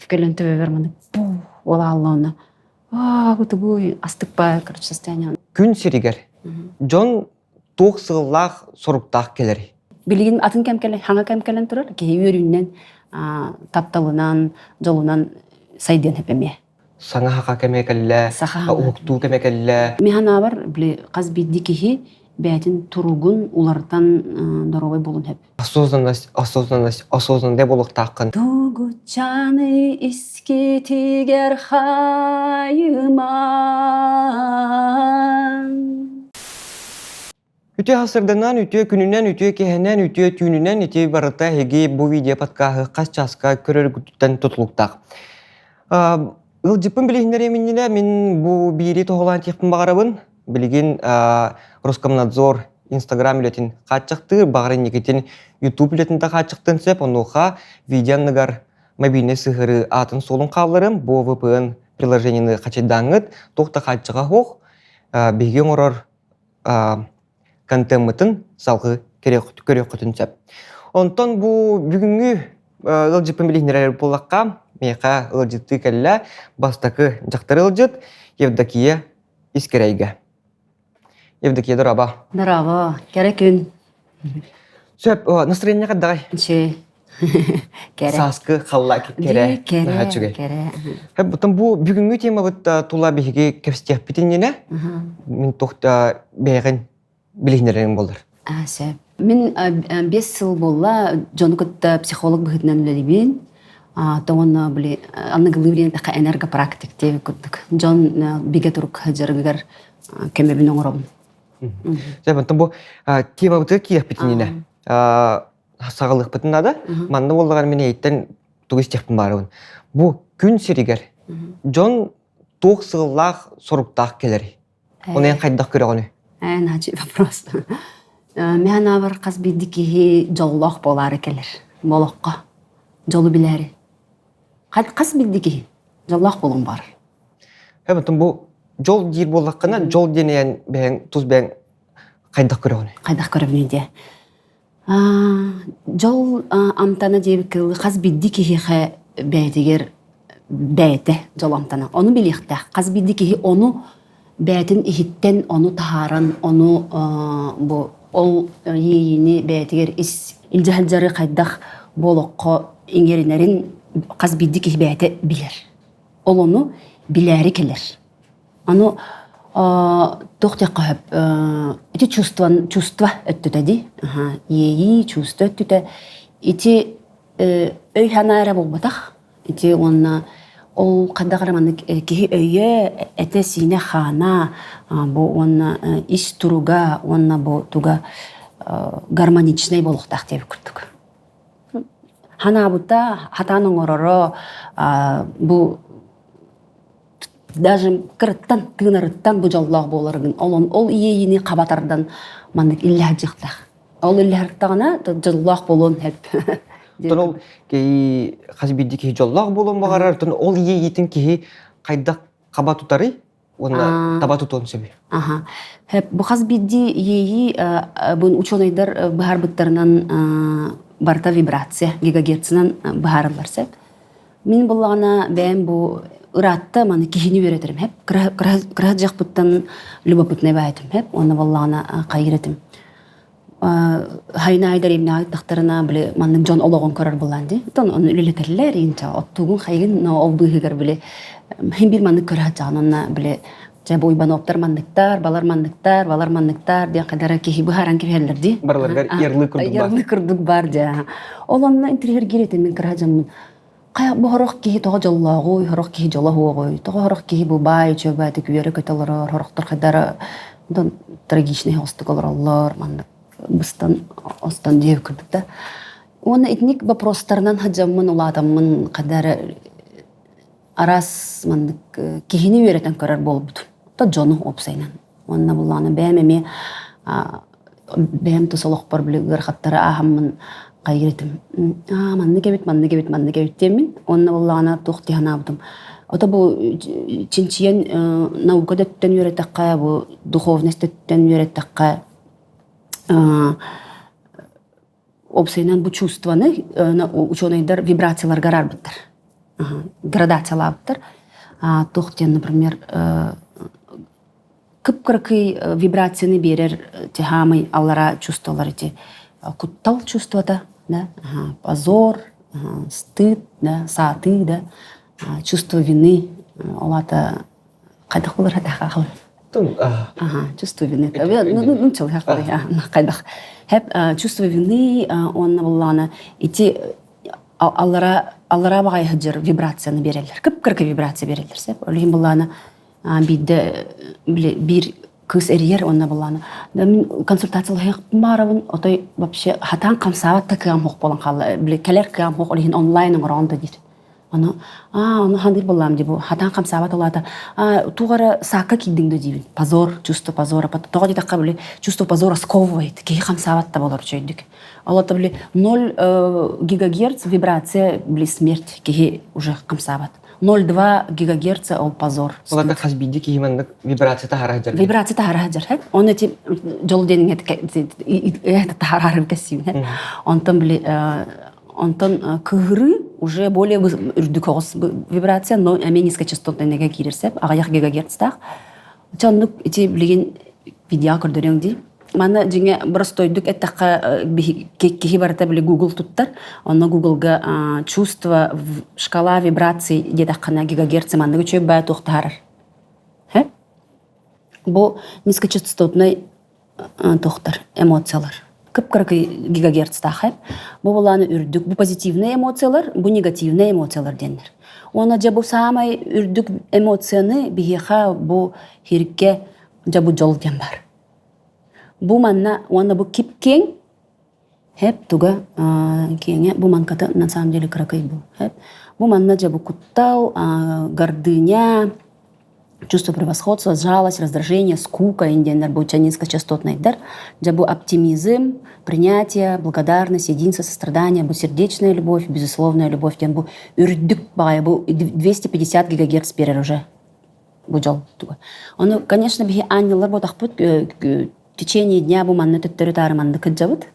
Кэлэн төбөбөр маны ол аалла аа тугуй астыкпа короче состояние. Күн сиригэр дьон туох сыаллаах соруктаах кэлэрий? Билигин атын кэм кэлэн, хаҥа кэм кэлэн турар. Киһи үөрүүнэн, тапталынан, дьолунан сайдыан сөп эмиэ. Саҥа хака кэмэ кэллэ, уһуктуу кэмэ кэллэ. Мин санаабар, били хас биирдии киһи бэйэтин туругун уларытан доруобай буолуон сөп. Осознанность, осознанность, осознанный буолуохтааххын. Тугутчаны искитигэр хайыман. Үтүө сарсыарданан, үтүө күнүнэн, үтүө киэһэнэн, үтүө түүнүнэн ити барыта эһиги бу видео подкаһы хас чааска көрөргүтүттэн тутулуктаах. Ыалдьыппын билиһиннэриэм иннинэ мин бу биири тоһолоон тиэхпин баҕарабын. Билигин Роскомнадзор Инстаграм үлэтин хааччахтыыр, баҕар инникитин YouTube үлэтин да хааччахтыан сөп. Онуоха видео анныгар мобильнай сыһыарыы аатын-суолун хаалларым. Бу VPN приложениены хачайдааҥҥыт, туох да хааччаҕа суох. Биһиги оҥорор контеммытын салгыы көрүөххүтүн сөп. Онтон бу бүгүҥҥү ыалдьыппын билиһиннэрэр буоллахха, миэхэ ыалдьыттыы кэллэ бастакы дьахтар ыалдьыт Евдокия Искэрэйгэ. Евдокия, дороба. Дороба, кэрэ күн. Сөп, настроение хайдаҕай? Үчүгэй. Кэрэ. Сааскы халла кэрэ. Кэрэ, кэрэ. Бутун бу бүгүҥҥү темабыт тула биһиги кэпсэтиэхпит иннинэ, мин туох бэйэҕин билиһиннэрэриҥ буолар. Сөп. Мин 5 сыл буолла дьону кытта психолог быһыытынан үлэлиибин. Тоҕонно били аныгылыы билиэн тэхэ энергопрактик диэбит курдук. Дьон бигэ турук дьарыгыгар көмөбүн оҥоробун. Сөп, онтон бу темабытыгар киириэхпит иннинэ саҕалыахпытын наада. Манна буоллаҕар мин эйиттэн тугу истиэхпин баарыбын. Бу күн сиригэр дьон туох сыаллаах, соруктаах кэлэрий? Ону эн хайдах көрөҕүнүй? Ээ, наачы вопрос. Мин санаабар хас биирдии киһи дьоллоох буолаары кэлэр. Болоххо. Дьолу билээри. Хас биирдии киһи дьоллоох буолуон баҕарар. Эбэтин бу дьол диир буоллаххына, дьол диэн эн бэйэҥ тус бэйэҥ хайдах көрөҕүнүй? Хайдах көрөбүнүй диэ. Дьол амтана диэбит кылы хас биирдии киһиэхэ бэйэтигэр бэйэтэ дьол амтана. Ону билиэхтээх. Хас биирдии киһи ону бэйэтин иһиттэн ону таһааран, ону бу ол иэйиини бэйэтигэр ис илдьэ сылдьары хайдах бу олоххо иҥэринэрин хас биирдии киһи бэйэтэ билэр. Ол ону билээри кэлэр. Ону туох диэххэ сөп ити чувство чувство өттүтэ дии иэйии чувство өттүтэ ити өй-санаа эрэ буолбатах ити уонна ол хайдах эрэ маннык киһи өйө этэ-сиинэ хаана бу уонна ис туруга уонна бу туга гармоничнай буолуохтаах диэбит курдук ханаабыта хатаан оҥороро бу даже кыраттан тыынарыттан бу дьоллоох буоларыгын ол ол иэйиини хаба тардан маннык иллэһдьиэхтээх ол иллэһэртэҕинэ дьоллоох буолуон сөп. Оттон ол киһи хас биирдии киһи дьоллоох буолуон баҕарар, оттон ол иэйиитин киһи хайдах хаба тутарый уонна таба тутуон сөбүй? Аха. Бу хас биирдии иэйии бу учуонайдар быһаарбыттарынан барыта вибрация гигагерцынан быһаарыллар сөп. Мин буллаҕына бэйэм бу ыраатта маны киһини үөрэтэрим хэп. Кыра дьахпыттан любопытнай баайтым хэп. Уонна буоллаҕына хайыр этим. Хайна айдар имнэ тахтарына били маннык дьон олоҕун көрөр булаан дии. Оттон ону үлэлэтэллэр инча оттугун хайгын но ол быыһыгар били хин бир маннык көрө сылдьаҕын онно били дьэ бу уйбаноптар манныктар, балар манныктар, балар манныктар диэн хадара киһи быһааран кэбиһэллэр дии. Барыларыгар ярлык курдук бар. Ярлык курдук бар дьэ. Ол онно интриһиргиир этим мин кыра дьоммун. Хайа бу сорох киһи тоҕо дьоллооҕуй, сорох киһи дьоло суоҕуй, тоҕо сорох киһи бу баай үчүгэйдик үөрэ-көтө олорор, сорохтор хайдара онтон трагичный соҕустук олороллор, маннык быстан остон диэбит курдук да. Уонна итинник вопростарынан сылдьаммын, улаатаммын хайдара араас маннык киһини үөрэтэн көрөр буолбутум. То дьону уопсайынан. Уонна буллаҕына бэйэм эмиэ бэйэм тус олохпор били ыарахаттары ааһаммын хайыыр этим. Аа маннык эбит, маннык эбит, маннык эбит диэммин. Уонна буллаҕына туох дии санаабытым. Ото бу чинчийэн наука да өттүн үөрэтэххэ, бу духовность өттүн үөрэттэххэ уопсайынан бу чувствоны учуонайдар вибрацияларга араарбыттар. Градациялаабыттар. Туох диэн, например, кып-кыракый вибрацияны биэрэр хаамый аллара чувстволар ити куттал чувствота, да, позор, стыд, да, саатыы, да, чувство вины, ол аата хайдах булар хайдах Ага, чувство вины. Ну, хайдах. Чувство вины уонна буллаҕына ити аллара аллара баҕайы сылдьар вибрацияны биэрэллэр. Кып-кыракый вибрация биэрэллэр сөп. Ол иһин буллаҕына биирдэ биир кыыс эрийэр уонна буллаҕына мин консультациялаһыахпын баарабын отой вообще хатаан хамсаабат да кыам суох буолан хаалла. Били кэлэр кыам суох ол иһин онлайн оҥороҕун да диир. Ону аа ону ханнык буоллаам дии бу хатаан хамсаабат улаата аа туох эрэ саакка киирдиҥ да диибин позор чувство позора тоҕо диэтэххэ били чувство позора сковывает киһи хамсаабат да буолар үчүгэйдик ол это били 0 гигагерц вибрация били смерть киһи уже хамсаабат 0,2 гигагерца ол позор. Оларга хас биирдии киһи маннык вибрация таһара сылдьар. Вибрация таһара сылдьар. Он эти дьол диэн таһарарым кэссиибин. Онтон били Онтон кыһырыы уже более үрдүк оҕус вибрация, но эмиэ низкочастотныйга киирэр сөп, аҕыйах гигагерцтаах. Чэ оннук ити билигин видео көрдөрүөҥ дии. Манна дьиҥэ боростуойдук эттэххэ киһи барыта били Google туттар. Онно Google-га чувство шкала вибраций диэтэххинэ гигагерцы маннык үчүгэй баа туох таһаарар. Бу низкочастотный тохтор эмоциялар кып-кыракый гигагерцтаах бу булааны үрдүк бу позитивные эмоциялар бу негативные эмоциялар диэннэр уонна дьэ бу саамай үрдүк эмоцияны биһиэхэ бу хиргэ дьэ бу дьол диэн бар бу манна уонна бу кип-киэҥ Хэп туга киэҥэ бу манката на самом деле кыракый бу. Хэп бу манна дьэ бу куттал, гордыня, чувство превосходства, жалость, раздражение, скука индианнар бу низкочастотнайдар. Дьэ бу оптимизм, принятие, благодарность, единство, сострадание, бу сердечная любовь, безусловная любовь диэн бу үрдүк баҕайы бу 250 гигагерц берер уже бу дьол туга. Ону, конечно, биһи ангеллар ботахпыт в течение дня бу манна төттөрү-таары манна кыдьабыт.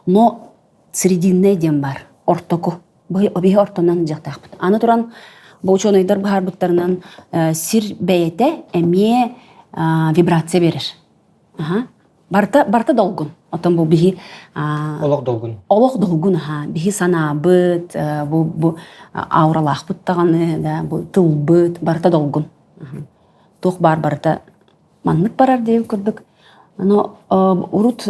Но срединный диэн бар, ортоку. Биһи ортонон дьахтаахпыт. Аны туран, бу учуонайдар быһаарбыттарынан сир бэйэтэ эмиэ вибрация берер. Барта, барта долгун. Отон бу биһи Олох долгун. Олох долгун, аха. Биһи санаабыт, бу, бу ауралаахпыт даҕаны, да, бу тылбыт, барыта долгун. Туох баар барыта маннык барар диэн курдук. Но урут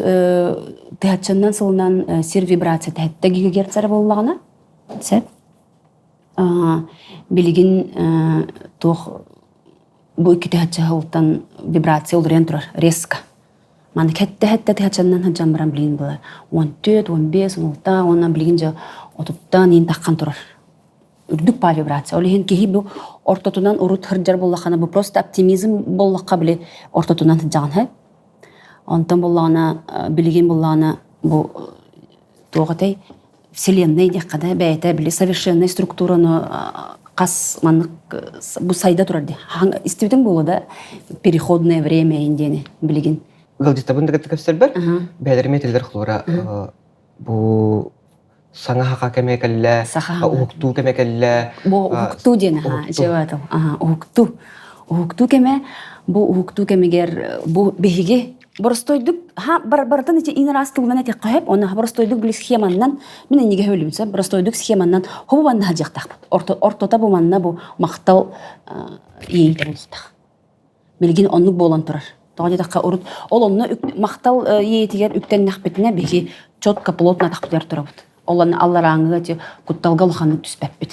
тыһаччаннан сылынан сир вибрация тэһэттэ гигагерц эрэ буоллаҕына, сөп. Билигин туох бу икки тыһачча сылтан вибрация уларыйан турар резко. Маны кэттэ-хэттэ тыһаччаннан сылдьан баран билигин была 14, 15, 16 уонна билигин дьэ отуттан иин таххан турар. Үрдүк баа вибрация. Ол иһин киһи бу ортотунан урут сылдьар буоллаххына бу просто оптимизм буоллахха били ортотунан сылдьаҕын һэ. Онтон буоллаҕына билигин буоллаҕына бу туох этэй вселенная диэххэ да бэйэтэ били совершенный структураны хас маннык бу сайда турар дии. Истибитиҥ буолуо да переходное время диэни билигин. Ыалдьыттабын да кытта кэпсэрбэр бэйэлэрим этэллэр хлора бу саҥа хаха кэмэ кэллэ, уһуктуу кэмэ кэллэ. Бу уһуктуу диэн аха, уһуктуу. Уһуктуу кэмэ бу уһуктуу кэмигэр бу биһиги боростуойдук ха барытын ити ин араас тылынан этиэххэ сөп уонна боростуойдук били схеманнан мин иннигэ өлүм сөп боростуойдук схеманнан хобу манна сылдьыахтаахпыт ортото бу манна бу махтал иэйиитэ буолуохтаах билигин оннук буолан турар тоҕо диэтэххэ урут ол онно махтал иэйиитигэр үктэннэхпитинэ биһиги четко плотно атахпытыгар турабыт ол алларааҥҥыга ити кутталга улаханнык түспэппит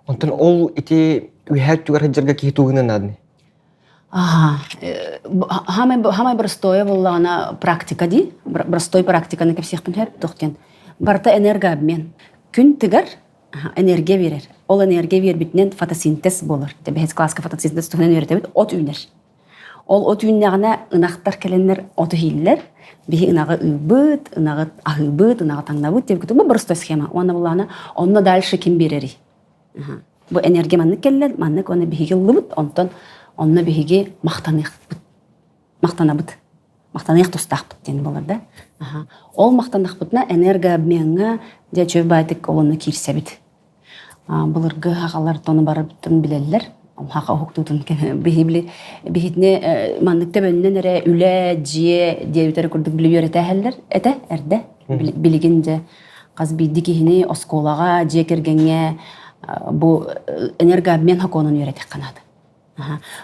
Онтон ол ити үөһээ өттүгэр сылдьарга киһи тугунан нааданы? Аха, хамай простое буоллаҕына практика дии. Простой практиканы кэпсиэхпин сөп туох диэн. Барыта энергообмен. Күн тыгар энергия биэрэр. Ол энергия биэрбитинэн фотосинтез буолар. Бэһис класска фотосинтез туһунан үөрэтэбит. От үүнэр. Ол от үүннэҕинэ ынахтар кэлэннэр оту иһиллэр. Биһи ынаҕы ыыбыт, ынаҕы аһыыбыт, ынаҕы таҥнабыт диэбит бу простой схема. Уонна буллаҕына онно дальше ким биэрэрий? Бу энергия маннык кэллэр, маннык уонна биһиги ыллыбыт, онтон онно биһиги махтаныахпыт. Махтанабыт. Махтаныах тустаахпыт диэн буолар да. Ол махтаннахпытына энергообмеҥҥа дьэ чөй баайтык олонно киирсэбит. Былыргы аҕалар тону барыбытын билэллэр. Хаха уһуктуутун биһи биһитини маннык төбөннөн эрэ үлэ, дьиэ диэбитэр курдук били үөрэтээһэллэр этэ эрдэ. Билигин дьэ хас биирдии киһини оскуолаҕа, дьиэ кэргэҥҥэ бу энергообмен сокуонун үөрэтиэххэ наада.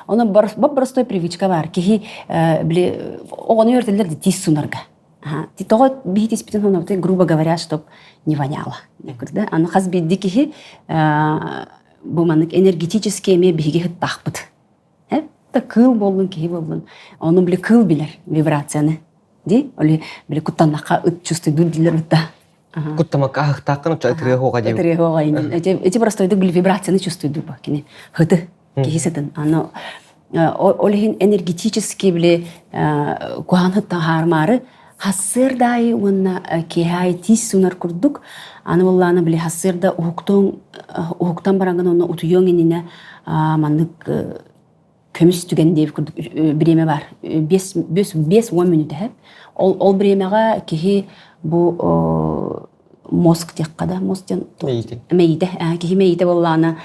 Ону боппростой привычка баар. Киһи били оҕону үөрэтэллэр тиис сунарга. Тоҕо биһи тиспитин хонобутуй, грубо говоря, чтоб не воняло. Да? Аны хас биирдии киһи бу маннык энергетически эмиэ биһиги сыттаахпыт. Да кыыл буоллун, киһи буоллун. Ону били кыыл билэр вибрацияны. Ди, оли били куттаннахха ыт чувствуйдуур дииллэр бытта. Куттамакка аһыктааххын оччо ытырыа хуоҕа диэн. Ытырыа хуоҕа эти эти простойдук били вибрацияны чувствуйдуур бу кини хыты киһи сытын. Аны ол иһин энергетически били куһаҕан сыттан хаармаары хассыардаайы уонна киэһэ тиис сунар курдук аны буоллаана били хассыарда уһуктуоҥ уһуктан бараҥҥын уонна утуйуоҥ иннинэ маннык көмүс түгэн диэбит курдук бириэмэ баар. 5-10 мүнүүтэ. Ол, ол бириэмэҕэ киһи бу мозг диэххэ да, мозг диэн мэйиитэ. Киһи мэйиитэ буоллаҕына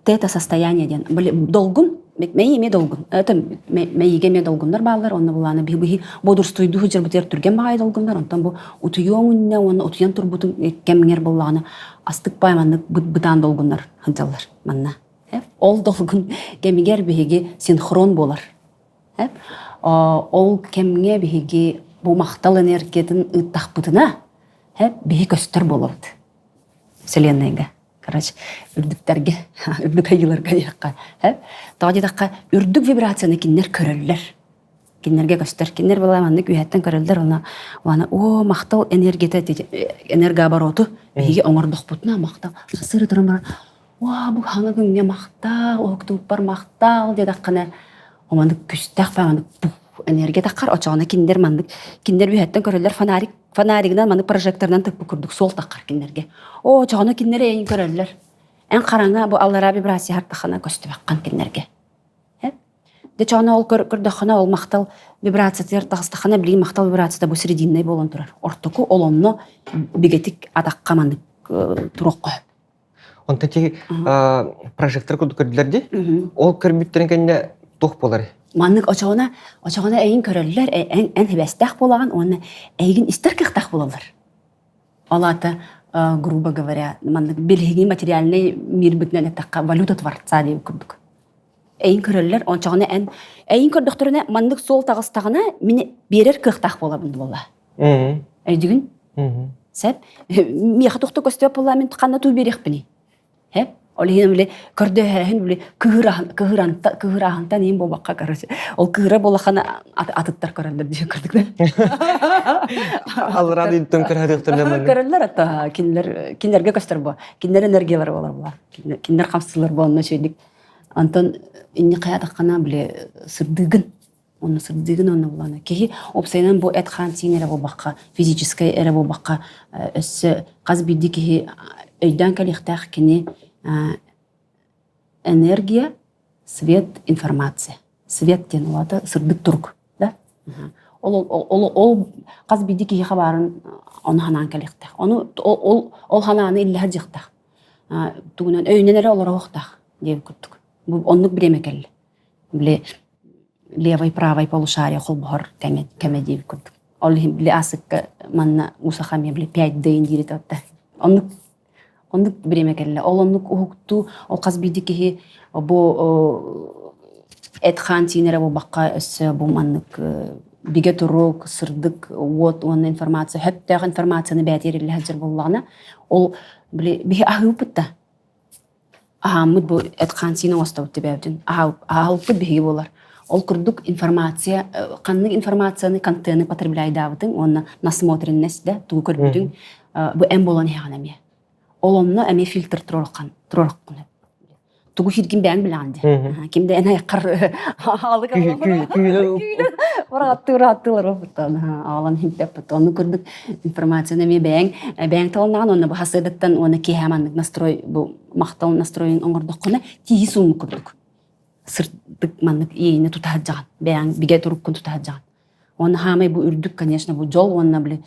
тета состояние диэн. Долгун, мэйии эмиэ долгун. Это мэйиигэ эмиэ долгуннар бааллар, онно буоллаҕына биһи бодурстуйдуу сылдьарбытыгар түргэн баҕайы долгуннар, онтон бу утуйуоҥ иннинэ уонна утуйан турбутуҥ кэмҥэр буоллаҕына астык баай маннык бытаан долгуннар сылдьаллар манна. Ол долгун кэмигэр биһиги синхрон буолар. Ол кэмҥэ биһиги бу махтал энергиятын ыыттахпытына, биһи көстөр буолабыт Вселеннайга. Короче, үрдүктэргэ, үрдүк айыыларга диэххэ. Тоҕо диэтэххэ, үрдүк вибрацияны кинилэр көрөллөр. Кинилэргэ көстөр. Кинилэр была маннык үөһэттэн көрөллөр, уонна уонна оо, махтал энергията, энергообороту биһиги оҥордохпутуна махтал. Сыры туран баран, Уаа, бу хаҥа күҥҥэ махтаал, уһуктубуппар махтаал диэтэххинэ, маннык күстээх маннык энергия таххар, очоҕуна кинилэр маннык кинилэр үөһэттэн көрөллөр фонарик фонаригынан маннык прожекторынан тыкпыт курдук суол таххар кинилэргэ. Оо, очоҕуна кинилэр эйин көрөллөр. Эн хараҥа бу аллараа вибрация хартаххына көстүбэххин кинилэргэ. Дьэ чоҕуна ол көрдөххүнэ ол махтал вибрациятыгар таҕыстаххына билигин махтал вибрацията бу срединнэй буолан турар. Ортоку ол онно бигэтик атахха маннык туруохха сөп. Онто ти прожектор курдук көрдүлэр дии. Ол көрбүттэрин кэннэ туох буолар? Маннык очоҕуна очоҕуна эйин көрөллөр, эн эн хибэстээх буолаҕын уонна эйигин истэр кыахтаах буолаллар. Ол аата, грубо говоря, маннык билиһиги материальный мирбитинэн эттэххэ валюта творца диэн курдук. Эйин көрөллөр, ончоҕуна эн эйин көрдөхтөрүнэ маннык суол таҕыстаҕына мин биэрэр кыахтаах буолабын буолла. Өйдүгүн? Сөп. Миэхэ тохто көстүөп буолла мин ханна туу биэриэхпиний? Хэ? Ол иһин били көрдөһөөһүн били кыһыраһантан иин буолбакка короче. Ол кыһыра буоллаххына атыттар көрөллөр диэн көрдүк да. Аллараа дойдуттан көрөдөхтөрүнэ Көрөллөр ата кинилэр кинилэргэ көстөр бу. Кинилэр энергиялара болар була. Кинилэр хамсыылар бу онно үчүгүйдик. Антон инни хайатаххана били сырдыгын Онно сырдыгын онно булана. Киһи уопсайынан бу эт-хаан сиин эрэ буолбакка, физическэй эрэ буолбакка, өссө хас биирдии киһи өйдөөн кэлиэхтээх кини энергия, свет, информация. Свет диэн улаата сырдык турук, да? Ол, ол, ол хас биирдии киһиэхэ баарын ону ханаан кэлиэхтээх. Ону ол, ол ханааны иллэһэ дьиэхтээх. Тугунан өйүнэн эрэ олоруохтаах диэн курдук. Бу оннук бириэмэ кэллэ. Били левай правай полушарие холбоһор кэмэ кэмэ диэбит курдук. Ол иһин били асыкка манна усаха эмиэ били 5 дыйын диири тотта. Оннук оннук бириэмэ кэллэ. Ол оннук уһуктуу, ол хас биирдии киһи бу эт-хаан сиин эрэ буолбакка өссө бу маннык бигэ турук, сырдык уот уонна информация, сөптөөх информацияны бэйэтигэр иллэ сылдьар буоллаҕына, ол били биһи аһыыбыт да Аһааммыт бу эт-хаан-сиин оҥостобут төбөөбүтүн аһалпыт биһиги буолар. Ол курдук информация ханнык информацияны контены потребляйдаабытыҥ уонна насмотренность да тугу көрбүтүҥ бу эн буолан иһэҕин эмиэ. Ол онно эмиэ фильтр туруоруххун тугу хиргин бэйэҥ билэҕин дии. Ким да эн айаххар аалык Урааттыы урааттыылар аалан химпеппит. Онну курдук информацияны эмиэ бэйэҥ бэйэҥ талыннаҕын уонна бу хасыадаттан уонна киэһэ маннык настрой бу махтал настройун оҥордоххуна тииһи сууммут курдук сырдык маннык иэйини тута сылдьаҕын бэйэҥ бигэ туруккун тута сылдьаҕын. Уонна хаамай бу үрдүк, конечно, бу дьол уонна били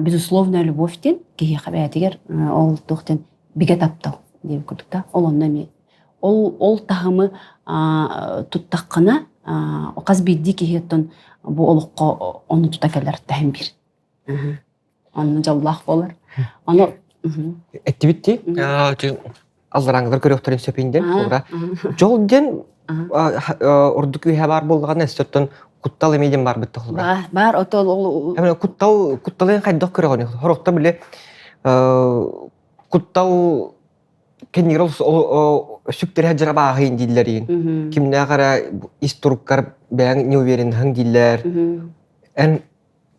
безусловная любовь диэн киһиэхэ бэйэтигэр ол туох диэн бигэ таптал. Диэн курдук да. Ол онно эмиэ ол ол таһымы туттаххына хас биирдии киһи оттон бу олоххо ону тута кэлэр таһым биир. Онно дьоллоох буолар. Ону Эттибит дии. Алларааҥылар көрүөхтэрин сөп диэн. Дьол диэн ордук үөһэ баар буоллаҕына өссөттөн куттал эмиэ диэн баар бытта холобура. Баар отол ол куттал кутталын хайдах көрөҕүн? Хорохто били куттал кэннигэр сүктэрэ дьарабааһыйын дииллэрин. Кимнээх эрэ ис туруккар бэйэҥ неуверенныһыҥ дииллэр. Эн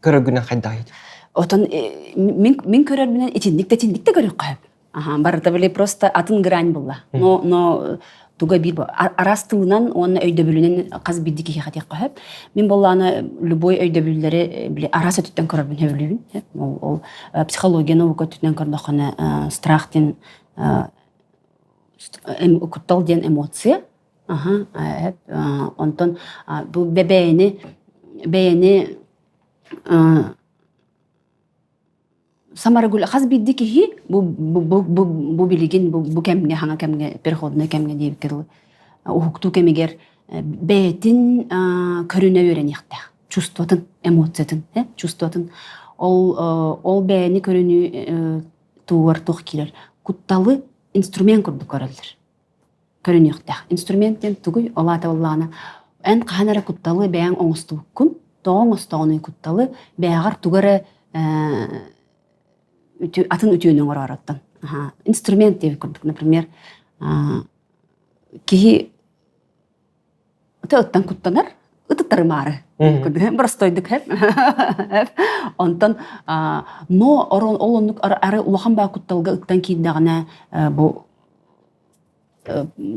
көрөргүнэн хайдаҕый? Отон мин мин көрөрбүнэн итинник да итинник да көрүөххэ сөп. Аха, барыта били просто атын грань булла. Но но туга биир араас тылынан уонна өйдөбүлүнэн хас биирдии киһиэхэ этиэххэ сөп. Мин буоллаана любой өйдөбүллэри били араас өттүттэн көрөрбүн сөбүлүүбүн. Ол, ол психология наука өттүнэн көрдөххүнэ страх диэн куттал диэн эмоция. Аха, онтон бу бэйэни бэйэни Самарагул хас биирдии киһи бу бу бу бу бу билигин бу бу кэмҥэ хаҥа кэмҥэ переходной кэмҥэ диэбиккэ дылы уһуктуу кэмигэр бэйэтин көрүнэ үөрэниэхтээх чувствотын эмоциятын чувствотын ол ол бэйэни көрүнүү тугар туох киирэр кутталы инструмент курдук көрөллөр көрүнүөхтээх. Инструмент диэн тугуй? Ол аата буоллаҕына, эн хаһан эрэ кутталы бэйэҥ оҥостубуккун, тоҕо оҥостоҕунуй кутталы, бэйэҕэр тугу эрэ атын үтүөнү оҥороороттон. Инструмент диэбит курдук, например, киһи ыттан куттанар, ытыттарымаары. Простойдук Онтон но ол оннук ары улахан баа кутталга ыттан киирдэҕинэ бу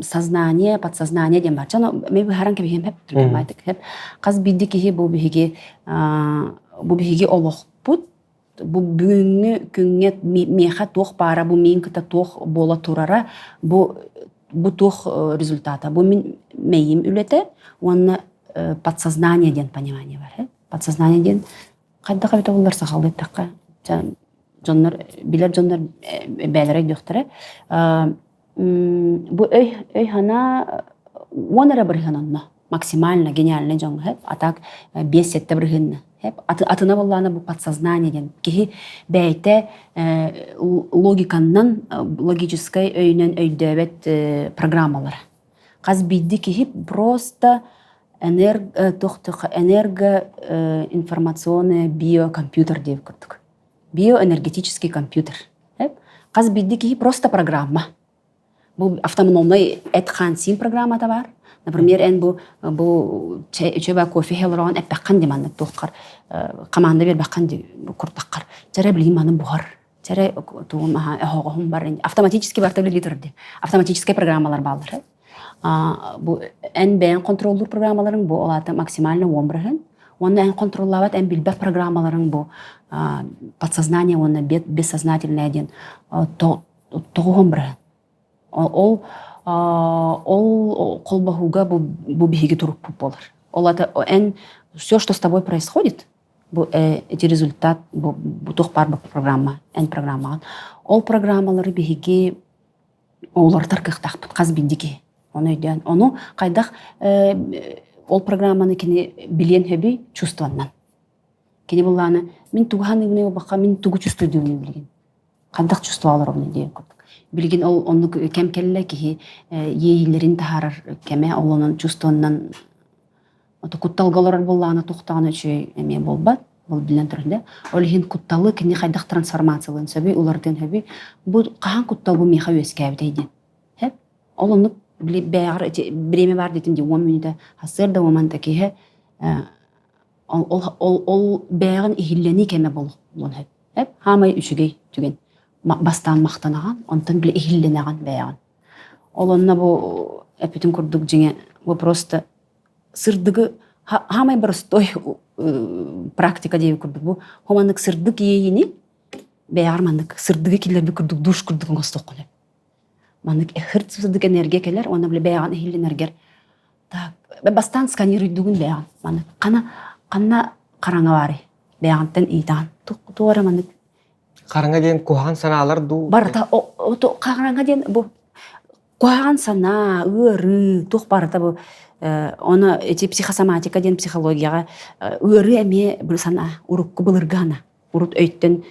сознание, подсознание диэн бар. Дьон мен быһааран кэбиһиэм хэп түргэн хэп. Хас биирдии киһи бу биһиги бу биһиги олохпут бу бүгүҥҥү күҥҥэ миэхэ туох баара бу миин кыта туох буола турара бу бу туох результата бу мин мэйим үлэтэ уонна подсознание диэн понимание бар подсознание диэн хайдах эбитэ буоллар сахалыы эттэххэ дьоннор билэр дьоннор бээлэрэ өйдүөхтэрэ бу өй өй санаа уон эрэ бырыһыан онно максимально гениальный дьоҥҥо хэп а так 5-7 бырыһыанна хэп атына буоллаҕына бу подсознание диэн киһи бэйэтэ логиканнан логическай өйүнэн өйдөөбөт программалара хас биирдии киһи просто энерго информационный биокомпьютер диэбит курдук биоэнергетический компьютер хас биирдии киһи просто программа бу автономный эт-хаан-сиин программата баар например эн бу бу үчүгэй кофе иһэ эппэххин ди маннык туоххар команда биэрбэххин ди куртаххар чэрэ билигин маны буһар чэрэ тугум оһоҕоһум бар автоматически барта үлэлии турар ди автоматическай программалар бааллар бу эн бэйэҥ контроллуур программаларыҥ бу ол аата максимально уон бырыһын уонна эн контроллаабат эн билбэт программаларыҥ бу подсознание уонна бессознательное диэн тоҕуһун бырыһын ол ол холбоһууга бу бу биһиги турукпут буолар ол ата эн все что с тобой происходит бу эти результат бу туох баар бу программа эн программаҕын ол программалары биһиги уларытар кыахтаахпыт хас биирдии киһи ону өйдөөн ону хайдах ол программаны кини билиэн сөбүй чувствованнан кини буллааны мин тугу саныыбыный буолбакка мин тугу чувствуйдуубунуй билигин хайдах чувствоваларобунуй диэн курдук билигин ол оннук кэм кэллэ киһи иэйиилэрин таһаарар кэмэ ол онон чувствованнан Ото кутталга олорор буоллаҕына туохтаҕына үчүгэй эмиэ буолбат. Ол биллэн турар да. Ол иһин кутталы кини хайдах трансформациялыан сөбүй, уларытыан сөбүй. Бу хаһан куттал бу миэхэ үөскээбитэй диэн. Хэп. Ол оннук били бэйэҕэр ити бириэмэ баар диэтим дии уон мүнүүтэ сарсыарда уоманта киһи ол ол ол ол бэйэҕин иһиллэнии кэмэ буолуон сөп. Эп хаамай үчүгэй түгэн. Бастаан махтанаҕын, онтон били иһиллэнэҕин бэйэҕин. Ол онно бу эппитин курдук дьиҥэ бу просто сырдыгы хаамай боростой практика диэбит курдук бу хоманнык сырдык иэйиини бэйэҕэр маннык сырдыгы киллэрбит курдук душ курдук оҥостуоххун сөп маннык хырт сырдык энергия кэлэр уонна били бэйэҕин иһиллинэргэр так бастаан сканируйдугун бэйэҕин маннык хана ханна хараҥа баарый бэйэҕинтэн ыйытаҕын туох эрэ маннык Хараҥа диэн куһаҕан санаалар дуу? Барыта хараҥа диэн бу. Куһаҕан санаа, ыарыы, туох барыта бу ону ити психосоматика диэн психологияҕа ыарыы эмиэ бу санаа урукку былыргы санаа. Урут өйтөн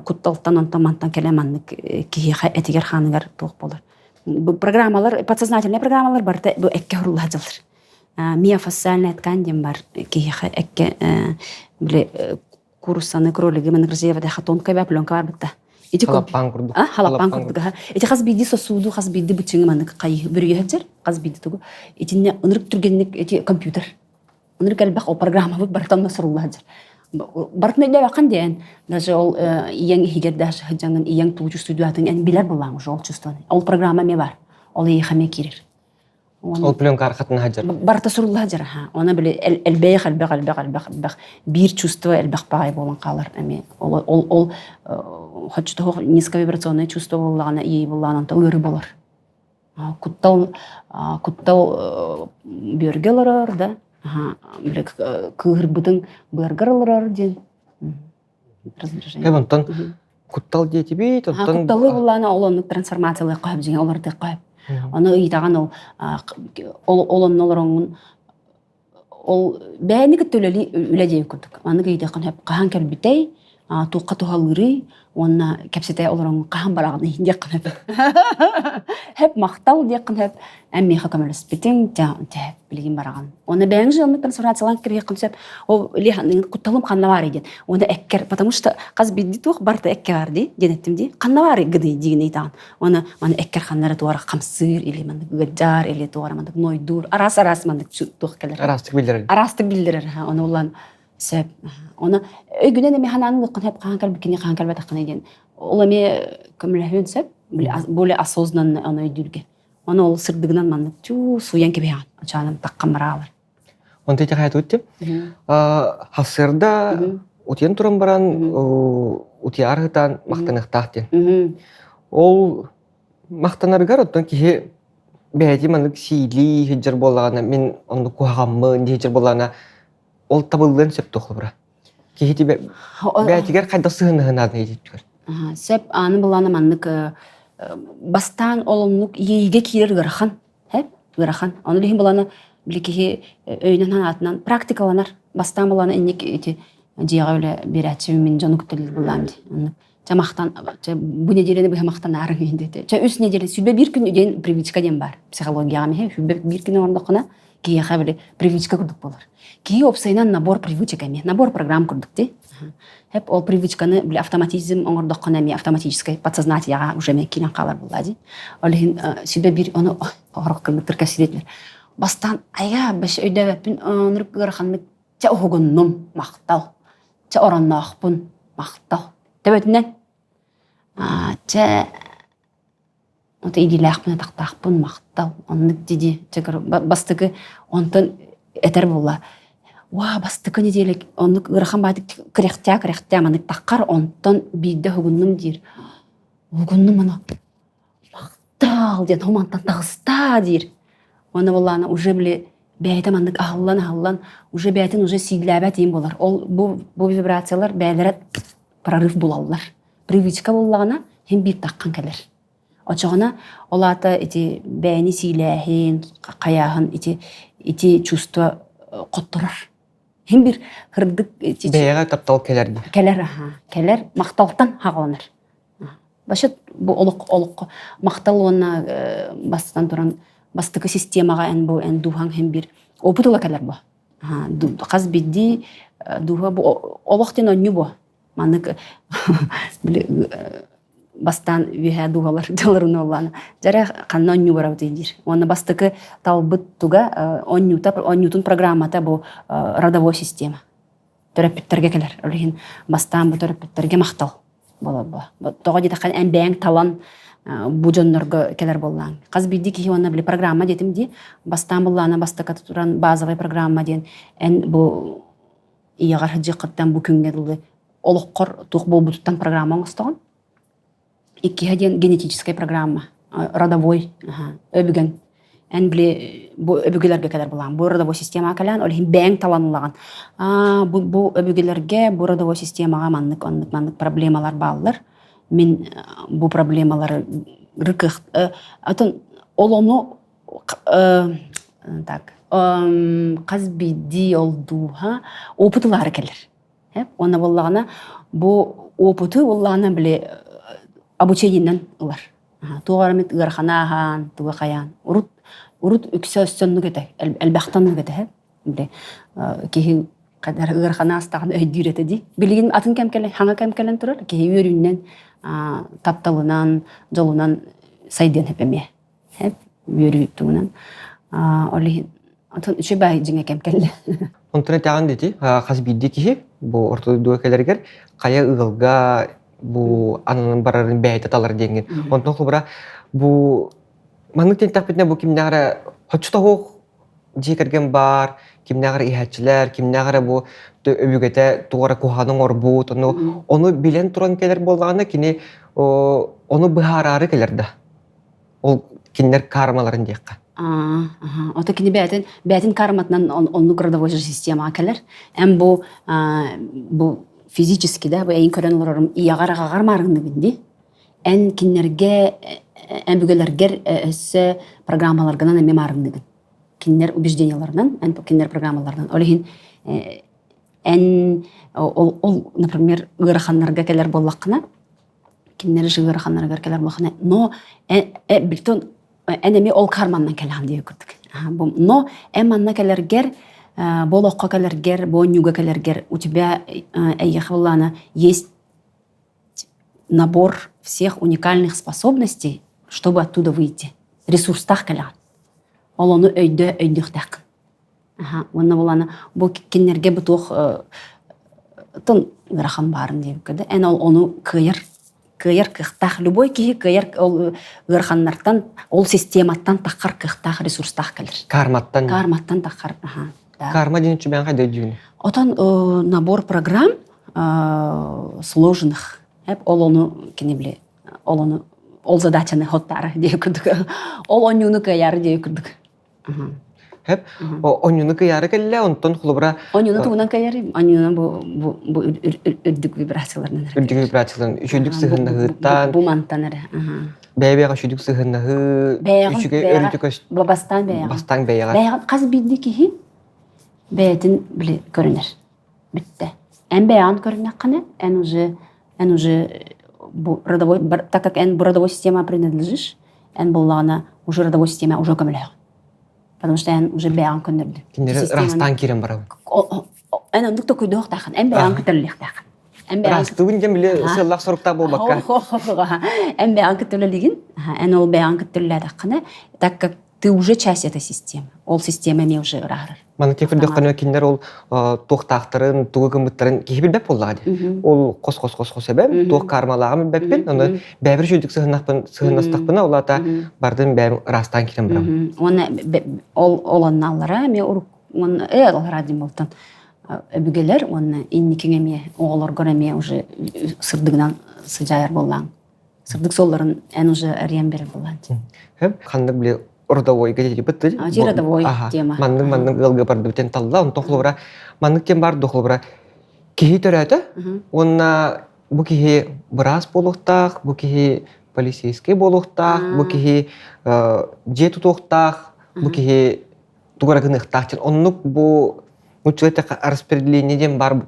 кутталтан онтон-мантан кэлэ маннык киһиэхэ этигэр-хааныгар туох буолар. Бу программалар, подсознательнай программалар барыта бу эккэ сурулла сылдьаллар. Миофасциальная ткань диэн бар киһиэхэ эккэ били кууруссаны, кролигы маннык разрезывать тонкая пленка бар бытта. Ити Халаппаан курдук. А, халаппаан курдук. Ити хас биирдии сосуду, хас биирдии быччыҥы маннык хайы бүрүйэ сылдьар, хас биирдии тугу. Итиннэ ынырык түргэнник ити компьютер. Ынырык элбэх ол программабыт барыта онно сурулла сылдьар. Барытын өйдөөбөххүн диэн, даже ол ийэҥ иһигэр даже сылдьаҥҥын ийэҥ тугу чувствуйдуатын эн билэр буллаҥ уже ол чувствоны. Ол программа эмиэ бар. Ол эйиэхэ эмиэ киирэр. Ол пленка архатын сылдьар. Барыта сурулла сылдьар аха. Она били элбэх элбэх элбэх элбэх элбэх биир чувство элбэх баҕайы буолан хаалар эмиэ. Ол ол ол хоччотоох низковибрационное чувство буоллаҕына иэйии буоллаҕына онто ыарыы болор. Куттал куттал бүөргэ олорор да били кыыһырбытыҥ быаргар олорор диэн раздражение. Онтон куттал диэтибит, онтон кутталы буллаана ол оннук трансформациялыахха сөп дьиҥэ олордуохха сөп. Ону ыйытаҕын ол ол онно олороҥҥун ол бэйэни кытта үлэлии үлэ диэн курдук. Маннык ыйытыаххын сөп. Хаһан кэлбитэй, туохха туһалыырый уонна кэпсэтэ олороҥҥун хаһан бараҕыный диэххин сөп. Сөп махтал диэххин сөп. Эн миэхэ көмөлөспүтүҥ, дьэ билигин бараҕын. Уонна бэйэҥ дьыаланы трансформациялаан кириэххин сөп. Ол кутталым ханна баарый диэн. Уонна эккэр, потому что хас биирдии туох барыта эккэ баар дии диэн эттим дии. Ханна баарый гыный диигин ыйытаҕын. Уонна маны эккэр ханна эрэ туора хамсыыр или маннык ыалдьар или туора маннык нойдуур араас-араас маннык туох кэлэр. Араастык биллэрэр. Араастык биллэрэр. Ону улан сөп. Оны өйгүнэн эмиэ ханаан ылыаххын сөп хаан кэлбиккини хаан кэлбэтэххинэ диэн. Ол эмиэ көмөлөһүөн сөп. Более осознанно ону өйдүүргэ. Ону ол сырдыгынан маннык чуу сууйан кэбиһэҕин. Очаанан таххан бараалар. Онто ити хайатыт Хассырда утуйан туран баран утуйар ыһытаан махтаныахтаах диэн. Ол махтанарыгар оттон киһи бэйэтин маннык сиилии сылдьар буоллаҕына мин оннук куһаҕаммын дии сылдьар буоллаҕына ол табыллыан сөп туох Киһи бэйэтигэр хайдах сыһыаннаһынаатын ититтигэр. Сөп аны былаана маннык бастаан ол оннук иэйиигэ киирэр ыарахан Һэ, ыарахан. Ону иһин буланы били киһи өйүнэн санаатынан практикаланар. Бастаан буланы инник ити дьиэҕэ үлэ биэрээччи мин дьону кытта буллаам дии. Оннук. Чэ махтан чэ бу неделяны быһа махтанаарыҥ диэтэ. Чэ үс неделя сүбэ биир күн диэн привычка диэн баар. Психологияҕа миһэ сүбэ биир күн оҥордоххуна киһиэхэ били привычка курдук буолар. Киһи уопсайынан набор привычек эмиэ, набор программ курдук дии. Хеп ол привычканы били автоматизм оҥордоххуна эмиэ автоматическай подсознательға уже эмиэ киирэн хаалар буолла дии. Ол иһин сүбэ биир ону орох кыргыттар кэпсиир Бастаан айа бэс өйдөөбөппүн оннук ыараханнык чэ уһугуннум махтал чэ оронноохпун махтал төбөтүнэн чэ Ото идиилээхпин атахтаахпын махтал оннук дии бастакы онтон этэр буолла уаа бастакы неделя оннук ыарахан баатык кряхтя кряхтя маннык таххар онтон биирдэ уһугуннум диир уһугуннум аны махтал диэн хомантан таҕыста диир уонна буоллаҕына уже били бэйэтэ маннык аһыллан аһыллан уже бэйэтин уже сиилээбэт иин буолар ол бу бу вибрациялар бэйэлэрэ прорыв булаллар привычка буоллаҕына син биир таххан кэлэр Оччоҕуна ол аата ити бэйэни сиилээһин, хайааһын ити ити чувство хотторор. Син биир һырдык Бэйэҕэ таптал кэлэр дии. Кэлэр аха, кэлэр махталтан хаҕаланар. Вообще бу олох олоххо махтал уонна бастатан туран бастакы системаҕа эн бу эн дууһаҥ син биир опыт ыла кэлэр бу. Хас биирдии дууһа бу олох диэн онньу бу. Маннык били бастаан үөһээ дууһалар дьаларын уоллаана дьэрэ ханна онньуу барабытый диир уонна бастакы талбыт туга онньуута онньуутун программата бу родовой система төрөппүттэргэ кэлэр ол иһин бастаан бу төрөппүттэргэ махтал буолар буо тоҕо диэтэххэ эн бэйэҥ талан бу дьоннорго кэлэр буоллаан хас биирдии киһи уонна били программа диэтим дии бастаан буллаана бастакы туран базовый программа диэн эн бу ийэҕэр сылдьыаххыттан бу күҥҥэ дылы олоххор туох буолбутуттан программа оҥостоҕун. Иккиһэ диэн генетическай программа, родовой, өбүгэҥ. Эн били бу өбүгэлэргэ кэлэр булаан, бу родовой системаҕа кэлэн, ол иһин бэйэҥ талан ылаҕын. Аа, бу, бу өбүгэлэргэ, бу родовой системаҕа маннык, оннук, маннык проблемалар бааллар. Мин бу проблемалары рыкых, атын Ол ону так хас биирдии ол дууһа опыт ылаары кэлэр. Уонна буоллаҕына бу опыты буоллаҕына били обучениенан ылар. Туох эрэ эмит ыарахана ааһан, туга хайаан. Урут урут үксэ өссө оннук этэ, элбэхтэн оннук этэ. Били киһи хайдах ыарахана аастаҕына өйдүүр этэ дии. Билигин атын кэм кэлэн, хаҥа кэм кэлэн турар. Киһи үөрүүнэн, тапталынан, дьолунан сайдыан сөп эмиэ. Сөп, үөрүү туһунан. Ол иһин отон үчүгэй баай дьиҥэ кэм кэллэ. Онтон этэҕин дити, хас биирдии киһи бу орто дойдуга кэлэригэр хайа ыалга бу ананан барарын бэйэтэ талар диэҥҥин. Онтон холобура бу маннык тэнтэхпитинэ бу кимнээх эрэ хоччотоһуох дьиэ кэргэн баар, кимнээх эрэ иһээччилэр, кимнээх эрэ бу өбүгэтэ туох эрэ куһаҕаны оҥорбут, ону ону билэн туран кэлэр буоллаҕына кини ону быһаараары кэлэр да. Ол кинилэр кармаларын диэххэ. Ото кини бэйэтин бэйэтин карматынан оннук родовой же системаҕа кэлэр. Эн бу бу физически да бу эйин көрөн олорорум ийэҕэр аҕаҕар маарынныгын дии. Эн кинилэргэ өбүгэлэргэр өссө программаларгынан эмиэ маарынныгын. Кинилэр убеждениеларынан, эн кинилэр программаларынан. Ол иһин эн ол, ол например, ыараханнарга кэлэр буоллаххына, кинилэр же ыараханнарыгар кэлэр буоллаххына, но билтон эн эмиэ ол карманнан кэлэҕин диye курдук. Но эн манна кэлэргэр, бу олоххо кэлэргэр, бу онньууга кэлэргэр у тебя эйиэхэ буоллаҕына есть набор всех уникальных способностей, чтобы оттуда выйти. Ресурстаах кэлэҕин. Ол ону өйдө өйдүөхтээххин. Аха, уонна булана бу кинилэргэ бу туох тын ыарахан баарын диэбиккэ да эн ол ону кыайар кыайар кыахтаах любой киһи кыайар ол ыараханнартан ол систематтан таххар кыахтаах ресурстаах кэлэр. Карматтан. Карматтан таххар. Аха. Карма диэн үчүгэй хайда өйдүүнү? Отон набор программ сложных. Ол ону кини били ол ону ол задачаны хоттаары диye курдук. Ол онньууну кыайаары диye курдук. Хэп онньууну кыайаары кэллэ, онтон холобура Онньууну тугунан кыайары? Онньууну бу бу бу үрдүк вибрацияларынан эрэ. Үрдүк вибрацияларынан үчүгдүк сыһыннаһыыттан. Бу мантан эрэ. Бэйэ-бэйэҕэ үчүгдүк сыһыннаһыы, үчүгэй өрүтү көс бастаан бэйэҕэ. Бастаан бэйэҕэ. Бэйэҕэ хас биирдии киһи бэйэтин били көрүнэр. Бүттэ. Эн бэйэҕин көрүннэххинэ, эн уже эн уже бу родовой так как эн бу родовой система принадлежишь, эн буоллаҕына уже родовой система уже көмөлөһөҕүн. Потому что эн уже бэйэҕин көннөрдүн. Кинилэри ырастаан киирэн барабын. Эн оннук токуйдуохтааххын, эн бэйэҕин көтөллүөхтээххин. Ырастыыбын диэн били сыаллаах соруктаах буолбакка. Эн бэйэҕин көтөллүгүн, эн ол бэйэҕин көтөллөөтөххүнэ, так как ты уже часть этой системы. Ол система эмиэ уже ырааһырар. Маны көрдөххүнэ кинилэр ол туохтаахтарын, тугу гыммыттарын киһи билбэт буоллаҕа дии. Ол хос-хос-хос-хос эбэм, туох кармалааҕын билбэппин, ону бэйэбэр үчүгдүк сыһыннастахпына, ол аата бардым бэйэм ыраастаан киирэн барабын. Уонна ол ол онналлара эмиэ урук уонна аллара диэн буолтан өбүгэлэр уонна инникиҥ эмиэ оҕолоргор эмиэ уже сырдыгынан сыдьаайар буоллаҥ. Сырдык суолларын эн уже арыйан берер буоллаан. Ханнык били родовойга диэбит родовой тема. Маннык маннык ыалга бардыбытын талла, онтон холобура маннык тем бар холобура киһи төрөөтө уонна бу киһи быраас буолуохтаах, бу киһи полицейский буолуохтаах, бу киһи дьиэ тутуохтаах, бу киһи тугу эрэ гыныахтаах диэн оннук бу нууччалыы эттэххэ распределение диэн баар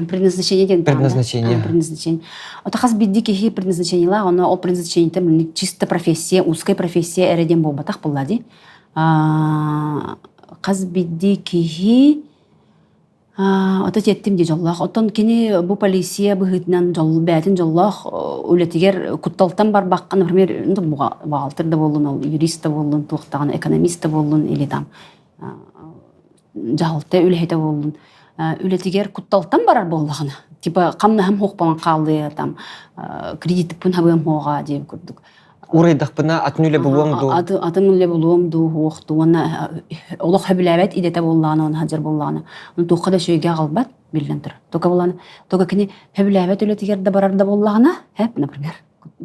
Предназначение диэн Предназначение. Предназначение. Ото хас биирдии киһи предназначениелаах, ону ол предназначениета чисто профессия, узкая профессия эрэ диэн буолбатах буолла дии. Хас биирдии киһи Ото тиэттим дии дьоллоох. Оттон кини бу полиция быһыытынан дьол, бэйэтин дьоллоох үлэтигэр кутталтан барбакка, например, бухгалтер да буоллун, ол юрист да буоллун, туох даҕаны экономист да буоллун или там дьаһалта үлэһитэ буоллун, үлэтигэр кутталтан барар буоллаҕына, типа хамнаһым суох буолан хаалыа, там кредитпын хабыам суоҕа диэн курдук. Урайдахпына атын үлэ булуом дуу? Атын үлэ булуом дуу, уох дуу. Уонна олох сөбүлээбэт идэтэ буоллаҕына, уонна сылдьар буоллаҕына, ону туохха да үчүгэйгэ аҕалбат, биллэн турар. Только буоллаҕына, только кини сөбүлээбэт үлэтигэр да барар да буоллаҕына, например,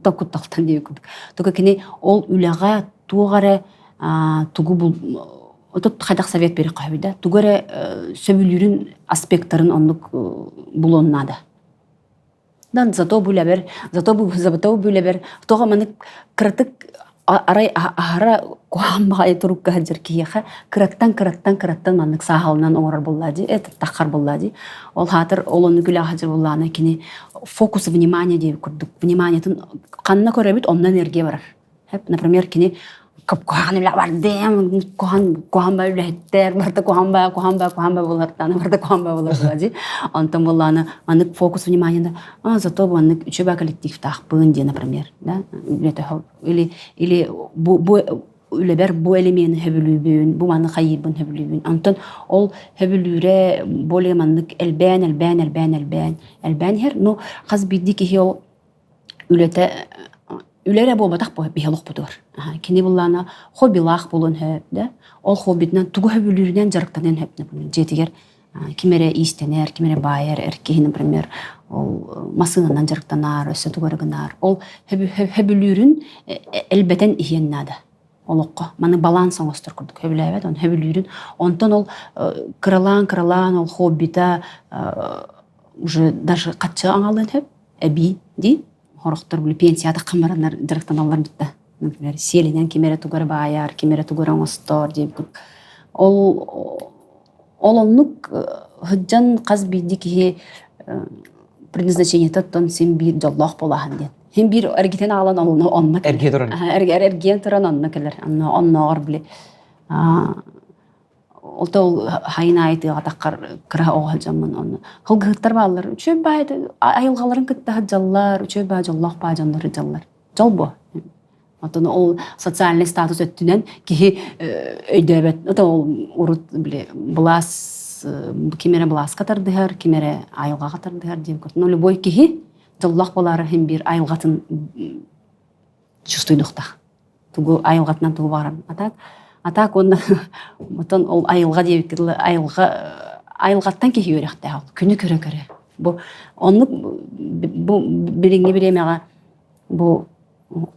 кутталтан диэбит курдук. Только кини ол үлэҕэ туох эрэ тугу бул отут хайдах совет биэриэххэ сөбүй да, тугу эрэ сөбүлүүрүн аспектарын оннук булуон наада. Дан зато бу үлэбэр, зато бу зато бу үлэбэр тоҕо маннык кыратык Арай аһара куһаҕан баҕайы турукка сылдьар киһиэхэ кыраттан кыраттан кыраттан маннык сааһыланан оҥорор буоллаа дии, это таххар буоллаа дии. Ол хаатыр ол оннук үлэҕэ сылдьар буоллаҕына кини фокус внимания диэбит курдук вниманиетын ханна көрөбүт онно энергия барар. Например, кини куһаҕан үлэ бардым, куһаҕан куһаҕан ба үлэһиттэр, барыта куһаҕан ба, куһаҕан ба, куһаҕан ба буолартаана, барыта куһаҕан ба буолар буолла дии. Онтон буоллаҕына маннык фокус внимания а зато маннык үчүгэй коллективтаахпын диэн, например, да, или или бу бу үлэбэр бу элемени сөбүлүүбүн, бу маны хайыырбын сөбүлүүбүн. Онтон ол сөбүлүүрэ более маннык элбээн, элбээн, элбээн, элбээн, элбээн иһэр. Но хас биирдии киһи ол үлэтэ үлэ эрэ буолбатах бу биһи олохпутугар. Кини буллаана хоббилаах буолуон сөп да. Ол хоббитынан тугу сөбүлүүрүнэн дьарыктаныан сөп, например, дьиэтигэр ким эрэ иистэнэр, ким эрэ баайар, эр киһи, например, ол массыынанан дьарыктанар, өссө тугу эрэ гынар. Ол сөбүлүүрүн элбэтэн иһиэн наада олоххо. Маны баланс оҥостор курдук сөбүлээбэт, он сөбүлүүрүн. Онтон ол кыралаан-кыралаан ол хоббита уже даже хаччы аҥалыан сөп, эбии дии. Сорохтор били пенсияда хамараннар дьарыктаналлар битта. Например, сиэлинэн ким эрэ тугу эрэ баайар, ким эрэ тугу эрэ оҥостор диэбит. Ол Ол оннук сылдьан хас биирдии киһи предназначениета оттон син биир дьоллоох буолааһын диэн. Син биир эргитэн аҕалан онно онно кэлэр. Эргийэ туран. Эргийэн туран онно кэлэр. Онно оннооҕор били ол то ол хайын аайы тыаҕа таххар кыра оҕо сылдьаммын онно сылгыһыттар бааллар. Үчүгэй баай айылҕаларын кытта сылдьаллар, үчүгэй баай дьоллоох баай дьоннор сылдьаллар. Дьол буо. Оттон ол социальный статус өттүнэн киһи өйдөөбөт. Это ол урут били былаас ким эрэ былааска тардыһар, ким эрэ айылҕаҕа тардыһар диэн курдук. Но любой киһи дьоллоох буолаары иһин биир айылҕатын чувствуйдуохтаах. Тугу айылҕатынан тугу баҕарар. А так, а так уонна оттон ол айылҕа диэбиккэ дылы айылҕа айылҕаттан киһи үөрэхтээх. Күнү көрө-көрө. Бу оннук бу билиҥҥи бириэмэҕэ бу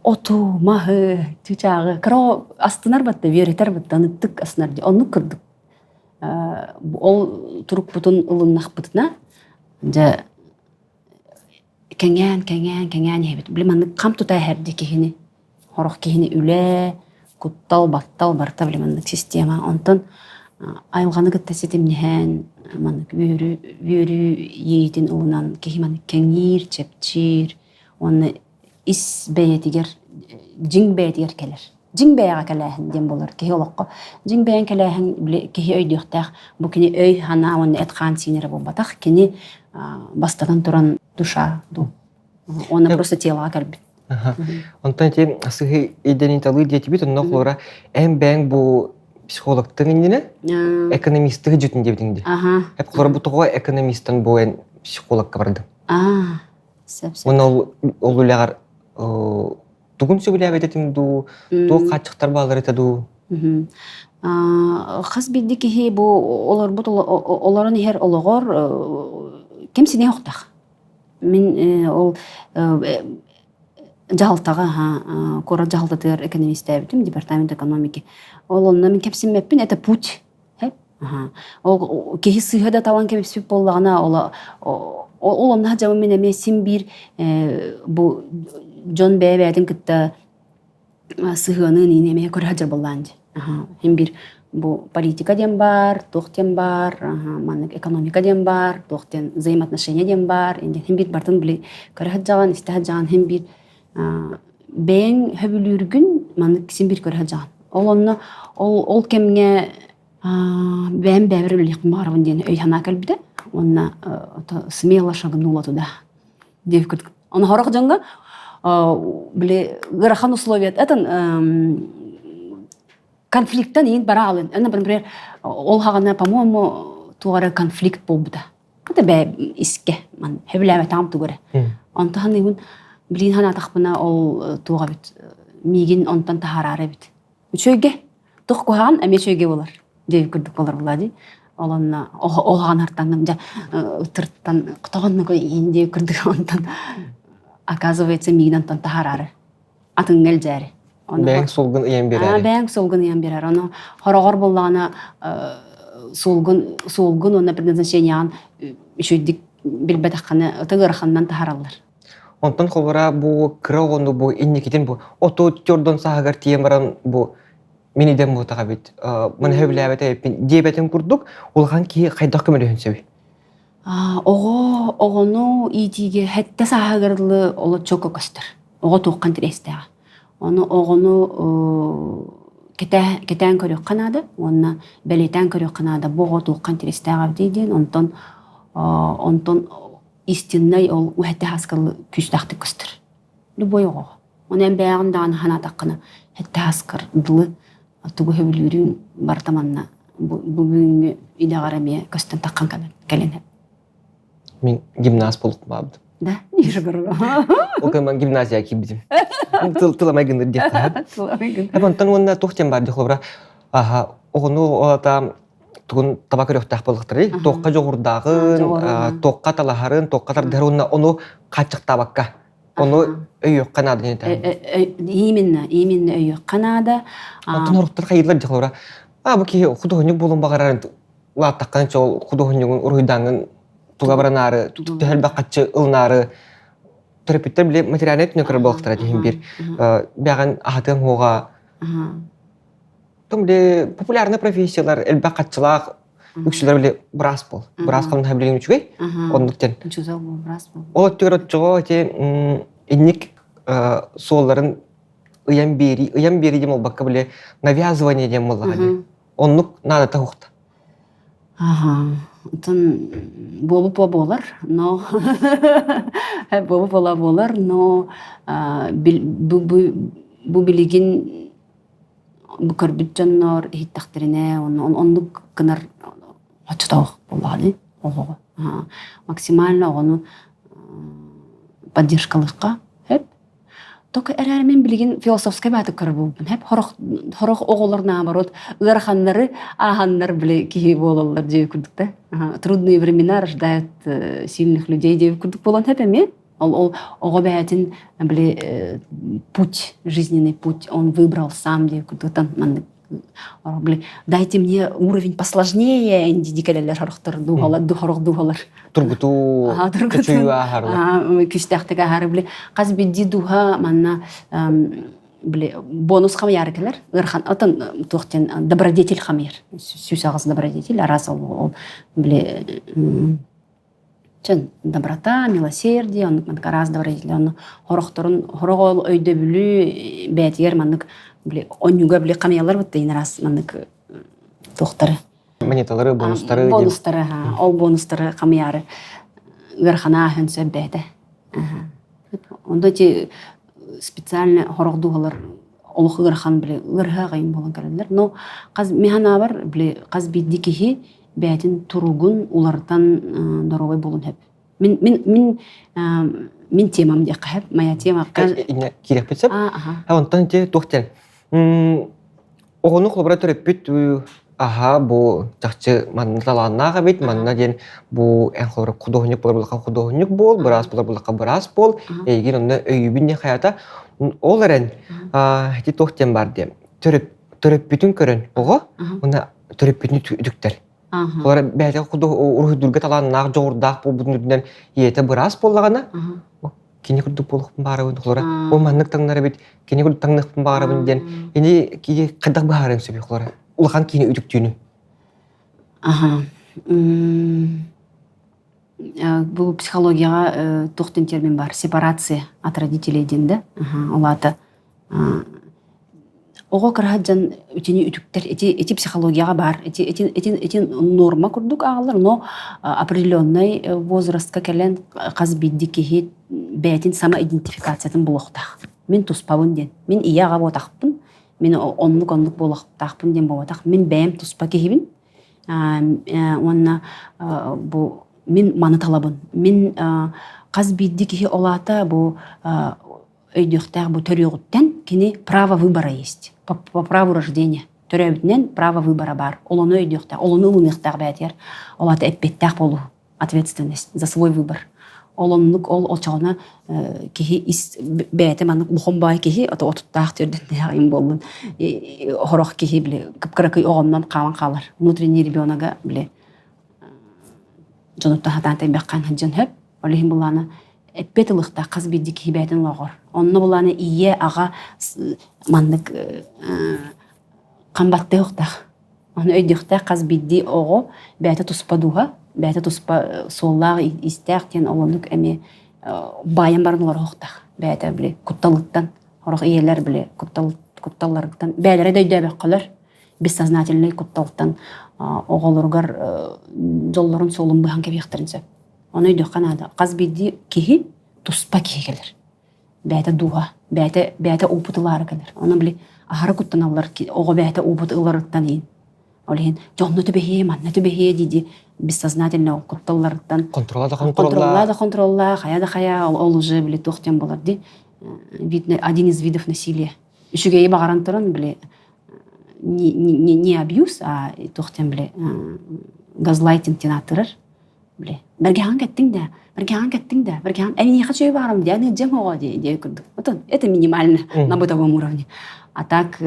оту, маһы, чыычааҕы кыра астынар батта, үөрэтэр батта, ыныттык астынар дии. Оннук курдук. Ол турукпутун ылыннахпытына, дьэ кэҥээн, кэҥээн, кэҥээн иһэбит. Били маннык хам тута иһэрди киһини. Сорох киһини үлэ, куттал, баттал барыта били маннык система. Онтон айылҕаны кытта ситимниһэн, маннык үөрүү, үөрүү иэйиитин ылынан киһи маннык кэҥиир, чэпчиир уонна ис бэйэтигэр дьиҥ бэйэтигэр кэлэр. Дьиҥ бэйэҕэ кэлээһин диэн буолар. Киһи олоххо дьиҥ бэйэҥ кэлээһин били киһи өйдүөхтээх. Бу кини өй, санаа уонна эт-хаан сиин эрэ буолбатах. Кини бастатан туран душа дуу. Уонна просто телоҕа кэлбит. Онтон ити сыһы идэниталыы диэтибит, онно холора эн бэйэҥ бу психологтың иннинэ экономистыгы дьүтүн диэбитиҥ дии. Эп холора бу тоҕо экономистан бу эн психологка бардыҥ? Сөп-сөп. Уонна ол ол үлэҕэр тугун сөбүлээбэт этиҥ дуу, туох хааччахтар бааллар этэ дуу? Хас биирдии киһи бу олорбут олорон иһэр олоҕор кэмсиниэ охтох. Мин ол дьаһалтаҕа куорат дьаһалтатыгар экономистээбитим, департамент экономики. Ол онно мин кэпсиммэппин, это путь. Ол киһи сыыһа да талан кэбиспит буоллаҕына, ол ол онно дьабын мин эмиэ син биир бу дьон бэйэ-бэйэтин кытта сыһыанын иин эмиэ көрө сылдьар буоллаан дии. Син биир бу политика диэн баар, туох диэн баар, маннык экономика диэн баар, туох диэн взаимоотношения диэн баар, син биир барытын били көрө сылдьаҕын, истэ сылдьаҕын, син биир бэйэҥ сөбүлүүргүн маннык син биир көрө сылдьаҕын. Ол онно ол ол кэмҥэ бэйэм бэйэбэр үлэлиэхпин баҕарабын диэн өй-санаа кэлбитэ. Уонна смело шагнула туда диэбит курдук. Ону сорох дьоҥҥо били ыарахан условия этэн конфликтан иин бара алын. Например, ол хаҕана, по-моему, туох эрэ конфликт буолбута. Это бээ искэ ман сөбүлээбэтэҕим тугу эрэ. Онтон саныыбын билигин санаатахпына ол туох эбит миигин онтон таһаараары эбит. Үчүгэйгэ туох куһаҕан эмиэ үчүгэйгэ буолар диэбит курдук буолар буолаа дии. Ол онно ол хаҕан артаҥҥын дьэ ытыртан тоҕоннук иин диэбит курдук онтон оказывается миигин онтон таһаараары атыҥҥа илдьээри. Бэйэҥ суолгун ыйан биэрээри. Бэйэҥ суолгун ыйан биэрэр. Ону хороҕор буоллаҕына суолгун суолгун уонна предназначениеҕын үчүгэйдик билбэтэххинэ ытык ыараханынан таһаараллар. Онтон холобура бу кыра оҕону бу инникитин бу оту төрдөн сааһыгар тиийэн баран бу мин идэм буотах эбит, маны сөбүлээбэт эбиппин диэбэтин курдук улахан киһи хайдах көмөлөһүн сөбүй? Оҕо оҕону иитиигэ сэттэ сааһыгар дылы олоччука көстөр. Оҕо туоххан тириэстээҕэ. Ону оҕону кэтээн көрүөххэ наада уонна бэлиэтээн көрүөххэ наада бу оҕо туоххан тириэстээҕэ эбитий диэн онтон онтон истиннэй ол сэттэ сааска дылы күүстээхтик көстөр. Любой оҕоҕо. Ону эн бэйэҕин даҕаны санаатаххына сэттэ сааскар дылы тугу сөбүлүүрүн барыта манна бу бүгүҥҥү идэҕэр эмиэ көстөн таххан кэлэн Мин гимнаст буолук Да, Ол кэмэн гимназия киирбитим. Тыл тыламай гыныр диэххэ. Онтон уонна туох диэн баар дьохлобура аха оҕону олата тугун таба көрүөхтээх буоллахтарый туохха дьоҕурдааҕын туохха талаһарын туохха тардыһарын уонна ону хааччахтаабакка Ону өйүөххэ наада диэн этэ. Именно, именно өйүөххэ наада. Онтон оруктар хайыылар дьахлара. А бу киһи худуоһунньук буолуон баҕарарын улааттаххына чол худуоһунньугун уруһуйдааҥҥын туга баранаары төһөлбөх хаччы ылынаары төрөппүттэр били материальнай өттүнэн көрөр буолуохтара диһин биир бэҕэн аһатыаҥ уоҕа Том били популярный профессиялар элбэх хаччылаах үксүлэр били быраас буол. Быраас хамнаһа билигин үчүгэй. Оннук диэн. Учуутал буол, быраас буол. Ол өттүгэр оччоҕо ити инник суолларын ыйан биэрии, ыйан биэрии диэн буолбакка били навязывание диэн буоллаҕа дии. Оннук наадата суохта. Аха. Оттон буолу по буолар, но буолу буола буолар, но бу билигин бу көрбүт дьоннор иһиттэхтэринэ оннук гынар оччотоох буоллаҕа дии оҕоҕо максимально оҕону поддержкалыахха сөп только эрээри мин билигин философскай баатык көрөр буолбун хэп хорох хорох оҕолор наоборот ыараханнары ааһаннар били киһи буолаллар диэби курдук да трудные времена рождают сильных людей диэби курдук буолан хэп эмиэ Ол, ол оҕо бэйэтин били путь, жизненный путь, он выбрал сам диye курдуктан маннык били дайте мне уровень посложнее инди кэлэллэр сорохтор дууһалар сорох дууһалар тургутуу тургутуу күүстээхтик аһары били хас биирдии дууһа манна били бонус хамыйаары кэлэр ыарахан отон туох диэн добродетель хамыйар сүүс аҕыс добродетель араас ол били Чын доброта, милосердие, оннук маннык араас добродетель онно хорохторун хорох ол өйдөбүлү бэйэтигэр маннык били онньуга били хамыйалар бытта ин араас маннык туохтары монеталары бонустары бонустары ол бонустары хамыйаары ыарахана ааһын сөп бэйэтэ онда ити специально хорох дууһалар олох ыарахан били ыарыһа аҕайын буолан кэлэллэр но хас мин санаабар били хас биирдии киһи бэйэтин туругун уларытан доруобай буолун сөп. Мин мин мин мин темам диэххэ сөп. Моя тема киирэхпит сөп. Онтон ити туох диэн оҕону холобура төрөппүт аха бу чахчы манна талааннаах эбит манна диэн бу эн холобура худуоһунньук буолар буллахха худуоһунньук буол быраас буолар буллахха быраас буол эйигин онно өйүүбүн диэн хайата ол эрэн ити туох диэн бар диэн төрөппүтүн көрөн оҕо уонна төрөппүтүн үтүктэр. Олор бэйэтэ уруһуйдуурга талааннаах, дьоҕурдаах буолбутун үрдүнэн ийэтэ быраас буоллаҕына, кини курдук буолуохпун баарабын, холоро ол маннык таҥнар эбит, кини курдук таҥныахпын баарабын диэн ини киһи хайдах быһаарыан сөбүй холоро улахан киһини үтүктүүнү. Аха. Бу психологияҕа туох диэн термин бар? Сепарация от родителей диэн да? Ол аата Оҕо кыраһа дьон итини үтүктэр, ити ити психологияҕа баар, ити ити ити ити норма курдук ааҕыллар, но определенный возрастка кэлэн хас биирдии киһи бэйэтин самоидентификациятын булуохтаах. Мин туспабын диэн. Мин ийэ аҕа буотахпын, мин оннук-оннук буолуохтаахпын диэн буолбатах. Мин бэйэм туспа киһибин. Уонна бу мин маны талабын. Мин хас биирдии киһи ол аата бу өйдүөхтээх бу төрүөҕүттэн кини право выбора есть по, по праву рождения төрөөбүтүнэн право выбора баар ол ону өйдүөхтээх ол ону ылыныахтаах бэйэтигэр ол аата эппиэттээх буолуу ответственность за свой выбор ол оннук ол очоҕуна киһи ис бэйэтэ маннык улахан баай киһи ото отуттаах төрдөннөөх им буоллун хорох киһи били кып-кыракый оҕоннон хаалан хаалар внутренний ребенога били дьонуттан хатаан тэйбэххэ сылдьан сөп ол иһин былаана. Эппиэт ылыахтаах хас биирдии киһи бэйэтин олоҕор. Онно булааны ийэ, аҕа маннык хам баттыахтаах. Ону өйдүөхтээх хас биирдии оҕо бэйэтэ туспа дууһа, бэйэтэ туспа суоллаах, истээх диэн ол оннук эмиэ баайан баран олоруохтаах. Бэйэтэ били кутталыттан, сорох ийэлэр били куттал кутталларыттан бэйэлэрэ да өйдөөбөххөлөр бессознательнай кутталтан оҕолоругар дьоллорун суолун быһан кэбиэхтэрин сөп. Ону өйдүөххэ наада. Хас биирдии киһи туспа киһи кэлэр. Бэйэтэ дууһа, бэйэтэ бэйэтэ опыт ылаары кэлэр. Ону били аһара куттаналлар оҕо бэйэтэ опыт ыларыттан иһин. Ол иһин дьонно түбэһиэ, манна түбэһиэ дии-дии бессознательно ол кутталларыттан Контролла да контролла контролла да контролла, хайа да хайа, ол, ол уже били туох диэн буолар дии. Видно, один из видов насилия. Үчүгэйи баҕаран туран били не, не, не абьюз, а туох диэн били газлайтинг диэн ааттырар. Били бэргэһэҕин кэттиҥ да, бэргэһэҕин кэттиҥ да, бэргэһэҕин эйиэхэ чөй баарым диэн ыдьаҥ оҕо диэ диэ курдук. Вот это минимально на бытовом уровне. А так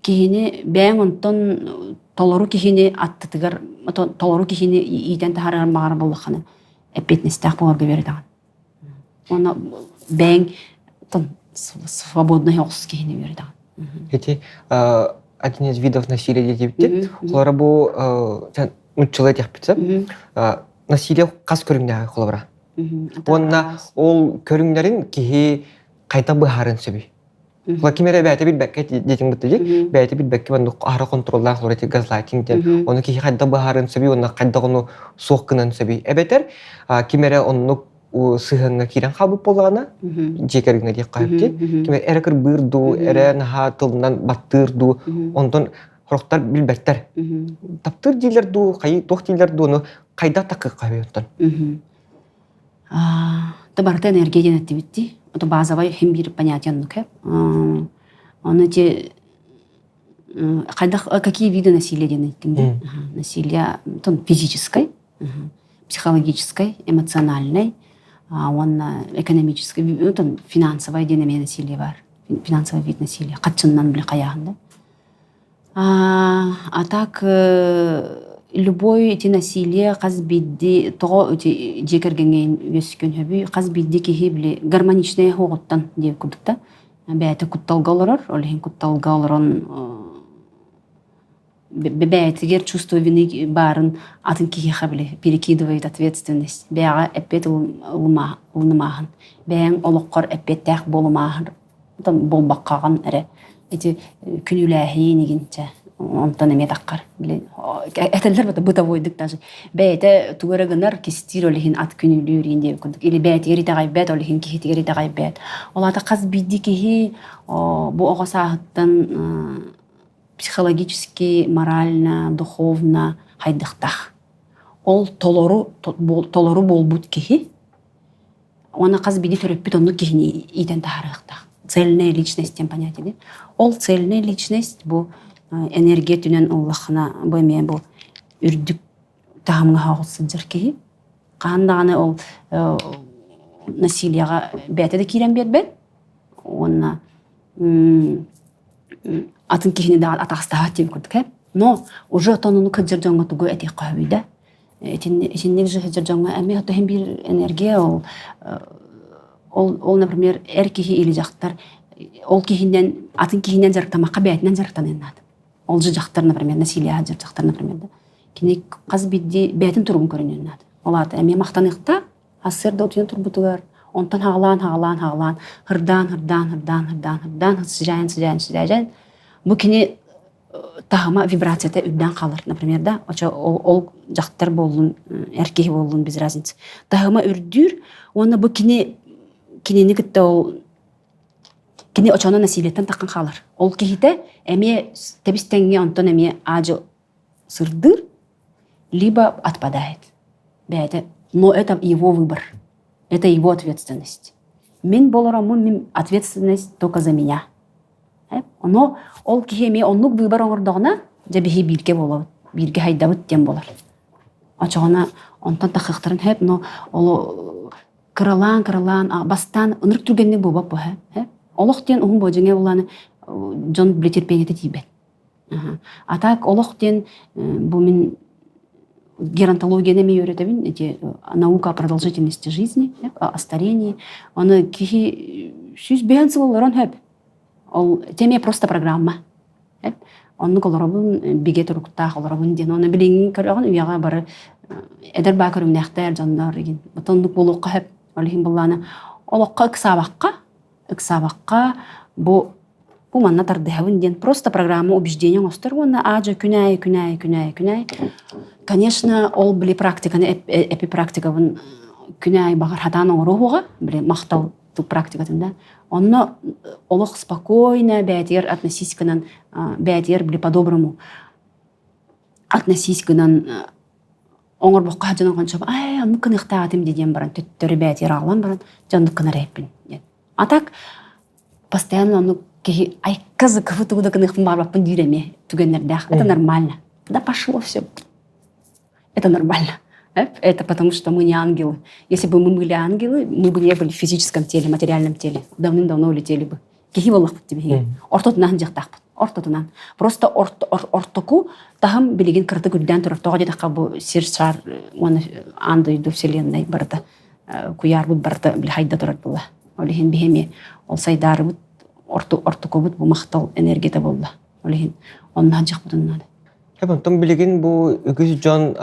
киһини бэйэҥ онтон толору киһини аттытыгар толору киһини иитэн таһаарар баҕар буоллаххына эппиэтинэстээх буоларга үөрэтэҕин. Уонна бэйэҥ свободный оҕус киһини үөрэтэҕин. Ити один из видов насилия диэбиттин. Холобура бу нуччалыы этиэхпит сөп. Насилие хас көрүҥнээҕий холобура? Уонна ол көрүҥнэрин киһи хайдах быһаарыан сөбүй? Ким эрэ бэйэтэ билбэккэ диэтиҥ бытта дии. Бэйэтэ билбэккэ маннык аһара контроллаах олорор эти газлайтинг диэн. Ону киһи хайдах быһаарыан сөбүй уонна хайдах ону суох гынан сөбүй. Эбэтэр ким эрэ оннук сыһыаҥҥа киирэн хаалбыт буоллаҕына, дьиэ кэргэҥҥэ диэххэ сөп дии. Ким эрэ кырбыыр дуу, эрэ наһаа тылынан баттыыр дуу, онтон сорохтор билбэттэр. Таптыыр дииллэр дуу, хайы туох дииллэр дуу, ону хайдах такыахха сөбүй онтон? Это барыта энергия диэн эттибит дии. Это базовай иһин биир понятие оннук ээ. Ону ити хайдах какие виды насилия диэн эттиҥ дии. Насилие физическое, психологическое, эмоциональное уонна экономическое, ну, финансовое диэн эмиэ насилие баар. Финансовый вид насилия. Хаччыннан били хайааһын да. А так любой ити насилие хас биирдии тоҕо ити дьиэ кэргэҥҥэ үөскүөн сөбүй хас биирдии киһи били гармоничнай оһоҕуттан диэн курдук да бэйэтэ кутталга олорор ол иһин кутталга олорон бэйэтигэр чувство вины баарын атын киһиэхэ били перекидывает ответственность бэйэҕэ эппиэт ылынымааһын бэйэҥ олоххор эппиэттээх буолумааһын буолбаккаҕын эрэ ити күнүүлээһин игин чэ онтон эмиэ таххар били этэллэр бытовойдук даже бэйэтэ тугу эрэ гынар кистиир ол иһин ат күнүүлүүр иин диэбит курдук или бэйэтигэр итэҕэйбэт ол иһин киһитигэр итэҕэйбэт ол аата хас биирдии киһи бу оҕо сааһыттан психологически морально духовно хайдахтаах ол толору толору буолбут киһи Уонна хас биирдии төрөппүт оннук киһини иитэн таһаарыахтаах. Цельная личность диэн понятие диэн. Ол цельная личность бу энергия өттүнэн ыллаххына бу эмиэ бу үрдүк таһымҥа оҕус сылдьар киһи. Хаһан даҕаны ол насилиеҕа бэйэтэ да киирэн биэрбэт уонна атын киһини даҕаны атаҕастаабат диэн курдук ээ. Но уже отон ону кырдьар дьоҥҥо тугу этиэххэ сөбүй да? Итинник же сылдьар дьоҥҥо эмиэ ото иһин биир энергия ол ол ол например эр киһи или дьахтар ол киһинэн атын киһинэн дьарыктаммакка бэйэтинэн дьарыктаныан наада. Ол же дьахтар например насилие сылдьар дьахтар например да кини хас биирдии бэйэтин туругун көрүнүөн наада. Ол аата эмиэ махтаныахтаах сарсыарда утуйан турбутугар онтон хаҕалаан хаҕалаан хаҕалаан ырдаан ырдаан ырдаан ырдаан ырдаан сыдьаайан сыдьаайан сыдьаайан бу кини таһыма вибрацията үрдээн хаалар например да очо ол, ол дьахтар буоллун эр киһи буоллун без разницы таһыма үрдүүр уонна бу кини кинини кытта ол кини очоно насилиеттан таххан хаалар ол киһитэ эмиэ тэбис тэҥҥэ онтон эмиэ аадьы сырдыыр либо отпадает бэйэтэ но это его выбор это его ответственность мин болороммун мин ответственность только за меня Ону ол киһи эмиэ оннук быыбар оҥордоҕуна, дьэ биһи бииргэ буолабыт, бииргэ хайдабыт диэн буолар. Очоҕуна онтон тахыахтарын сөп, но ол кыралаан кыралаан бастаан ынырык түргэнник буолбат буо һэ. Олох диэн уһун буо дьиҥэ булааны дьон били терпениетэ тиийбэт. А так олох диэн бу мин Геронтологияны эмиэ үөрэтэбин, эти наука о продолжительности жизни, о старении. Оны киһи 105 сыл олорон хөп. Ол эмиэ просто программа. Оннук олоробун, бигэ туруктаах олоробун диэн. Оны билиҥҥи көрөҕүн үйэҕэ бары эдэр баа көрүҥнээхтэр дьоннор игин. Оннук буолуохха хөп. Ол иһин былаана олоххо ыксаабакка, ыксаабакка бу бу манна тардыһабын диэн просто программа убеждения оҥостор уонна аадьа күн аайы күн аайы күн аайы күн аайы конечно ол били практиканы эпипрактикабын күн аайы баҕар хатаан оҥоруоҕа били махтал практикатын да онно олох спокойно бэйэтигэр относись гынан бэйэтигэр били по-доброму относись гынан оҥорбокко сылдьан оҥончо ай оннук гыныахтаатым диэн баран төттөрү бэйэтигэр аҕалан баран дьэ оннук гынар эбиппин диэн а так постоянно оннук киһи айка зыкыбы тугу да гыныахпын баҕарбаппын диир эмиэ түгэннэрдээх это нормально да пошло все это нормально это потому что мы не ангелы если бы мы были ангелы мы бы не были в физическом теле материальном теле давным-давно улетели бы киһи буоллахпыт биһиги ортотунан дьахтаахпыт ортотунан просто ортоку таһым билигин кыратык үрдээн турар тоҕо диэтэххэ бу сир шар уонна аан дойду вселенной барыта куйаарбыт барыта били хайда турар буолла ол иһин биһи эмиэ ол сайдаарыбыт ортокубут бу махтал энергията буолла ол иһин онно сылдьыахпытын наада Онтон билигин бу үгүс дьон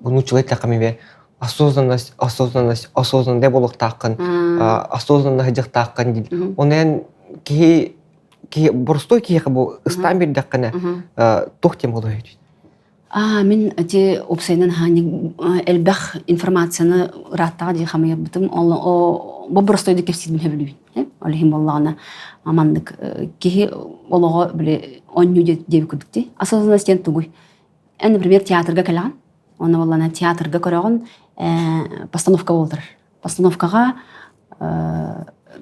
нууччалыы эттэххэ эмиэ осознанность, осознанность, осознанный буолуохтааххын, осознанно сылдьыахтааххын диир. Онон киһи киһи боростуой киһиэхэ бу ыстаан биэрдэххинэ туох диэн буолуой Аа, мин ити уопсайынан хаанньык элбэх информацияны ырааттаҕа дии хамыйарбытым. Ол бу боростуойдук кэпсиирбин сөбүлүүбүн. Ол иһин буоллаҕына маннык киһи олоҕо били оонньуу диэбит курдук дии. Осознанность диэн тугуй? Эн, например, театрга кэлэҕин. Онно буоллаҕына театрга көрөҕүн постановка буолар. Постановкаҕа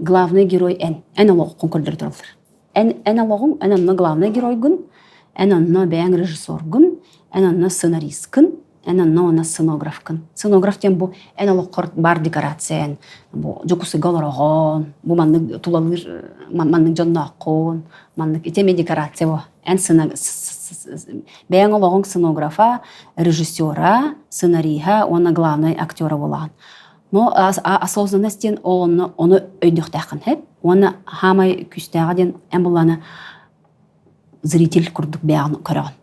главный герой эн. Эн олоҕун көрдөрө тураллар. Эн, эн олоҕуҥ, эн онно главный геройгун, эн онно бэйэҥ режиссергун, эн онно сценаристкын, эн онно уонна сценографкын. Сценограф диэн бу эн олоххор баар декорация эн бу Дьокуускайга олороҕун, бу маннык тулалыыр маннык дьоннооххун, маннык ити эмиэ декорация бу. Эн бэйэҥ олоҕуҥ сценографа, режиссера, сценариһа уонна главный актера буолаҕын. Но осознанность диэн ол онно ону өйдүөхтээххин сөп. Уонна хаамай күүстээҕэ диэн эн буллаана зритель курдук бэйэҕин көрөҕүн.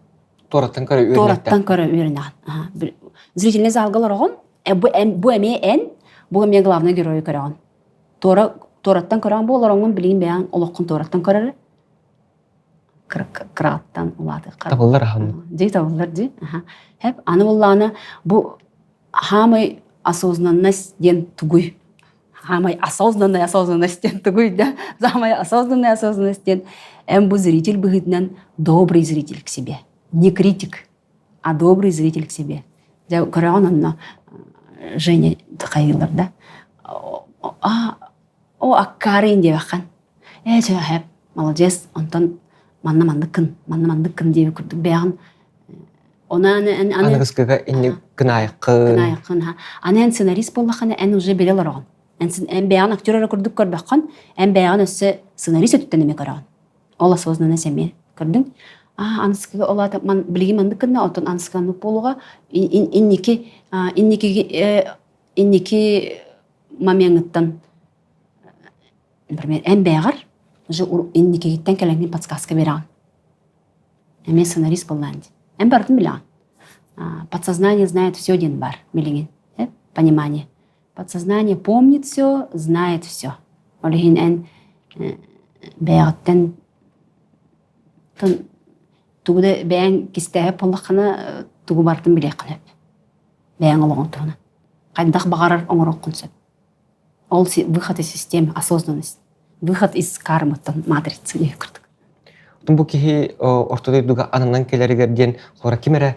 Туораттан көрө үөрэнэхтэн. Туораттан көрө үөрэнэҕин. Зрительный залга олороҕун, бу, бу эмиэ эн, бу эмиэ главный геройу көрөҕүн. Туора, туораттан көрөҕүн бу олороҥҥун билигин бэйэҥ олоххун туораттан көрөр кырааттан улаатыахха. Табыллар аһын. Дии табыллар дии. Хэп аны буллаана бу хаамай осознанность диэн тугуй? Хаамай осознанная осознанность диэн тугуй да? Самая осознанная осознанность диэн эн бу зритель быһыытынан добрый зритель к себе. Не критик, а добрый зритель к себе. Дьэ көрөҕүн онно Женя хайыылар да о аккаарыйын диэбэххин ээ чэ хэп молодец онтон манна манныккын манна манныккын диэбит курдук бэйэҕин Оны аны аны Аныгыскыга инник кынаайыккын. Кынаайыккын ха. Аны эн сценарист буоллаххына эн уже билэ олороҕун. Эн эн бэйэҕин актер эрэ курдук көрбөххүн, эн бэйэҕин өссө сценарист өттүттэн эмиэ көрөҕүн. Ол осознанность эмиэ. Көрдүҥ? Аа, аныскыга ол аата ман билигин маннык гынна, оттон аныскы аннык буолуоҕа. Инники инники инники момеҥҥыттан например, эн бэйэҕэр уже инникигиттэн кэлэҥҥин подсказка биэрэҕин. Эмиэ сценарист буоллаан дии. Эн барытын билэҕин. Подсознание знает все диэн баар билигин. Понимание. Подсознание помнит все, знает все. Ол иһин эн бэйэҕиттэн тугу да бэйэҥ кистээһэп буоллаххына тугу барытын билиэххин сөп. Бэйэҥ олоҕуҥ туһунан. Хайдах баҕарар оҥоруоххун сөп. Ол выход из системы, осознанность. Выход из кармы, матрицы диye курдук. Бу киһи орто дойдуга ананан кэлэригэр диэн хора ким эрэ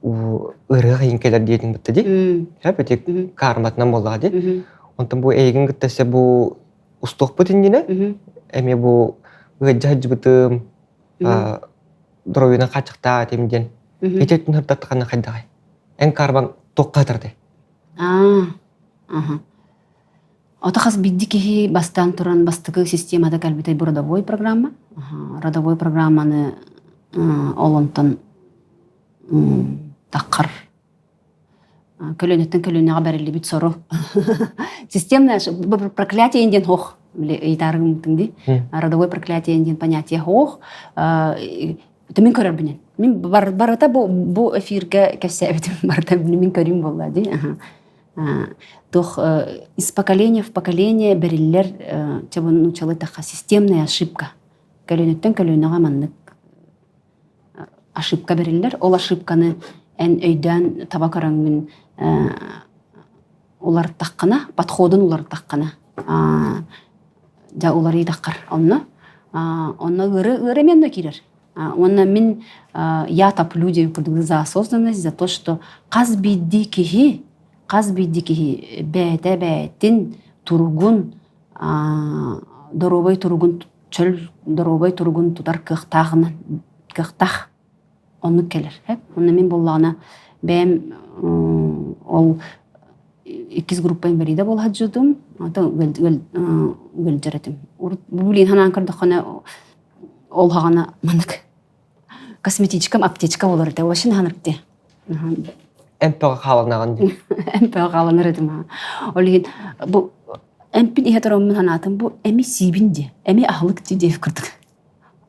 ырыа иһин кэлэр диэтиҥ бытта дии. Сөп ити карматынан буоллаҕа дии. Онтон бу эйигин кытта өссө бу устуохпут иннинэ эмиэ бу ыалдьа сылдьыбытым доруобуйанан хааччахтаа этим диэн ити өттүн сырдаттаххына хайдаҕай? Эн кармаҥ туохха сытардай? Аа, аха. Ото хас биирдии киһи бастаан туран бастакы системата кэлбитэ бу родовой программа. Родовой программаны ол онтон Таххар көлүөнэттэн көлүөнэҕэ бэриллибит сору. Системное проклятие диэн хоох ыйытаарыгымтын дии. Родовое проклятие диэн понятие хоох. Мин көрөрбүнэн. Мин барыта бу бу эфиргэ кэпсээбитим барыта мин көрүүм буолла дии. Туох из поколения в поколение бэриллэр нууччалыы тахха системная ошибка. Көлүөнэттэн көлүөнэҕэ маннык ошибка бэриллэр. Ол ошибканы эн өйдөөн таба көрөҥҥүн уларыттаххына, подходун уларыттаххына, дьэ уларыйдаххар онно. Онно ыары ыары эмиэ онно киирэр. Уонна мин я топлю диэн курдук за осознанность, за то, что хас биирдии киһи, хас биирдии киһи бэйэтэ бэйэтин туругун, доруобай туругун чөл доруобай туругун тутар кыахтааҕынан кыахтаах оннук кэлэр. Онно мин буоллаҕына бэйэм ол иккис группа инвалида буола сылдьыбытым, ото ыалдьар этим. Урут бу билигин санаан көрдөххүнэ ол хаҕана маннык косметичкам аптечка буолар этэ очень хаанырты. Эмпэҕэ хааланаҕын дии. Эмпэҕэ хааланар этим. Ол иһин бу эмпин иһэ тураммын санаатым бу эми сиибин дии, эми аһылык дии диэбит курдук.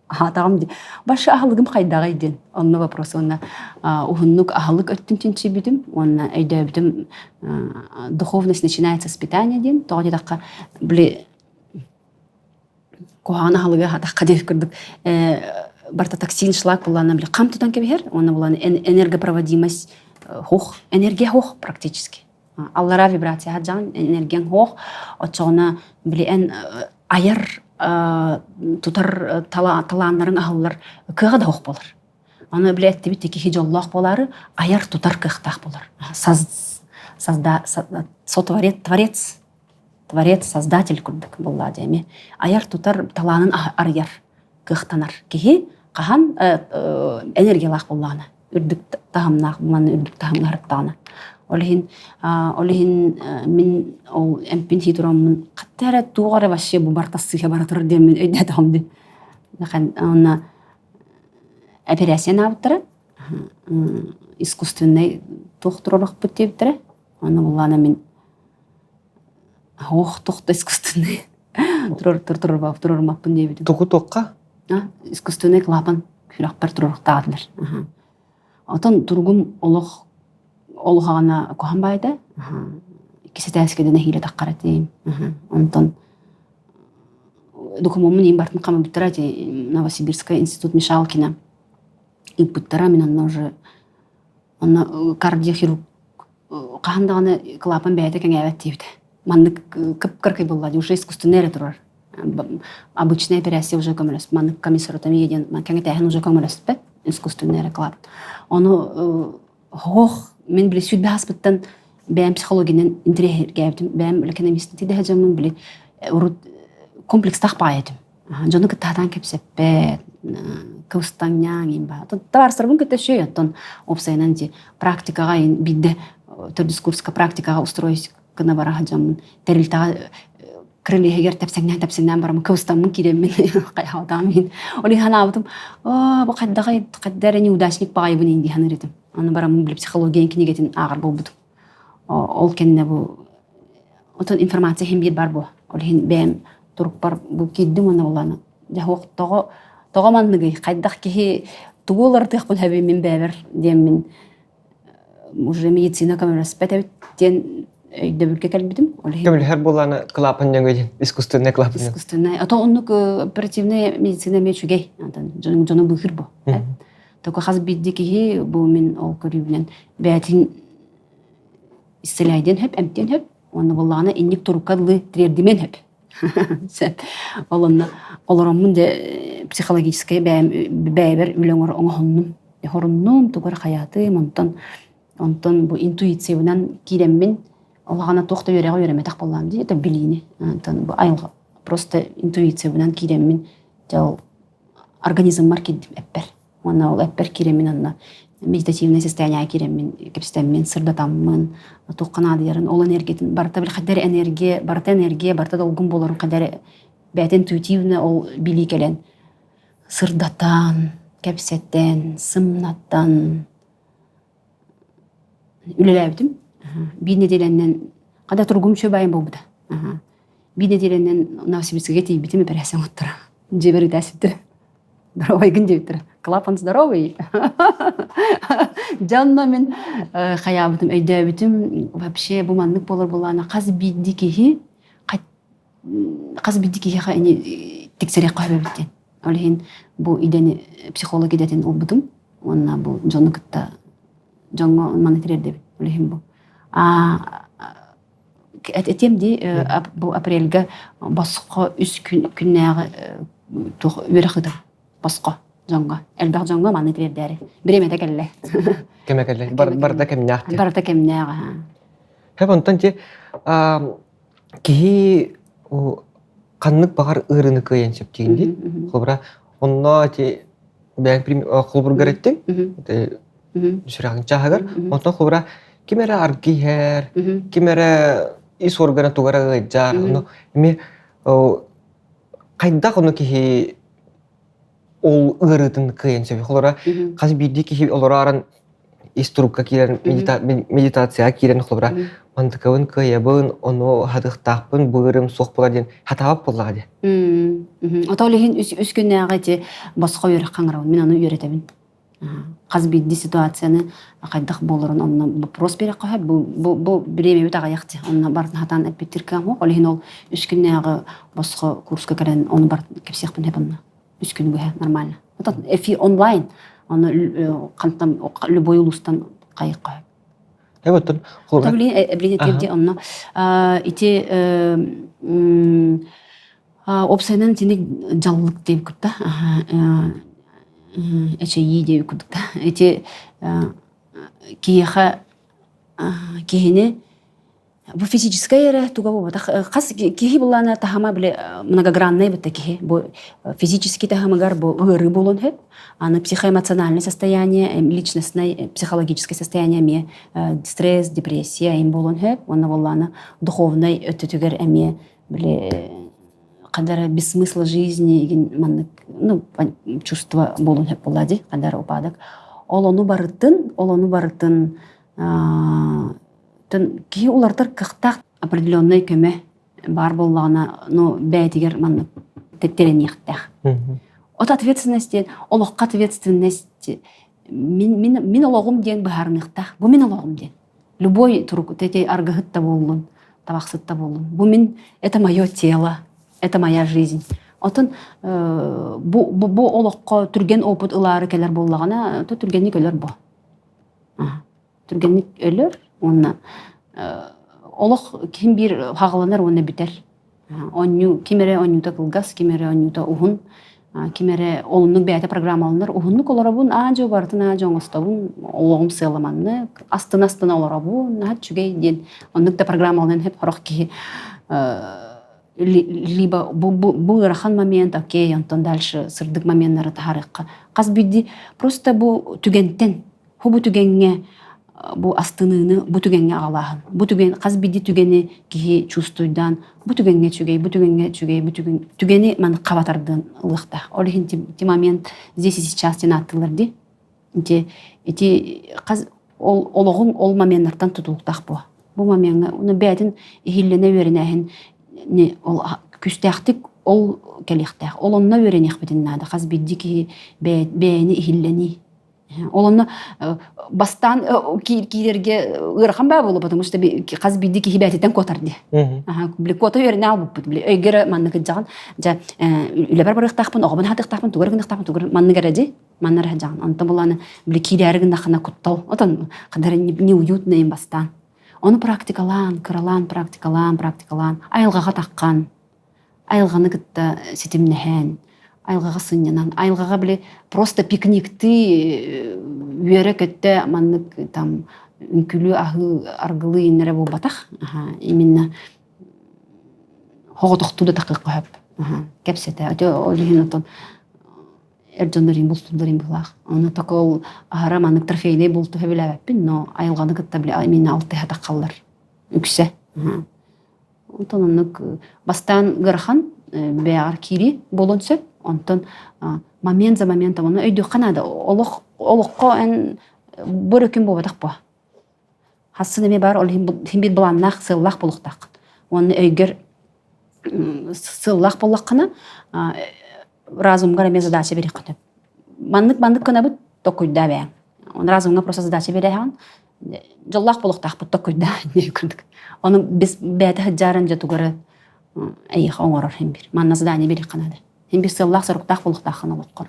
Аһаатаҕым дии. Башы аһылыгым хайдаҕый диэн. Онно вопрос уонна уһуннук аһылык өттүн чинчийбитим уонна өйдөөбүтүм духовность начинается с питания диэн. Тоҕо диэтэххэ, били куһаҕан аһылыгы аһатахха диэбит курдук барыта токсин шлак булаана били хам тутан кэбиһэр уонна булаана энергопроводимость хух энергия хух практически аллараа вибрация хаджаҕын энергияҥ хуох оччоҕуна били эн айар тутар талааннарыҥ аһыллар кыаҕа да хуох буолар аны били эттибит киһи дьоллоох буолаары айар тутар кыахтаах буолар созда сотворец творец Творец, создатель курдук буоллаа дии эмиэ. Айар-тутар талаанын арыйар, кыахтанар киһи хаһан энергиялаах буоллаҕына, үрдүк таһымнаах манна үрдүк таһымҥа сырыттаҕына. Ол иһин ол иһин мин ол эмпин сии тураммын хатта эрэ туох эрэ вообще бу барыта сыыһа бара турар диэммин өйдөөтөҕүм дии. Уонна эпэрээссийэ анаабыттара искусственнай туох туруорахпыт диэбиттэрэ. Аны буллаана мин Ох, туох да искусственный туруорумаппын диэбитим. Тугу туохха? Искусственный клапан сүрэхпэр туруоруохтаах этилэр. Отон туругум олох олохаҕына куһаҕан баайда. Иккис этээскэ нэһиилэ таххар этим. Онтон докумуоммун иин бартын хамабыттара ити Новосибирскай институт Мишалкина ыыппыттара мин онно уже онно кардиохирург хаһан даҕаны клапан бэйэтэ кэҥээбэт диэбитэ. Маннык кып-кыракый буолла дии, уже искусственный эрэ турар. Обычная эпэрээссийэ уже көмөлөспөт. Маннык комиссаротомия диэн кэҥэтээһин уже көмөлөспөт искусственный эрэ клапан. Ону хоох мин били сүүрбэ ааспыттан бэйэм психологиянан интэриэһиргээбитим. Бэйэм экономист дэһэ дьоммун били урут комплекстаах баҕайы этим. Дьону кытта сатаан кэпсэппэт, кыбыстаҥньаҥ иин баа. Табаарыстарбын кытта үчүгэй, оттон уопсайынан ити практикаҕа иин биирдэ төрдүс курска практикаҕа устроить гына бара сылдьаммын тэрилтэҕэ крыльеһигэр тэпсэҥнээн-тэпсэҥнээн бараммын кыбыстаммын киирэммин хайаабатаҕым иһин. Ол иһин санаабытым, оо, бу хайдаҕай хайда эрэ неудачник баҕайыбын иин дии саныыр этим. Аны бараммын били психология кинигэтин ааҕар буолбутум. Ол кэннэ бу отон информация иһин биир бар буо. Ол иһин бэйэм турукпар бу киирдим уонна булааны дьэ суох тоҕо тоҕо манныгый хайдах киһи тугу уларытыахпын сөбүй мин бэйэбэр диэммин уже медицина көмөлөспөт эбит диэн өйдөбүлгэ кэлбитим. Ол иһин Көмөлөһөр буоллаана клапан нөҥүө диэн искусственный клапан. Искусственный. А то оннук оперативная медицина эмиэ үчүгэй. Дьону дьону быыһыыр бу. Только хас биирдии киһи бу мин ол көрүүбүнэн бэйэтин исцеляйдиэн сөп, эмтиэн сөп. Уонна буоллаҕына инник турукка дылы тириэрдимиэн сөп. Сөп. Ол онно олороммун дьэ психологическай бэйэм бэйэбэр үлэ оҥоһуннум. Хоруннум, тугу эрэ хайаатым, онтон онтон бу интуициябынан киирэммин улаҕана туох да үөрэҕи үөрэммэтэх буоллаҕым дии, это билиини. Онтон бу айылҕа просто интуициябынан киирэммин дьэ ол организммар киирдим эппэр. Уонна ол эппэр киирэммин онно медитативное состояние киирэммин кэпсэтэммин, сырдатаммын, туохха наадыйарын, ол энергиятын барыта били хайдах эрэ энергия, барыта энергия, барыта долгун буоларын хайдах эрэ бэйэтэ интуитивно ол билии кэлэн сырдатан, кэпсэтэн, сымнатан. Үлэлээбитим. Биир нэдиэлэннэн хада тургум үчүгэй буолбута. Биир нэдиэлэннэн Новосибирскайга тиийбитим эпэрээссийэ оҥоттора. Дьиэбэр ытаасыттара. Здоровайгын диэбиттэрэ. Клапан здоровый. Дьэ онно мин хайаабытым, өйдөөбүтүм вообще бу маннык буолар буоллаҕына хас биирдии киһи хас биирдии киһиэхэ ини тиксэриэххэ сөп эбит диэн. Ол иһин бу идэни психолог идэтин ылбытым уонна бу дьону кытта дьоҥҥо маны тириэрдэбин. Ол иһин бу. А этиэм дии бу апрельга босхо үс күн күннээҕи туох үөрэх ыытар босхо дьоҥҥо элбэх дьоҥҥо маны тириэрдээри бириэмэтэ кэллэ кэмэ кэллэ барыта кэмнээх барыта кэмнээх Хэп онтон ти киһи ханнык баҕар ыарыыны кыайан сөп диигин дии холобура онно ити бэйэҥ холобургар эттиҥ сүрэҕиҥ чааһыгар онтон холобура ким эрэ аргы иһэр ким эрэ ис органа туга эрэ ыалдьар ону эмиэ хайдах ону киһи ол ыарыытын кыайан сөбүй холобура хас биирдии киһи олорон ис турукка киирэн медитацияҕа киирэн холобура мантыкабын кыайабын ону хатыахтаахпын бу ыарыым суох буолар диэн хатаабат буоллаҕа дии Ото ол иһин үс күннээҕи ити босхо үөрэх хаҥырабын мин ону үөрэтэбин хас биирдии ситуацияны хайдах буоларын онно вопрос биэрэххэ сөп бу бу бу бириэмэбит аҕыйах дии онно барытын хатаан эппиттир кыам ол иһин ол үс күннээҕи босхо курска кэлэн ону барытын кэпсиэхпин сөп онно үс күнү быһа нормально эфир онлайн ону хантан любой улуустан хайыхха сөп оттон Блин, этиэм онно ити Уопсайынан итини дьаллык диэбит курдук эчэйии диэбит курдук да ити киһиэхэ киһини бу физическэй эрэ туга буолбатах хас киһи былаана таһыма били многогранный эбит да киһи бу физический таһымыгар бу ыарыы буолуон сөп аны психоэмоциональное состояние личностное психологическое состояние эмиэ стресс депрессия им буолуон сөп уонна буоллаана духовнай өттүтүгэр эмиэ били ханна эрэ без смысла жизни игин маннык ну чувство буолуон сөп буолла дии ханна эрэ упадок ол ону барытын ол ону барытын киһи уларытар кыахтаах определенный көмө баар буоллаҕына ну бэйэтигэр маннык тэрэниэхтээх от ответственность диэн олоххо ответственность мин мин мин олоҕум диэн быһаарыныахтаах бу мин олоҕум диэн Любой турук, эти аргыһыт да буоллун, табахсыт да буоллун. Бу мин, это мое тело, это моя жизнь. Оттон бу, бу, бу олоххо түргэн опыт ылаары кэлэр буоллаҕына, то түргэнник өлөр бу. Түргэнник өлөр уонна олох ким биир хаҕыланар уонна бүтэр. Оонньуу ким эрэ оонньуута кылгас, ким эрэ оонньуута уһун, ким эрэ олуннук бэйэтэ программаланар уһуннук олоробун, аа-дьуо барытын аа-дьуо оҥостобун, олоҕум сыаламаннык, астына-астына олоробун, наһаа үчүгэй диэн оннук да программаланан иһип сорох киһи либо бу, бу, бу ыарахан момент, окей, онтон дальше сырдык моменнары таһаарыахха. Хас биирдии просто бу түгэнтэн Бу бу түгэҥҥэ бу астыныыны бу түгэҥҥэ аҕалааһын. Бу түгэн хас биирдии түгэни киһи чувствуйдаан бу түгэҥҥэ үчүгэй, бу түгэҥҥэ үчүгэй, бу түгэн түгэни маннык хаба тардыан ылыахтаах. Ол иһин ти момент здесь и сейчас диэн ааттыыллар дии. Ити ити хас ол олоҕуҥ ол моменнартан тутулуктаах буо. Бу момеҥҥа уну бэйэтин иһиллэнэ үөрэнээһин ол күүстээхтик ол кэлиэхтээх. Ол онно үөрэниэхпитин наада. Хас биирдии киһи бэйэни иһиллэнии Ол онно бастаан киирэргэ ыарахан баа буолла, потому что хас биирдии киһи бэйэтиттэн куотар дии. Били куота үөрэнэ албыппыт. Били өйгө маннык ыдьаҕын дьэ үлэбэр барыахтаахпын, оҕобун аһатыахтаахпын, тугу эрэ гыныахтаахпын, тугу маннык эрэ дии. Манна эрэ дьаҕын. Онтон булааны били киирээри гыннаххына куттал. Отон хадара неуютно им бастаан. Ону практикалаан, кыралаан, практикалаан, практикалаан, айылҕаҕа таххан, айылҕаны кытта ситимнэһэн, айылҕаҕа сынньанан, айылҕаҕа били просто пикниктыы үөрэ-көттө маннык там үҥкүлүү аһыы аргылыы иннэрэ буолбатах. Именно хоҕотохтуу да тахыахха сөп. Кэпсэтэ. Ол иһин отон эр дьоннор иин бултууллар иин быһыылаах. Ону такол аһара маннык трофейнай булту сөбүлээбэппин, но айылҕаны кытта били именно алтыһа таххаллар үксэ. Онтон оннук бастаан ыарахан бэйэҕэр киирии буолуон сөп. Онтон момент за моментом ону өйдүөххэ наада. Олох олоххо эн бу эрэ күн буолбатах буо. Хассын эмиэ баар, ол иһин биир былааннаах, сыаллаах буолуохтааххын. Уонна өйгөр сыаллаах буоллаххына, разумгар эмиэ задача биэриэххэ сөп. Маннык-маннык гынабыт, токуйдаа бэйэҥ. Он разумҥа просто задача биэрэһэҕин, дьоллоох буолуохтаахпыт токуйдаа диэн курдук. Ону без бэйэтэ сылдьаарын дьэ тугары эйиэхэ оҥорор иһин биир. Манна задание биэриэххэ наада. Иһин биир сыаллаах-соруктаах буолуохтааххын олоххор.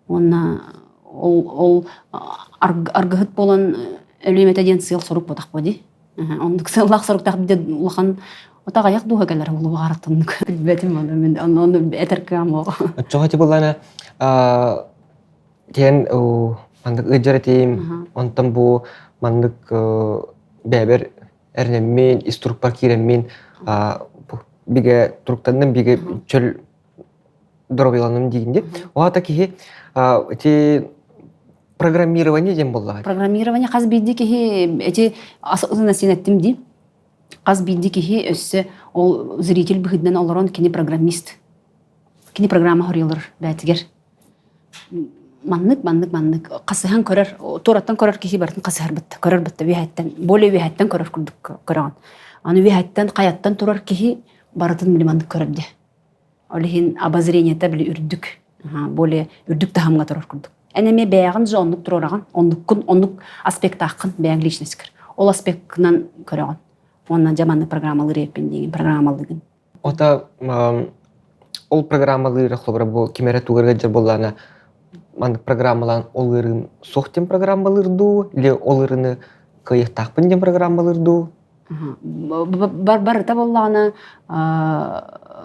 Уонна ол ол аргыһыт буолан өлүөм этэ диэн сыал-сорук буотах буо дии. Оннук сыаллаах-соруктаах диэн улахан отаҕайах дууһа кэлэр улубаҕараттаннык билбэтим ону мин ону этэр кыам оҕо. Оччоҕо ити буллана диэн маннык ыдьар этим, онтон бу маннык бэйэбэр эрэнэммин, ис турукпар киирэммин бигэ туруктанным, бигэ чөл доруобуйаланым диигин дии. Ол аата киһи ити программирование диэн буоллаҕа. Программирование хас биирдии киһи эти атын эттим дии. Хас биирдии киһи өссө ол зритель быһыытынан олорон кини программист. Кини программа хоруйалар бээтигэр. Маннык, маннык, маннык хасыһан көрөр, туораттан көрөр киһи барытын хасыһар бытта, көрөр бытта үөһэттэн, более үөһэттэн көрөр курдук көрөҕүн. Аны үөһэттэн, хайаттан турар киһи барытын били маннык көрөр дии. Ол иһин обозрениета били үрдүк, более үрдүк таһымҥа турар курдук. Эн эмиэ бэйэҕин же оннук туруораҕын, оннуккун, оннук аспектааххын бэйэҥ личностькар. Ол аспеккынан көрөҕүн. Уонна дьэ маннык программалыыр эппин диигин, программалыыгын. Ота ол программалыыра холобура бу ким эрэ тугар ыалдьар буоллаҕына маннык программалаан ол ыарыым суох диэн программалыыр дуу или ол ыарыыны кыайыахтаахпын диэн программалыыр дуу Барыта буоллаҕына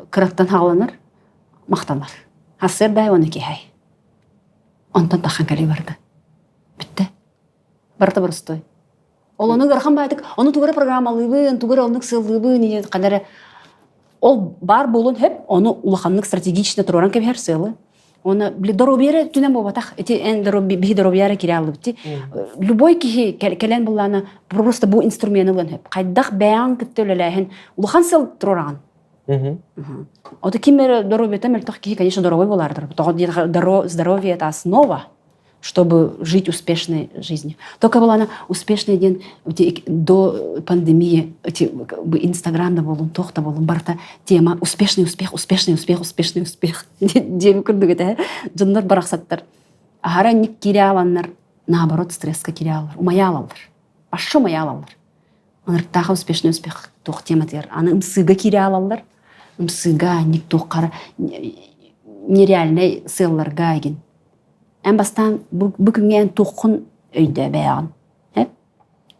кыраттан хааланар, махтанар. Сарсыарда уонна киэһэ. Онтон таххан кэлии барда. Бүттэ. Барыта боростуой. Ол ону ыарахан баайтык, ону тугу эрэ программалыыбын, тугу эрэ оннук сыаллыыбын, ийэ ханна эрэ ол баар буолуон сөп, ону улаханнык стратегично туруоран кэбиһэр сыалы. Уонна били доруобуйа эрэ өттүнэн буолбатах. Ити эн биһи доруобуйа эрэ киирэ аллыбыт дии. Любой киһи кэлэн буллаана просто бу инструмены ылыан сөп. Хайдах бэйэҥ кытта үлэлээһин улахан сыал туруораҕын. Ото ким эрэ доруобуйата мөлтөх киһи, конечно, здоровый буолаардар. Тоҕо диэн здоровье это основа чтобы жить успешной жизнью. Только была она успешный диэн до пандемии эти Инстаграм да буолун, туох да буолун, барыта тема успешный успех, успешный успех, успешный успех диэн курдук этэ. Дьоннор барахсаттар. Аһара инник киирэ аланнар, наоборот, стресска киирэ алалар, умайа алаллар. Башы умайа алаллар. Ынырыктааха успешный успех туох тематыгар. Аны ымсыыга киирэ алаллар. Ымсыыга, ник туоххара нереальнай сыалларга игин Эн бастаан бу, бу күҥҥэ эн туоххун өйдөөбөөҕүн. Эп?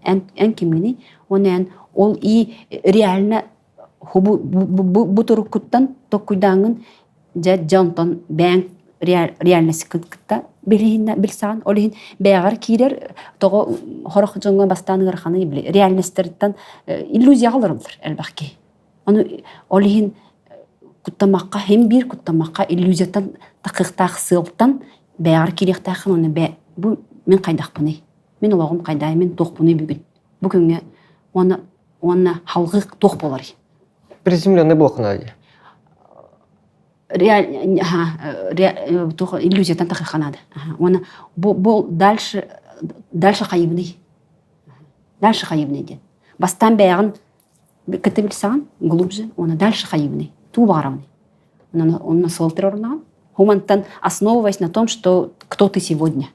Эн, эн кимҥиний? Уонна эн ол и реально бу, бу, бу, бу туруккуттан токкуйдааҥҥын дьэ дьэ онтон бэйэҥ реальностькын кытта билиһиннэ билсэҕин. Ол иһин бэйэҕэр киирэр тоҕо сорох дьоҥҥо бастаан ыараханы били реальностарыттан иллюзияҕа олороллор элбэх киһи. Ону ол иһин куттамахха һин биир куттамахха иллюзияттан тахыахтаах сыалтан бэйэҕэр киириэхтээххин уонна бэ бу мин хайдахпыный мин олоҕум хайдаай мин туохпунуй бүгүн бу күҥҥэ уонна уонна халҕыы туох буоларый Приземленный буолхуна дии. Туох иллюзияттан тахыахха наада. Уонна бу бу дальше дальше хайыбыный дальше хайыбыный диэн. Бастаан бэйэҕин кытта билсэҕин глубже уонна дальше хайыыбыный туу баҕарабыный онно суол орнаҕын Хумантан основываясь на том, что кто ты сегодня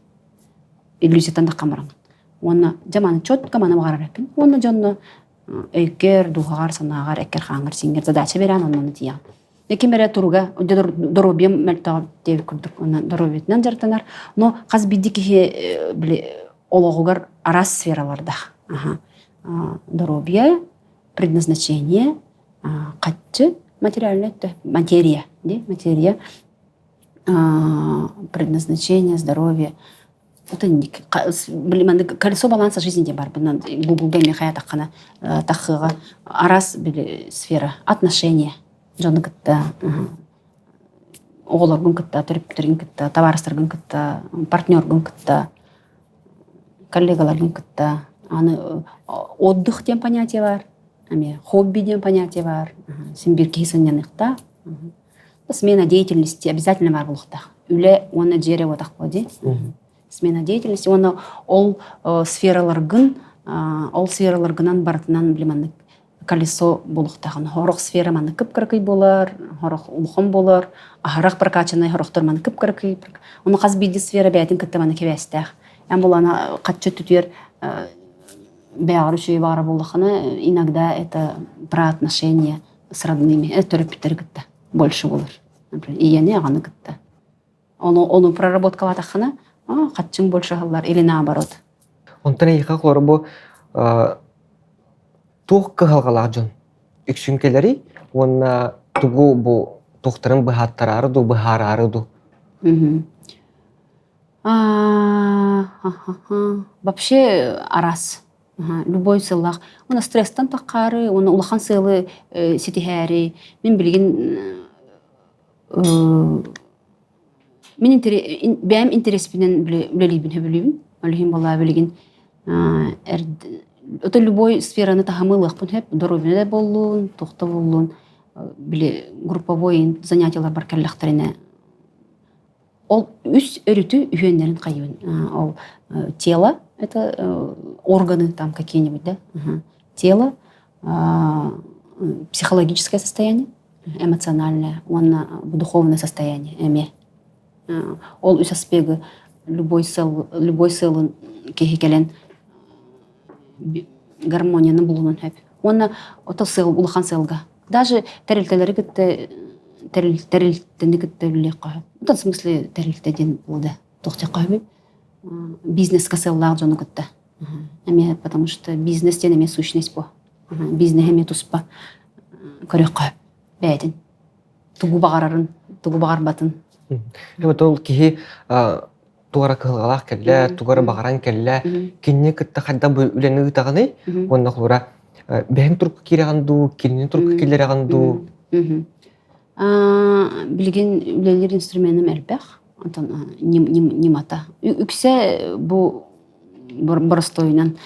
иллюзияттан таххан бараҥын уонна дьэ маны четко маны баҕарар эппин уонна дьонно өйгөр дууһаҕар санааҕар эккэр хааҥҥар сиҥҥэр задача берээн онно тиийэҕин ким эрэ туруга доруобуйам мөлтөҕө диэбит курдук уонна доруобуйатынан дьарыктанар но хас биирдии киһи били олоҕугар араас сфералардаах доруобуйа, предназначение, хаччы, материальное материя, материя, предназначение, здоровье. Это колесо баланса жизни диэн бар бынан гуглга эмиэ хайатаххына тахыаҕа араас били сфера отношения дьону кытта оҕолоргун кытта төрөппүттэргин кытта табаарыстаргын кытта партнергун кытта коллегаларгын кытта аны отдых диэн понятие бар эмиэ хобби диэн понятие бар син биир киһи сынньаныахтаах смена деятельности обязательно баар буолуохтаах үлэ уонна дьиэ эрэ буотах буо дии смена деятельности уонна ол сфераларгын Ол сфераларгынан барытынан били маннык колесо буолуохтааҕын. Сорох сфера маннык кып-кыракый буолар, сорох улахан буолар, аһарах прокачанный сорохтор маннык кып-кыракый. Ону хас биирдии сфера бэйэтин кытта маннык кэбээстээх. Эн булана хаччы түтүөр бэйэҕэр үчүгэй баҕара буоллаххына, иногда это про отношения с родными, төрөппүттэри кытта больше буолар. Например, ийэни, аҕаны кытта. Ону, ону проработкалаатаххына, хаччыҥ больше аһыллар или наоборот. Онтон эйиэхэ холобур бу туох кыһалҕалаах дьон үксүн кэлэрий уонна тугу бу туохтарын быһааттараары дуу, быһаараары дуу? Вообще араас. Любой сыллаах. Уонна стресстэн таххаары, уонна улахан сыалы ситиһээри. Мин билигин Мин бэйэм интэриэспинэн үлэлиибин сөбүлүүбүн. Ол иһин буоллаҕа билигин это любой сфераны таһымы ылыахпын сөп. Доруобуйа да буоллун, туох да буоллун, били групповой занятиеларбар кэллэхтэринэ ол үс өрүтү үһүөннэрин хайыбын. Ол тело это органы там какие-нибудь, да? Тело, психологическое состояние эмоциональное уонна духовное состояние эмиэ. Ол үс аспегы любой сыл любой сыалын киһи кэлэн гармонияны булунун сөп. Уонна ото сыал улахан сыалга. Даже тэрилтэлэри кытта тэрилтэни кытта үлэлиэххэ сөп. В смысле тэрилтэ диэн буолда. Туох диэххэ сөбүй? Бизнеска сыаллаах дьону кытта. Эмиэ потому что бизнес диэн эмиэ сущность буо. Бизнеһи эмиэ туспа көрүөххэ бэйэтин тугу баҕарарын, тугу баҕарбатын. Вот ол киһи тугара кыһалҕалаах кэллэ, тугара баҕаран кэллэ, кинини кытта хайдах бу үлэни ыытаҕыный? Уонна холура бэйэҥ турукка киирэҕин дуу, кинини турукка киллэрэҕин дуу? Билигин үлэлиир инструменым элбэх. Онтон ньымата. Үксэ бу боростуойунан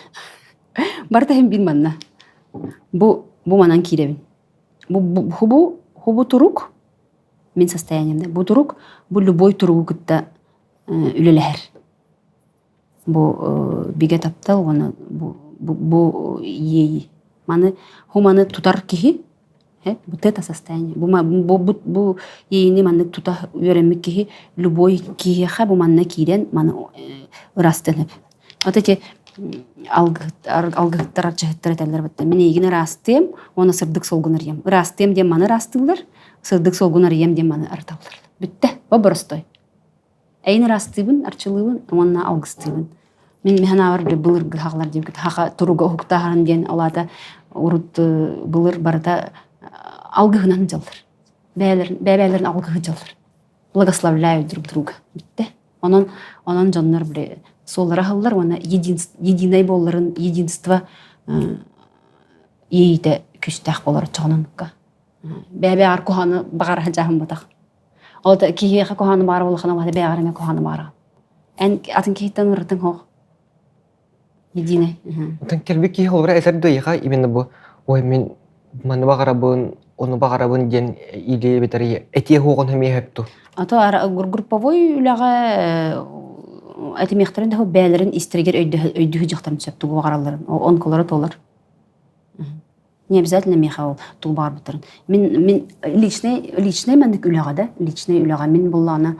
Барыта иһин биир манна. Бу бу манан киирэбин. Бу бу бу турук мин состояниемда. Бу турук бу любой туругу кытта үлэлэһэр. Бу бигэ таптал уонна бу бу иэйии. Маны хуманы тутар киһи Вот это состояние. Бу, бу, бу, бу иэйини маннык тута үөрэммит киһи любой киһиэхэ бу манна киирэн маны ырастыан Вот эти алгыһыттар, арчыһыттар этэллэр бытта. Мин эйигин ыраастыам, уонна сырдык суолгун арыйам. Ыраастыам диэн маны ыраастыыллар, сырдык суолгун арыйам диэн маны арыталлар. Бүттэ. Бу боростой. Эйин ыраастыыбын, арчылыыбын уонна алгыстыыбын. Мин миһанаабар былыргы хаҕалар диэбит хаха туруга уһуктааһын диэн ол аата урут былыр барыта алгыһынан дьаллар. Бэйэлэрин бэйэлэрин алгыһы дьаллар. Благословляю друг друга. Бүттэ. Онон онон дьоннор били суоллара аһыллар уонна единый буолларын единство иэйиитэ күүстээх буолар оччоҕунанукка. Бэйэ-бэйэҕэр куһаҕаны баҕара дьаһамматах. Ол киһиэхэ куһаҕаны баҕара улахана баҕара бэйэҕэр эмиэ куһаҕаны баҕараҕын. Эн атын киһиттэн ырытыҥ хоох. Единый. Отон кэлбит киһи холобура этэр дуйаха именно бу ой мин маны баҕарабын, ону баҕарабын диэн или эбэтэр этиэ хуоҕун эмиэ сөпту. А то групповой үлэҕэ этимиэхтэрин да бэйэлэрин истэригэр өйдөһүү дьахтарын сөп тугу баҕаралларын онкулара туолар. Не обязательно миэхэ ол тугу баҕарбыттарын. Мин мин личный личный маннык үлэҕэ да личный үлэҕэ мин буллаҕына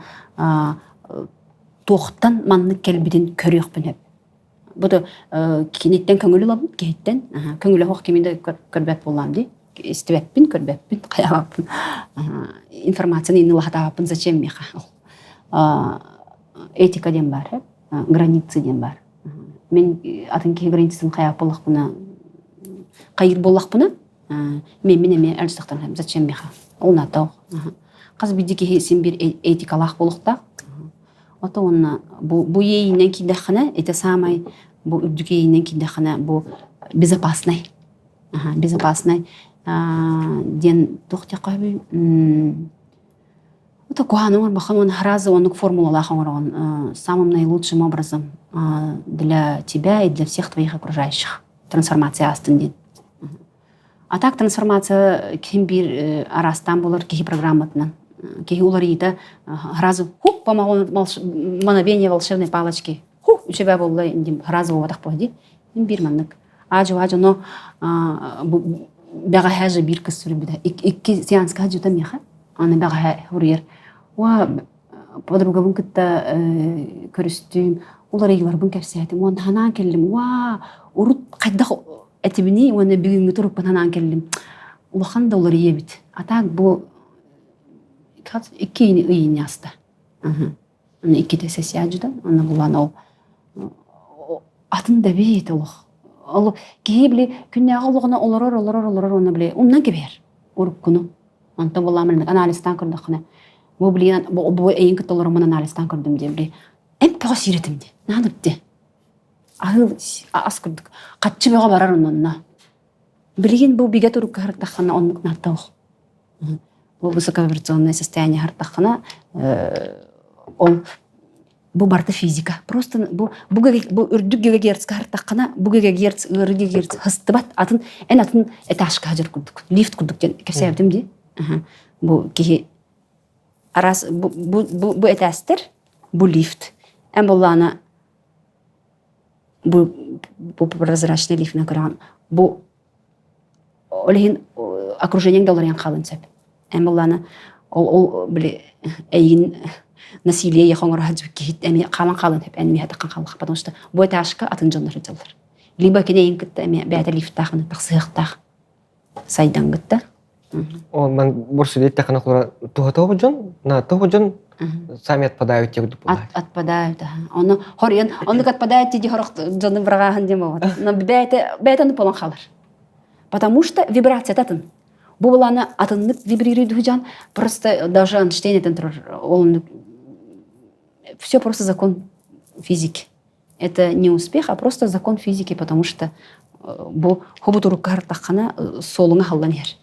туохтан маннык кэлбитин көрүөхпүн сөп. Бу да киниттэн көҥүл ылабын киһиттэн көҥүлэ суох кими да көрбөт буоллаам дии. Истибэппин, көрбөппүн, хайаабаппын. Информацияны инни лаһатаабаппын зачем миэхэ Этика диэн баар, границы диэн баар. Мин атын киһи границатын хайаах буоллахпына, хайыыр буоллахпына, мен мин эмиэ өлсөхтөн зачем миэхэ? Ол наада Хас биирдии киһи син биир этикалаах буолуохтаах. Ото уонна бу бу иэйиинэн киирдэххинэ, это самай бу үрдүк иэйиинэн киирдэххинэ бу безопасный. Безопасный диэн туох диэххэ сөбүй? Это куһаҕан оҥорбоххун уонна сразу оннук формулалаах оҥороҕун самым наилучшим образом для тебя и для всех твоих окружающих трансформация астын диэн. А так трансформация ким биир араастаан буолар киһи программатынан. Киһи уларыйыыта сразу хуп мановение волшебной палочки хух үчүгэй буолла дим сразу буолбатах буолла дии. Мин биир маннык. Аа-дьуо дьоно бэҕэһээ же биир кыз суруйбута. Икки сеанска сылдьыбыта миэхэ. Аны бэҕэһээ суруйар. Уа подругабын кытта көрүстүм, уларыйыыларбын кэпсээтим. Уонна санаан кэллим. Уа урут хайдах этибиний уонна бүгүҥҥү турукпун санаан кэллим. Улахан да уларыйыы эбит. А так бу икки ыйын ааста. Аны иккитэ сессия дьутан, аны булан ол атын да эбит олох. Ол киһи били күннээҕи олоҕуна олорор, олорор, олорор уонна били умнан кэбиһэр уруккуну. Онтон булаамын анализтаан көрдөххүнэ, бу блин бу эйин кытта олороммун анализтаан көрдүм диэн били эмп бөҕө сиир этим диэн. Наадык диэн. Аһыы ас курдук. Хаччы бөҕө барар оннонно. Билигин бу бигэ турукка сырыттаххына оннук наадта ох. Бу высоковибрационное состояние сырыттаххына ол бу барыта физика. Просто бу бу, бу үрдүк гигагерцка сырыттаххына бу гигагерц ыары гигагерц хыстыбат атын эн атын этажка сылдьар курдук лифт курдук диэн кэпсээбитим дии. Бу киһи араас бу, бу, бу, бу этээстэр бу лифт. Эн буоллаҕына бу бу прозрачный лифтинэн көрөҕүн бу ол иһин окружениеҥ да уларыйан хаалыан сөп эн буоллаҕына ол ол били эйигин насилие эйиэхэ оҥоро сылдьыбыт киһи эмиэ хаалан хаалыан сөп эн эмиэ таххан хааллахха потому что бу этажка атын дьоннор сылдьаллар либо кини эйигин кытта эмиэ бэйэтэ лифтаах тахсыахтаах сайдан кытта Ол ман бурсу диэттэххинэ холобура туһата дьон наата дьон сами отпадают те курдук буолаат. Отпадают, аха. Ону хоруйан оннук отпадают дии хорох дьону быраҕааһын диэн буолбат. Но бэйэтэ бэйэтэ оннук буолан хаалар. Потому что вибрация атын. Бу буланы атыннык вибрирует дьон просто даже Эйнштейн этэн турар ол все просто закон физики. Это не успех, а просто закон физики, потому что бу хобутурукка хартаххана суолуҥа халлан иһэр.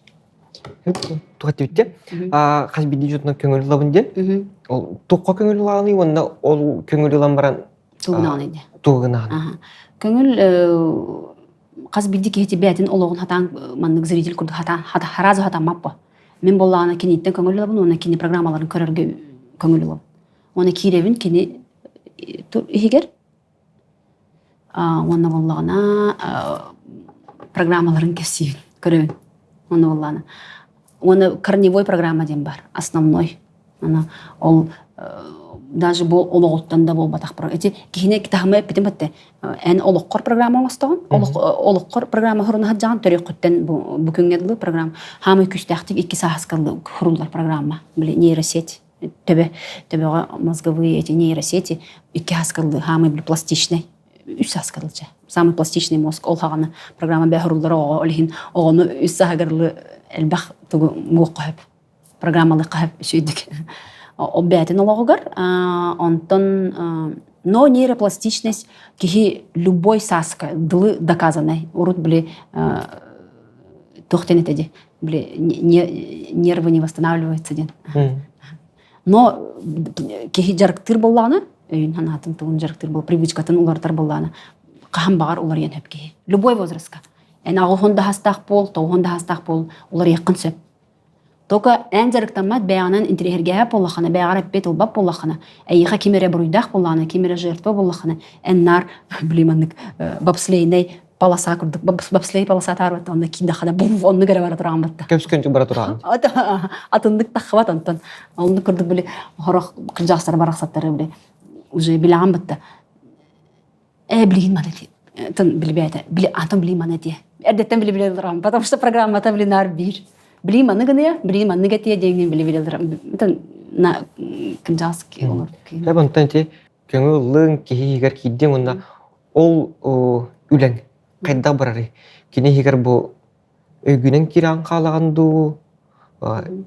Туха тибитте. Хас биирдии дьонтон көҥүл ылабын диэн. Ол туохха көҥүл ылаҕыный уонна ол көҥүл ылан баран Тугунаҕын инде. Тугунаҕын. Көҥүл хас биирдии киһи бэйэтин олоҕун хатаан маннык зритель курдук хатаан харазы хатаммаппа. Мин буоллаҕына киниттэн көҥүл ылабын уонна кини программаларын көрөргө көҥүл ылабын. Уонна киирэбин кини иһигэр уонна буоллаҕына программаларын кэпсиибин, көрөбүн. Уонна буоллаҕына уонна корневой программа диэн баар, основной. Аны ол даже бу олоҕуттан да буолбатах эти киһини таһыма эппитим этте эн олоххор программа оҥостоҕун олоххор программа хоруна сылдьаҕын төрүөххүттэн бу бу күҥҥэ дылы программа хаамай күүстээхтик икки сааска хуруллар программа били нейросеть төбө төбөҕө мозговые эти нейросети икки хаскаллыы хаамай пластичный үс хаскалыча самый пластичный мозг ол хаҕана программа бэһоруллар оҕо ол иһин оҕону үс саһагарлы элбэх тугу муохха хөп программалыхха хөп үсүйдүк ол бээтин олоҕугар онтон но нейропластичность киһи любой сааска дылы доказанный урут били туох диэн этэ дии били нервы не восстанавливаются диэн но киһи дьарыктыыр буоллаҕына өйүн санаатын тугун дьарыктыыр буол привычкатын уларытар буоллаҕына хаһан баҕар уларыйан сөп киһи любой возрастка эн аҕыһын да хастаах буол тоҕуһун да хастаах буол уларыйыаххын сөп Только эн дьарыктаммат бэйэҕинэн интириэһиргээһэ буоллаххына, бэйэҕэр эппиэт ылбат буоллаххына, эйиэхэ ким эрэ буруйдаах буоллаҕына, ким эрэ жертва буоллаххына, эн наар били маннык бобслейнай полоса курдук бобслей полоса таарбатта онно кииндэххинэ бум оннук эрэ бара тураҕын батта. Көмүскөнчүк бара тураҕын. Атыннык таххыбат онтон. Оннук курдук били хорох кырдьаҕастары барахсаттары били уже билэҕин батта. Ээ билигин маны тын билбээтэ били антон билигин маны этиэ эрдэттэн били биле ылырам потому что программата били наар биир билигин маны гыныа билигин маннык этиэ диэҥҥин били биле ылырам тын на кынжаас олор Тэп онтон ити көҥүл ыллыҥ киһи иһигэр киирдиҥ уонна ол үлэҥ хайдах барарый кини иһигэр бу өйгүнэн киирэн хаалаҕын дуу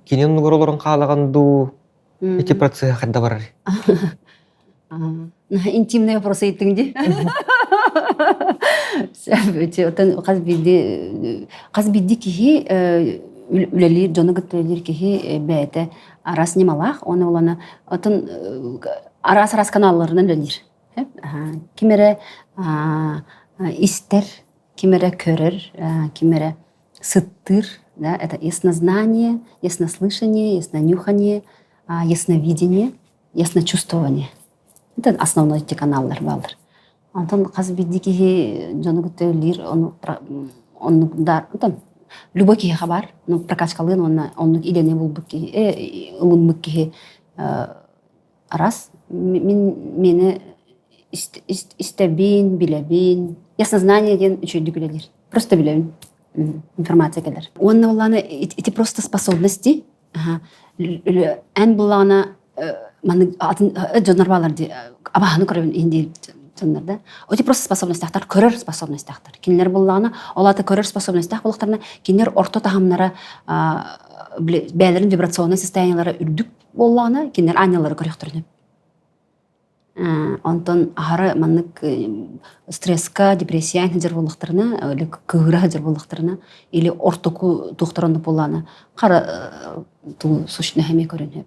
кини оннугар олорон хаалаҕын дуу ити процесс хайдах барарый Интимный вопрос ыйыттыҥ дии. Оттон хас биирдии хас биирдии киһи үлэлиир, дьону кытта үлэлиир киһи бэйэтэ араас ньымалаах. Оны оланы оттон араас-араас каналларынан үлэлиир. Ким эрэ истэр, ким эрэ көрөр, ким эрэ сыттыыр, да, это яснознание, яснослышание, яснонюхание, ясновидение ясночувствование. Это основной эти каналлар баалар. Онтон хас биирдии киһи дьону кытта үлэлиир ону оннук да онтон любой киһиэхэ баар ну прокачкалыан уонна оннук идэни булбут киһи ылыммыт киһи араас мин миэнэ истэбин билэбин яснознание диэн үчүгэйдик үлэлиир просто билэбин информация кэлэр уонна буоллаҕына ити просто способности эн буоллаҕына маннык атын дьоннор баалар дии абааһыны көрөбүн иһин диир дьоннор да эти просто способностяхтар көрөр способностяхтар кинилэр буоллаҕына ол аата көрөр способностях буоллахтарына кинилэр орто таһымнара бэйэлэрин вибрационнай состояниелара үрдүк буоллаҕына кинилэр аанньаллары көрүөхтэрин Онтон аһары маннык стресска, депрессияҕа сылдьар буоллахтарына, или кыыһыра сылдьар буоллахтарына, или ортоку туохтара оннук буоллаҕына, хара туу сущность эмиэ көрөн сөп.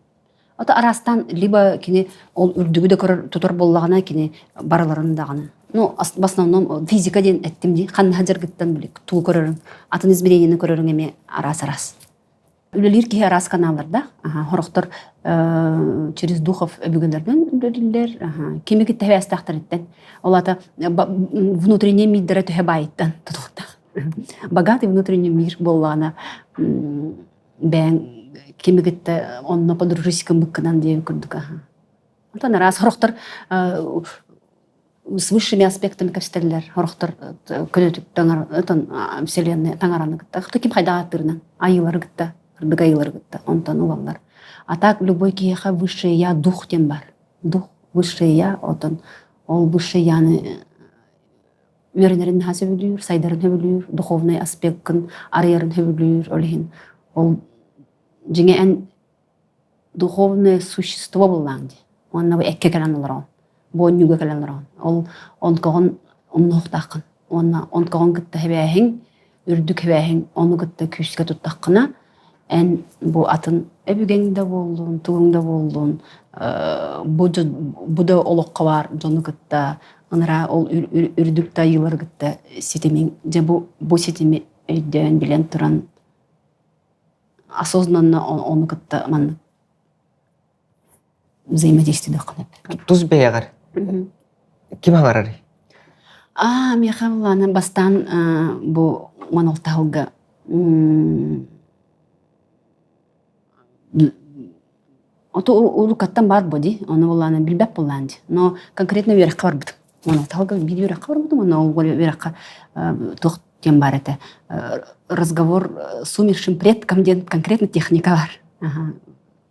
Ото араастаан либо кини ол үрдүгү да көрөр тутар буоллаҕына кини барыларын даҕаны. Ну, в основном физика диэн эттим дии, ханна сылдьаргыттан били тугу көрөрүҥ, атын измерениени көрөрүҥ эмиэ араас-араас. Үлэлиир киһи араас каналлардаах. Сорохтор через духов өбүгэлэринэн үлэлииллэр. Кими кытта сибээстээхтэриттэн. Ол аата внутренний мирдэрэ төһө баайыттан тутулуктаах. Богатый внутренний мир буоллаҕына бэйэҥ кими кытта онно подружись гыммыккынан диэн курдук. Онтон араас сорохтор с высшими аспектами кэпсэтэллэр сорохтор көнөтүк таҥар вселенная таҥараны кытта ким хайдах ааттыырынан айыылары кытта кырдык айыылары кытта онтон ылаллар а так любой киһиэхэ высшее я дух диэн бар дух высшее я отон ол высшее яны үөрэнэрин наһаа сөбүлүүр сайдарын сөбүлүүр духовный аспеккын арыйарын сөбүлүүр ол иһин ол дьиҥэ эн духовное существо буоллаҕыҥ дии. Уонна бу эккэ кэлэн олороҕун, бу онньууга кэлэн олороҕун. Ол онкоҕун умнуохтааххын. Уонна онкоҕун кытта хэбээһиҥ, үрдүк хэбээһиҥ ону кытта күүскэ туттаххына, эн бу атын өбүгэҥ да буоллун, тугуҥ да буоллун, бу, бу да олоххо баар дьону кытта ыныраа ол үрдүк да айыылары кытта ситимиҥ, дьэ бу, бу ситими өйдөөн билэн туран осознанно ону кытта маннык взаимодействуйдаххына Тус бэйэҕэр ким аҥарарый? Аа, миэхэ былаана бастаан бу 16 сылга Ото уруккаттан баар буо дии, ону буоллаҕына билбэт буоллаҕын дии. Но конкретно үөрэххэ барбытым. Уон алта биир үөрэххэ барбытым, уонна ол үөрэххэ туох диэн баар этэ разговор с умершим предком диэн конкретно техника бар.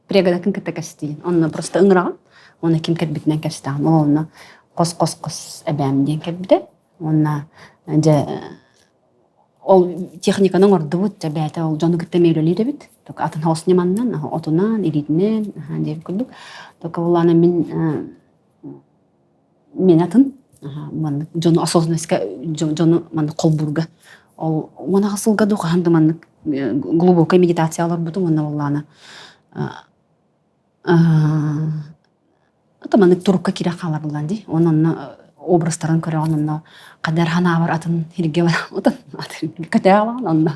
Преградатын кытта кэпсэтиин. Онно просто ыҥыраҕын, уонна ким кэлбитинэн кэпсэтэҕин. Ол онно хос-хос-хос эбээм диэн кэлбитэ. Уонна дьэ Ол техниканы оҥордубут, дьэ бэйэтэ ол дьону кытта эмиэ үлэлиир эбит. Только атын хаос ньыманнан, отунан, илиитинэн диэбит курдук. Только буллаана мин мин атын маннык дьону осознанностька дьону маннык холбуурга ол уонаҕа сылга дуу хаһан да маннык глубокая медитация олорбутум уонна буоллаана Это маннык турукка киирэ хаалар буоллаан дии. Уонна онно образтарын көрөҕүн, онно ханна эрэ ханаабар атын сиргэ баран атын көтөҕөҕүн, онно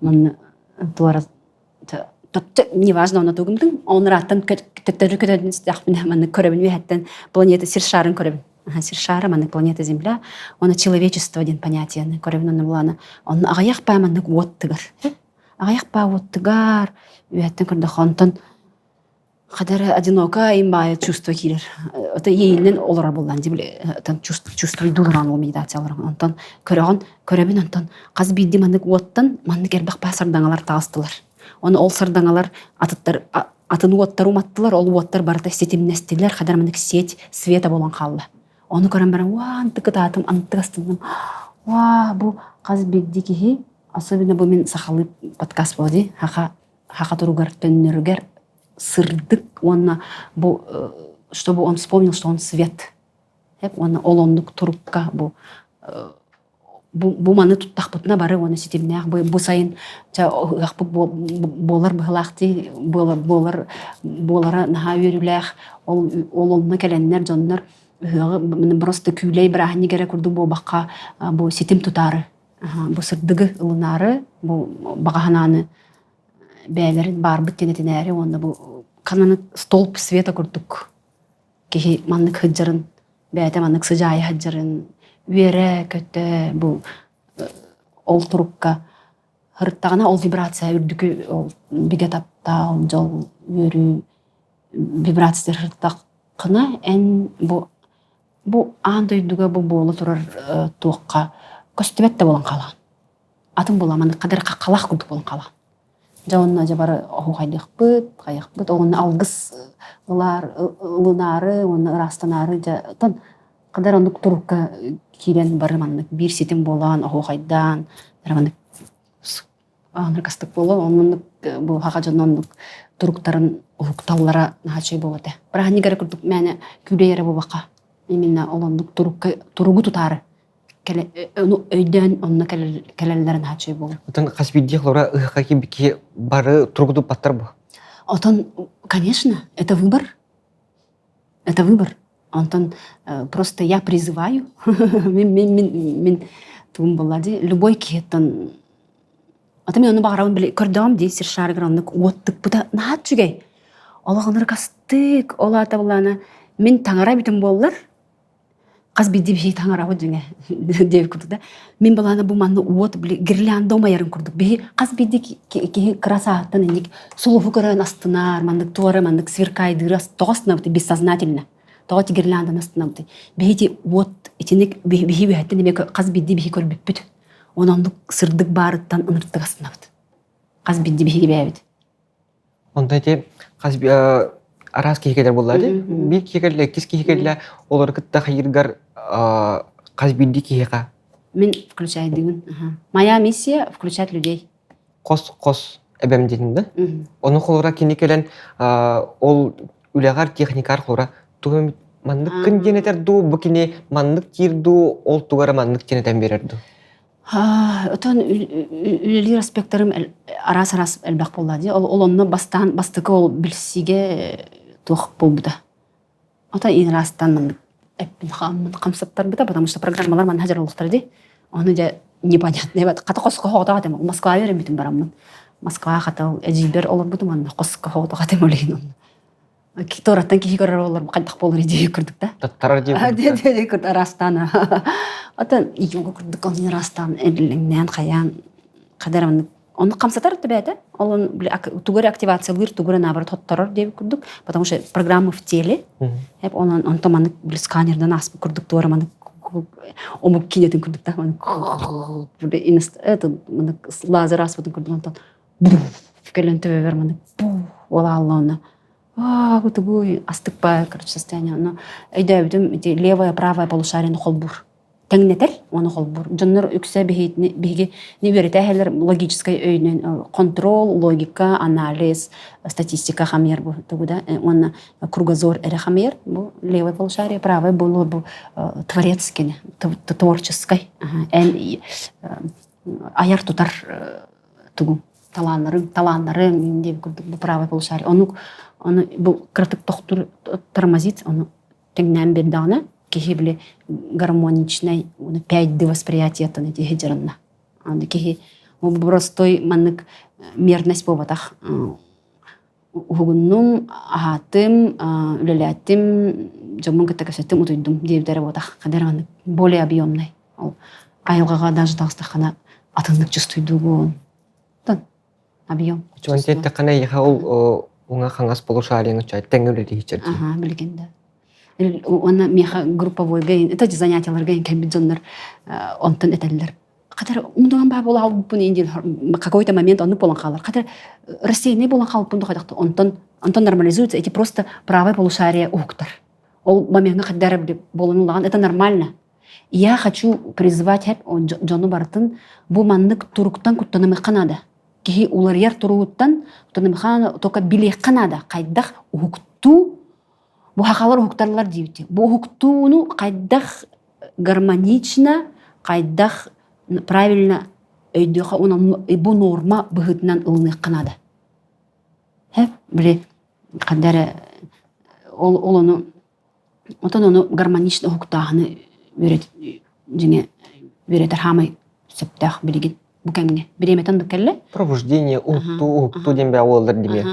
манна туора неважно онно тугумтун онурааттан төттөрү көтөдүн истэхпинэ маннык көрөбүн үөһэттэн планета сир шарын көрөбүн сир шара маннык планета земля уонна человечество диэн понятиены көрөбүн онно булаана онно аҕыйах паа маннык уот тыгар аҕыйах паа уот тыгар үөһэттэн көрдөххө онтон Хадара одиноко им баайы чувство киирэр. Это иэйинэн олорор буоллаан дии били чувствуйдууларан ол медитацияларың. Онтон көрөҕүн, көрөбүн онтон хас биирдии маннык уоттан маннык элбэх баа сардаҥалар таҕыстылар. Оны ол сардаҥалар атыттар атын уоттар уматтылар, ол уоттар барыта ситимнэстилэр, хадара маннык сеть света буолан хаалла. Ону көрөн баран, уаа, антык ытаатым, антык астынным. Уаа, бу хас биирдии киһи, особенно бу мин сахалыы подкаст буолла дии, хаха хаха туругар төннөрүгэр сырдык уонна бу чтобы он вспомнил, что он свет. Уонна ол оннук турукка бу бу, бу маны туттахпытына бары уонна ситимнээх бу, бу сайын ыһыахпыт буолар быһылаах дии буолар буолар буолара наһаа үөрүүлээх ол ол онно кэлэннэр дьоннор ыһыаҕы просто күүлэй бырааһынньык эрэ курдук буолбакка бу ситим тутаары бу сырдыгы ылынаары бу баҕа санааны бэйэлэрин баарбыт диэн этинээри уонна бу хананы столб света курдук киһи маннык сылдьарын. Бэйэтэ маннык сыдьаайа сылдьарын үөрэ-көтө бу ол турукка сырыттаҕына ол вибрация үрдүкү ол бигэ таптал, дьол, үөрүү вибрациятыгар сырыттаххына эн бу бу аан дойдуга бу буола турар туохха көстүбэт да буолан хаалаҕын. Атын буолаа маннык хадары хаххалаах курдук буолан хаалаҕын. Дьэ онно дьэ бары оһуохайдыахпыт, хайыахпыт, уонна алгыс ылаар ылынаары уонна ыраастанаары дьэ оттон хадары оннук турукка киирэн бары маннык биир ситим буолан оһуохайдаан маннык ааныргастык буолуо оннук бу саха дьоно оннук туруктарын уһукталлара наһаа үчүгэй буолуо этэ. Бырааһынньык эрэ курдук мээнэ күүлэй эрэ буолбакка именно ол оннук турукка туругу тутаары ону өйдөөн онно кэлэллэрэ наһаа үчүгэй буолуо. Отон хас биирдии холобура ыһыахха киирбит бары туругу туппаттар бу? Отон, конечно, это выбор. Это выбор. Онтон просто я призываю, мин мин мин мин тугум буолла дии, любой киһиттэн Ата мин ону баҕарабын били көрдөҕүм дии сир шаарыгар оннук уот тыкпыта наһаа үчүгэй. Олох ынырыкастык, ол аата былаана мин таҥара эбитим буоллар, хас биирдии биһиги таҥарабыт дьиҥэ диэбит курдук да мин былаана бу манна уот били гирлянда умайарын курдук биһи хас биирдии киһи кыра сааһыттан инник сулуһу көрөн астынар маннык туора маннык сверкайдыыр тоҕо астынабыт бессознательно тоҕо ити гирлянданы астынабыт биһи ити уот итиник биһи үөһэттэн эмиэ хас биирдии биһи көрбүппүт уонна оннук сырдык баарыттан ыныртык астынабыт хас биирдии биһиги бэйэбит Онтон ити хас араас киһи кэлэр буолла дии. Биир киһи кэллэ, иккис киһи кэллэ, олору кытта хайыыргар хас биирдии киһиэхэ Мин включайдыыбын. Моя миссия включать людей. Хос-хос эбэм диэтин да. Ону холура кини кэлэн ол үлэҕэр техникар холура тугу эмит манныккын диэн этэр дуу, бу кини маннык диир дуу, ол тугу эрэ маннык диэн этэн биэрэр дуу. Отон үлэлиир аспектарым араас-араас элбэх буолла дии. Ол онно бастаан бастакы ол билсиигэ туох буолбута. Ото инараастан маннык эппин хамсаттарбыта, потому что программалар манна дьарыллахтара дии. Ону дьэ непонятно эбит. Хата хоско хоҕотох этим. Москваҕа үөрэммитим бараммын. Москваҕа хата ол эдьиийбэр олорбутум онно хоско хоҕотох этим ол иһин онно. Туораттан киһи көрөр олор хайдах буолар идея курдук да. Таттарар дии курдук. Араастаан. Отон йога курдук он араастаан эриллиҥнээн хайаан хадар оннук ону хамсатар төбөтө. Ол тугу эрэ активациялыыр, тугу эрэ наоборот хотторор диэбит курдук, потому что программа в теле. Эп онон онто маннык били сканердан ааспыт курдук туора маннык омук киинэтин курдук да маннык это маннык лазер ааспытын курдук онтон кэлэн төбөбөр маннык буолаалла онно аа тугуй астыкпа короче состояние ону өйдөөбүтүм ити левая правая полушарияны холбуур тэҥнэтэр уонна холбуур дьоннор үксэ биһиги не үөрэтээһэлэр логическай өйүнэн контрол логика анализ статистика хамыйар бу тугу да уонна кругозор эрэ хамыйар бу левое полушарие правое боло бу творецкий творческой эн айар тутар тугу талааннарыҥ талааннарыҥ диэн курдук бу правое полушарие ону ону бу кыратык тохтуур тормозит ону тэҥнээн биэрдэҕинэ киһи били гармоничнай 5D восприятиеттан ити дьарынна аны киһи простой маннык мерность буолбатах уһугуннум аһаатым үлэлээтим дьоммун кытта кэпсэттим утуйдум диэбит эрэ буолбатах ханна эрэ маннык более объемный ол айылҕаҕа даже таҕыстаххына атыннык чувствуйдугун объем Чуон тиэттэххинэ эйиэхэ ол уҥа хаҥас полушарияҥ чай тэҥҥэ үлэлиһиччэр дии. Аха, билигин да. Уонна миэхэ групповойга это занятияларга кэлбит дьоннор онтон этэллэр. Хатар умдуган баа буола хаалбыппын диэн какой-то момент оннук буолан хаалар. Хатар рассеянный буолан хаалбыппын дохойдохто онтон онтон нормализуется эти просто правое полушарие уһуктар. Ол момеҥҥа хайдара буолан улахан это нормально. Я хочу призвать дьону барытын бу маннык туруктан куттанымыхха наада. Киһи уларыйар туругуттан куттанымыхха наада, только билиэххэ наада. Хайдах уһуктуу, бу хахалар уһукталлар диибит. Бу уһуктууну хайдах гармонично, хайдах правильно өйдүөххэ уонна бу норма быһыытынан ылыныахха наада. Һэ, били ханна эрэ ол ол ону Отон ону гармонично уһуктааһыны дьиҥэ үөрэтэр хаамай сөптөөх билигин бу кэмҥэ. Бириэмэтэ оннук кэллэ. Пробуждение, уһуктуу, уһуктуу диэн бэйэ уоллар димиэ.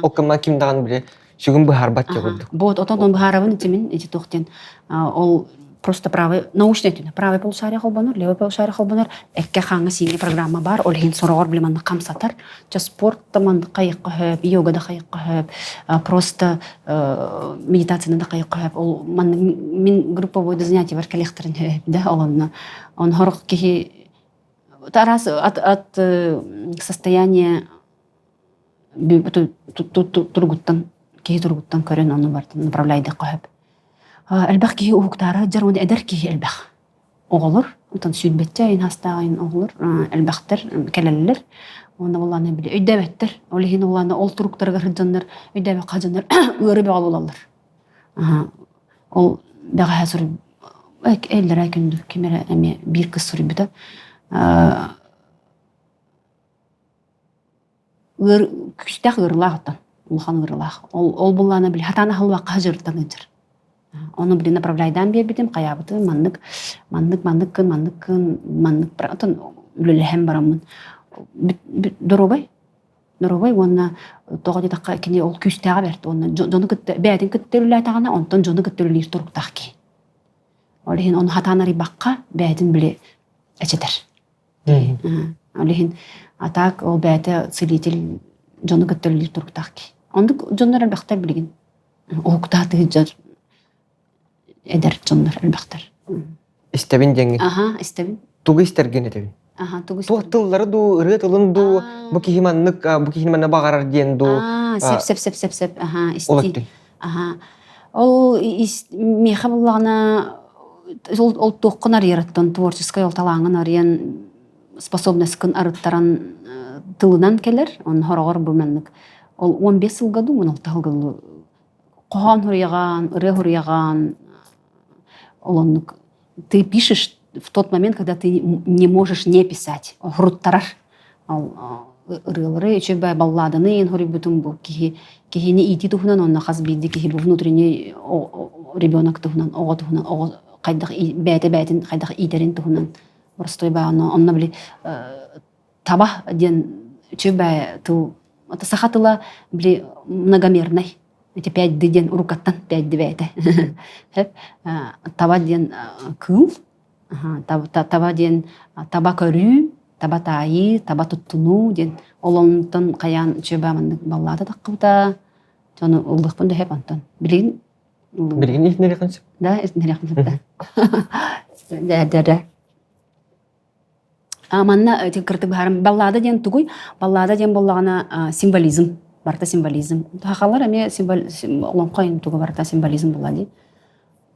Ол кыма ким даҕаны били сүгүн быһаарбат дьэ курдук. Вот, отон быһаарабын ити мин ити туох диэн ол просто правый научный өттүнэ правый полушарие холбонор, левый полушарие холбонор, экке хааҥҥа сииҥҥэ программа баар, ол иһин сороҕор били маннык хамсатар. Ча спорт да маннык хайыкка хөп, йога да хайыкка хөп, просто медитацияны да хайыкка хөп. Ол маннык мин групповой да занятиебар кэлиэхтэрин хөп да ол онно. Он хорох киһи араас от, от состояния туругуттан киһи туругуттан көрөн ону барытын направляйдахха сөп. Элбэх киһи уһуктаара дьар уонна эдэр киһи элбэх. Оҕолор, онтон сүүрбэччэ айын хастаах айын оҕолор элбэхтэр кэлэллэр. Уонна буоллаҕына били өйдөөбөттөр. Ол иһин буоллаҕына ол туруктарыгар сылдьаннар өйдөөбөккө сылдьаннар ыарыы бөҕө буолаллар. Ол бэҕэһээ суруй эллэрээ күн ким эрэ эмиэ биир кыз суруйбута. Ыар күүстээх ыарыылаах оттон, улахан ыарыылаах. Ол ол буллаана били хатаан аһыллыбакка садьырыттан ыалдьар. Ону били направляйдаан биэрбитим, хайаабытым, маннык, маннык, маннык гын, маннык гын, маннык оттон үлэлэһэн бараммын доруобай, доруобай уонна тоҕо диэтэххэ кини ол күүстээҕэ бэрт уонна дьону кытта бэйэтин кытта үлэлээтэҕинэ онтон дьону кытта үлэлиир туруктаах киһи. Ол иһин ону хатаан арыйбакка бэйэтин били эчэтэр. Ол иһин а так ол бэйэтэ целитель дьону кытта үлэлиир туруктаах киһи. Оннук дьоннор элбэхтэр билигин. Уһуктаатыы дьон эдэр дьоннор элбэхтэр. Истэбин диэҥҥин. Аха, истэбин. Тугу истэргин этэбин? Аха, тугу Туох тыллары дуу, ырыа тылын дуу, бу киһи маннык, бу киһини манна баҕарар диэн дуу. Сеп сеп сеп сеп сеп. Аха, исти. Аха. Ол миэхэ буллаҕына ол, ол туоххун арыйарыттан творческай ол талааҥҥын арыйан способностькын арыттаран тылынан кэлэр. Онно хороҕор бу маннык ол 15 сылга дуу, 16 сылга дуу хоһоон суруйаҕаан, ырыа суруйаҕаан ол оннук ты пишешь в тот момент, когда ты не можешь не писать. Хоруттарар. Ол ырыалары үчүгэй балладаны ин хоруйбутум бу киһи киһини иитии туһунан онно хас биирдии киһи бу внутренний ребенок туһунан оҕо туһунан оҕо хайдах бэйэтэ бэйэтин хайдах иитэрин туһунан простой баа онно онно били таба диэн үчүгэй тыл саха тыла били многомерный ити пять д диэн уруккаттан пять д бэйэтэ таба диэн кыыл таба диэн таба көрүү таба таайыы таба туттунуу диэн ол онтон хайаан үчүгэй маннык баллаата таххыбыта дьону ыллыахпын да сөп онтон билигин Билигин иһитинэриэххин сөп. Да, иһитинэриэххин сөп да. Да, да. Манна кырдык быһаарым баллада диэн тугуй? Баллада диэн буоллаҕына символизм, барыта символизм. Сахалар эмиэ олоҥхо туга барыта символизм буолла дии.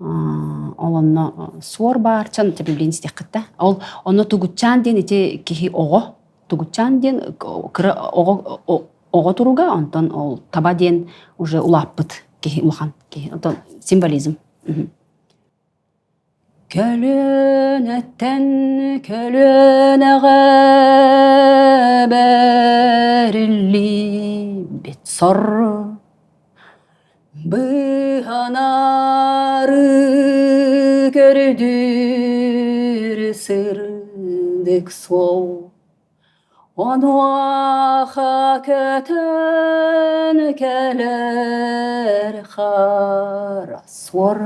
Ол онно суор баарчан билин истиэххит да. Ол онно тугутчаан диэн ити киһи оҕо. Тугутчаан диэн кыра оҕо оҕо туруга, онтон ол таба диэн уже улааппыт киһи улахан киһи. Онтон символизм. Көлүөнэттэн көлүөнэҕэ бэриллибит сор быыһанары көрдүүр сырдык суол Онуоха көтөн кэлэр хара суор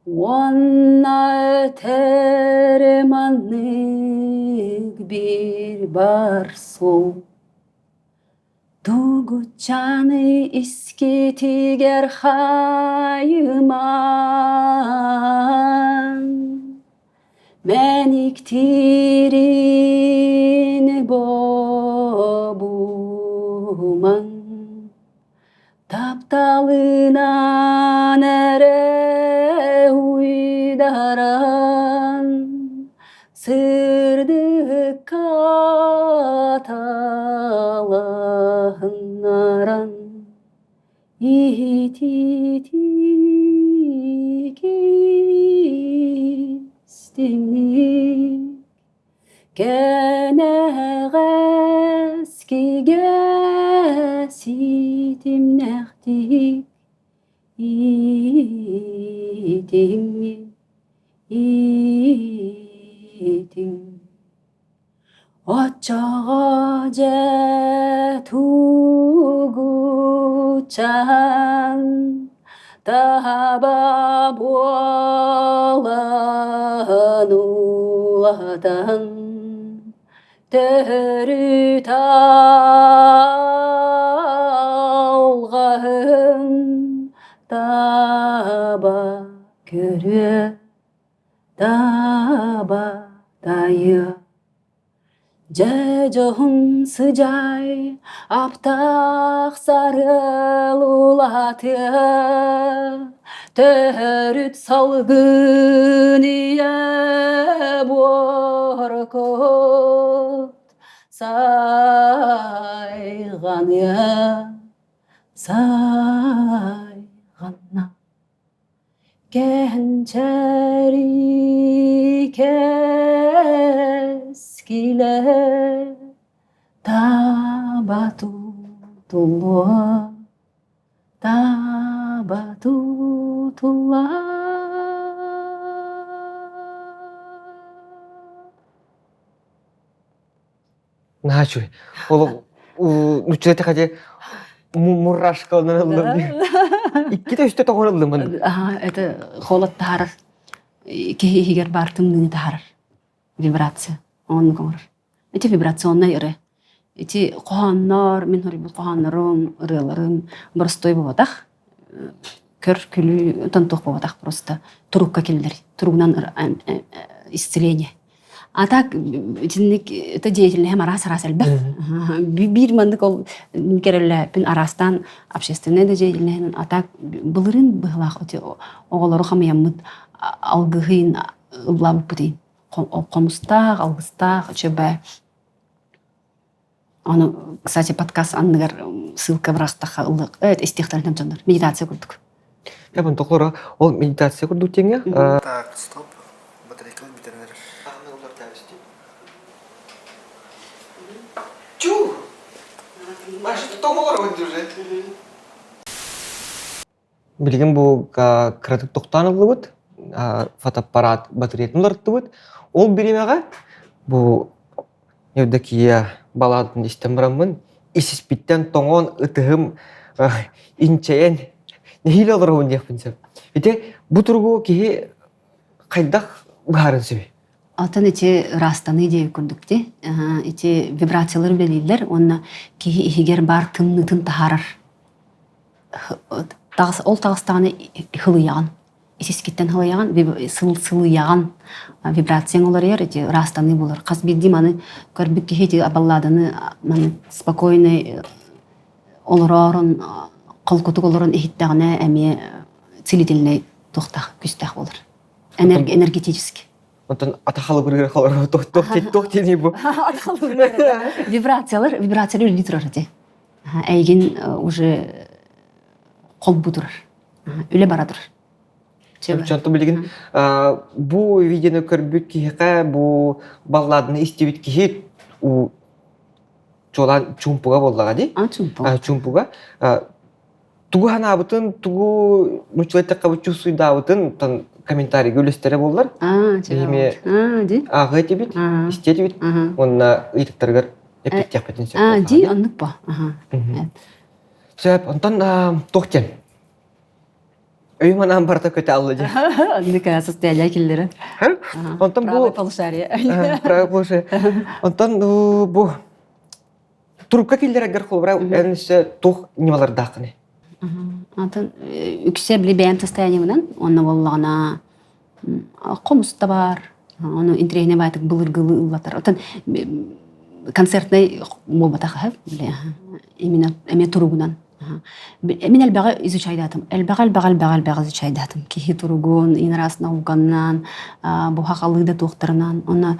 Уонна этэр маннык биир бар суол Тугутчаны искитигэр хайымаҥ Мэниктиирин бобумаҥ Тапталынан эрэ уйдаран сырдыкка талаһыннаран иитиитии кистиҥник Кэнэҕэскигэ ситимнэхтик иитиҥ, иитиҥ. Оччоҕо дьэ тугутчаан. Уолчаан таба буолан улаатан төрүт алҕаһын таба көрүө таба тайыа Дьэ дьоһун сыдьаай, аптаах сарыал улаатыа, Төрүт салгын ийэ буоркут сайҕаныа, сайҕанна. Кэнчээри кэскилэ таба тутуллуо, таба тутулла. Наһаа үчүгэй. Ол нучча этэ мурашкаланан ыллым дии. Иккитэ үстэ тоҕон ыллым маны. Это холод таһаарар. Киһи иһигэр баар тымныыны таһаарар. Вибрация. Оннук оҥорор. Ити вибрационнай ырыа. Ити хоһооннор, мин хоруйбут хоһооннорум, ырыаларым боростуой буолбатах. Көр күлүү тонтуох буолбатах просто турукка киллэр. Туругунан исцеление. А так итинник это деятельноһым араас-араас элбэх. Биир маннык ол кэрэллээппин араастаан общественнай да деятельноһынан а так былырыын быһылаах оҕолору хамыйаммыт алгыһын ыллаабыппыт хомустаах, алгыстаах үчүгэй. Ону, кстати, подкаст анныгар ссылка бырахтахха ыллык истиэхтэрин дьоннор медитация курдук. Я тоқлора ол медитация курдук теңе. Так, стоп. Батарейкалар бүтэн эрэр. Чу! Маша тоҕолор уже. Билигин бу кыратык тохтоон ыллыбыт, фотоаппарат батареятын уларыттыбыт. Ол бириэмэҕэ бу Евдокия балаадатын истэн бараммын, ис-испиттэн тоҥон, ытыһым инчэйэн, нэһиилэ олоробун диэхпин сөп. Ити бу туругу киһи хайдах быһааран сөбүй? Алтан ити ыраастаныы диэбит курдук дии. Ити вибрациялар үлэлииллэр уонна киһи иһигэр баар тымныытын таһаарар Ол таҕыстаҕына хылыйаҕын, ис-искиттэн хылыйаҕын, сылыйаҕын, вибрацияҥ уларыйар, ити ыраастаныы буолар. Хас биирдии маны көрбүт киһи ити балладаны маны спокойный олороорун, холкутук олорон иһиттэҕинэ эмиэ целительнэй туохтаах, күүстээх буолар. Энергетически. Онтон атахалыбырыыр холоро туох диэний бу? Вибрациялар, вибрациялар үлэлии турар ити. Эйигин уже холбуу турар. Үлэ бара турар. Чонто билигин бу видеоны көрбүт киһиэхэ бу балладаны истибит киһи чуолаан чуумпуга буоллаҕа дии. А, чуумпуга. Чуумпуга. Тугу санаабытын, тугу нуччалыы эттэххэ чувствуйдаабытын тан комментарийга үлэстэрэ буоллар. А, Ааҕыа этибит, истиэ этибит уонна ыйытыктарыгар эппиттиэхпитин сөп. А, дии, оннук бо. Сөп, онтон туох диэн? Өйүм анаан барыта көтө алла дии. Оннук состояние киллэрэ. Онтон бу Правое полушарие. Правое полушарие. Онтон бу турукка киллэрэргэр холобура эн өссө туох ньымалардааххыный? Антон үксэ били бэйэм состояниебынан уонна буоллаҕына хомус да баар ону интэриэһинэй баайтык былыргылыы ыллатар. Оттон концертнай буолбатах били именно эмиэ туругунан. Мин элбэҕи изучайдаатым. Элбэҕи элбэҕи элбэҕи элбэҕи изучайдаатым. Киһи туругун, ин араас науканан, бу хахалыы да туохтарынан. Онно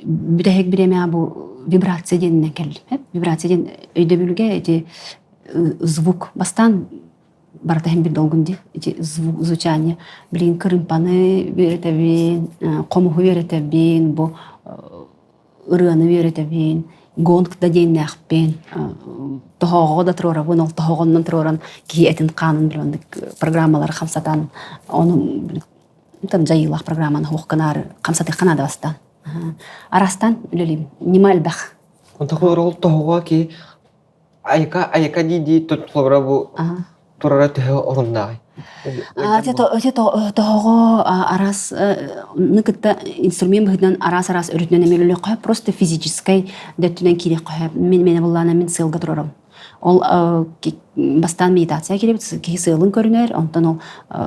бүтэһик бириэмэҕэ бу вибрация диэнинэн кэллим. Вибрация диэн өйдөбүлгэ ити звук бастаан барыта иһин бир долгун дии ити звук звучание билигин кырыымпаны үөрэтэбин хомуһу үөрэтэбин бу ырыаны үөрэтэбин гонг да диэннээхпин тоһоҕоҕо да туруорабын ол тоһоҕоннон туруоран киһи этин хаанын билэн программалары хамсатан ону там дьайыылаах программаны суох гынаары хамсатыахха наада бастаан. Араастаан үлэлиибин. Ньыма элбэх. Онтон ол тоһоҕо ки Айка, айка дии-дии холобура бу турара төһө оруннааҕый? Ити тоһоҕо араас ны кытта инструмент быһыытынан араас-араас өрүтүнэн эмиэ просто физическэй да өттүнэн киириэххэ сөп. Мин мэнэ буллаана мин сыалга турарым. Ол бастаан медитация киирэбит, киһи сыалын көрүнэр, онтон ол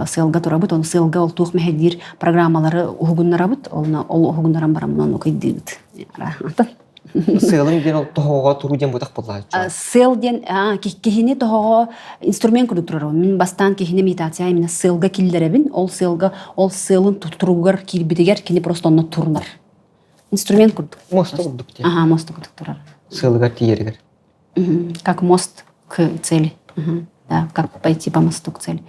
сыалга турабыт, ол сыалга ол туох мэһэйдиир программалары уһугуннарабыт, ол ол уһугуннаран бараммын ону кыйдыыбыт. Сыалыҥ диэн ол тоһоҕо туруу диэн бутах буоллааччы. Сыал диэн киһини тоһоҕо инструмент курдук турар. Мин бастаан киһини медитация именно сыалга киллэрэбин. Ол сыалга ол сыалын туругар киирбитигэр кини просто онно турунар. Инструмент курдук. Муоста курдук диэн. Ага, муоста курдук турар. Сыалыгар тиийэригэр. Как мост к цели. Да, как пойти по мосту к цели.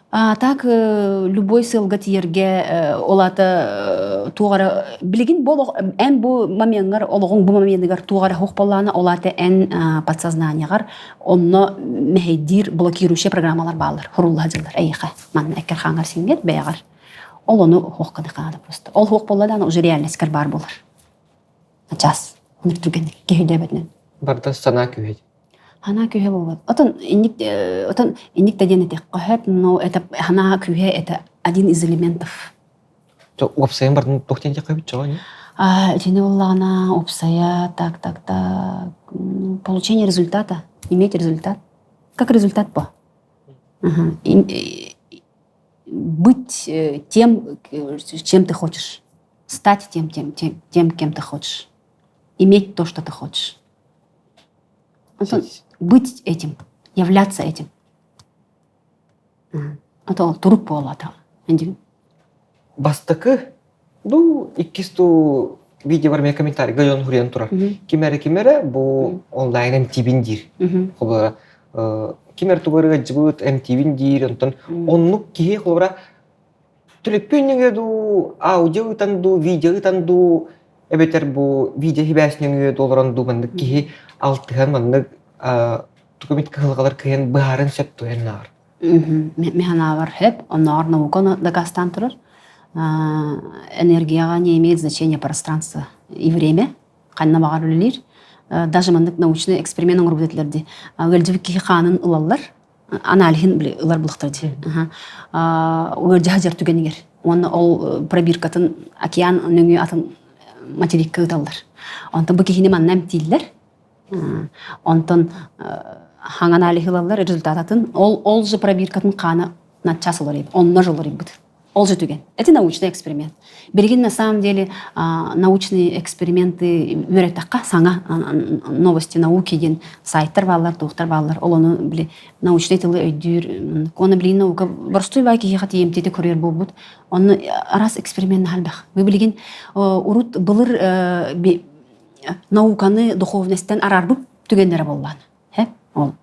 А так любой сыалга тиийэргэ ол аата туох эрэ билигин бу эн бу момеҥҥар олоҕуҥ бу моменыгар туох эрэ суох буоллаҕына ол аата эн подсознаниеҕар онно мэһэйдиир блокирующая программалар бааллар хурулла сылдьаллар эйиэхэ манна эккэр хааҥҥар сиҥҥэр бэйэҕэр ол ону суох гыныахха просто ол суох буолла даҕаны уже реальностькар баар буолар начаас оннук түргэнник киһи өйдөөбөтүнэн Барыта санаа күүһэ. Санаа күүһэ буолбат. Отон инник отон инник да диэн этиэххэ сөп, но это санаа күүһэ это один из элементов. Уопсайын бардын туох диэн диэххэ эбит чоҕо ини? Итини буоллаҕына уопсайа так так так получение результата, иметь результат. Как результат по? Быть тем, чем ты хочешь. Стать тем, тем, тем, тем, кем ты хочешь. Иметь то, что ты хочешь. Быть этим, являться этим. Это турук буолата. Бастакы, ну, иккис ту видео бар комментарийга дьон хуруйан турар. Ким эрэ ким эрэ бу онлайн эмтиибин диир. Холобура, ким эрэ тугу эрэ ыалдьыбыт эмтиибин диир, онтон оннук киһи холобура Төлөппүөнньүҥэ дуу, аудио ыытан дуу, видео ыытан дуу, эбэтэр бу видео сибээсинэн дуу олорон дуу маннык киһи алтыһан маннык тугу эмит кыһалҕалар кыайан быһааран сөп туһан ааҕар. Мин санаабар сөп, оннооҕор наука дакаастаан турар. Энергияҕа не имеет значения пространство и время. Ханна баҕар үлэлиир. Даже маннык научный эксперимент оҥорбут этилэр дии. Ыалдьыбыт киһи хаанын ылаллар, аналиһын били ылар булахтар дии. Ыалдьа сылдьар түгэнигэр. Уонна ол пробиркатын океан нөҥүө атын материкка ыыталлар. Онтон бу киһини манна эмтииллэр. Онтон хаҥ аналиһы ылаллар результатын. Ол ол же пробиркатын хаана наччас уларыйбыт. Онно же уларыйбыт. Ол же түгэн. Это научный эксперимент. Билигин на самом деле научные эксперименты үөрэттэххэ саҥа новости науки диэн сайттар бааллар, туохтар бааллар. Ол ону били научный тылы өйдүүр. Оны билигин наука боростуой баай киһиэхэ тиийимтиэтэ көрөр буолбут. Онно араас эксперимент элбэх. Бу билигин урут былыр науканы духовностьтан араарбыт түгэннэрэ буоллаана. Ол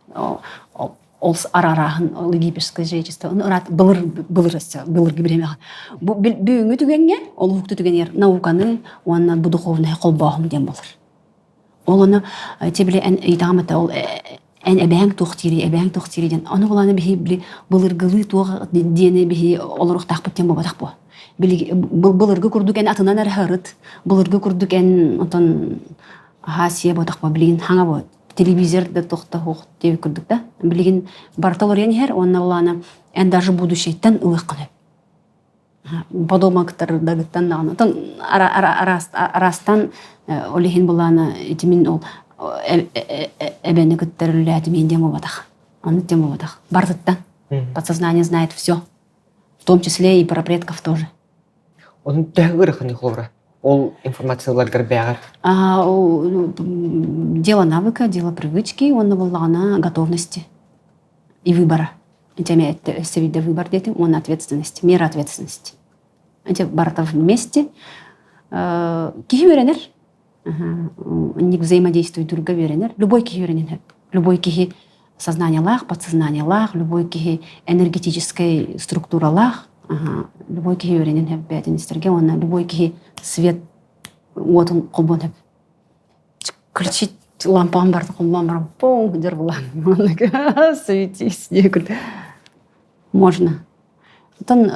ол арааһын ол египетское жречество ыраат былыр былыр былыргы бириэмэҕэ бу бүгүҥҥү түгэҥҥэ ол уһукту түгэнигэр науканы уонна бу духовнай холбооһун диэн буолар ол ону те били эн ыйытаҕым этэ ол эн эбээҥ туох диирий эбээҥ туох диирий диэн ону булааны биһи били былыргылыы туох диэни биһи олоруохтаахпыт диэн буолбатах буо былыргы курдук эн атынан эрэ ырыт былыргы курдук эн отон аһаа сиэ буотах билигин хаҥа буо телевизор да туох да суох диэбит курдук да. Билигин барыта олоруйан иһэр уонна улаана эн даже будущейтан ылыаххын сөп. Подумактардагыттан даҕаны. Отон араастан ол иһин булаана ити мин ол эбэни кытта үлэлээтим диэн буолбатах. Оннук диэн буолбатах. Барытыттан. Подсознание знает все. В том числе и про предков тоже. Onun төһө ыараханый холобура? Ол информацияларгар бэҕэр. Дело навыка, дело привычки, уонна буоллаҕына готовности и выбора. Ити өссө биирдэ выбор диэтим, уонна ответственность, мера ответственности. Эти барыта вместе. Киһи үөрэнэр, инник взаимодействуйдуурга үөрэнэр. Любой киһи үөрэнэн Любой киһи сознаниелаах, подсознаниелаах, любой киһи энергетическэй структуралаах, любой киһи үөрэнэн сөп бэйэтин истэргэ уонна любой киһи свет уотун холбуон сөп. Включить лампаҕын барыта холбоон баран пуҥ дьэр булан светись диэкүт можно. Оттон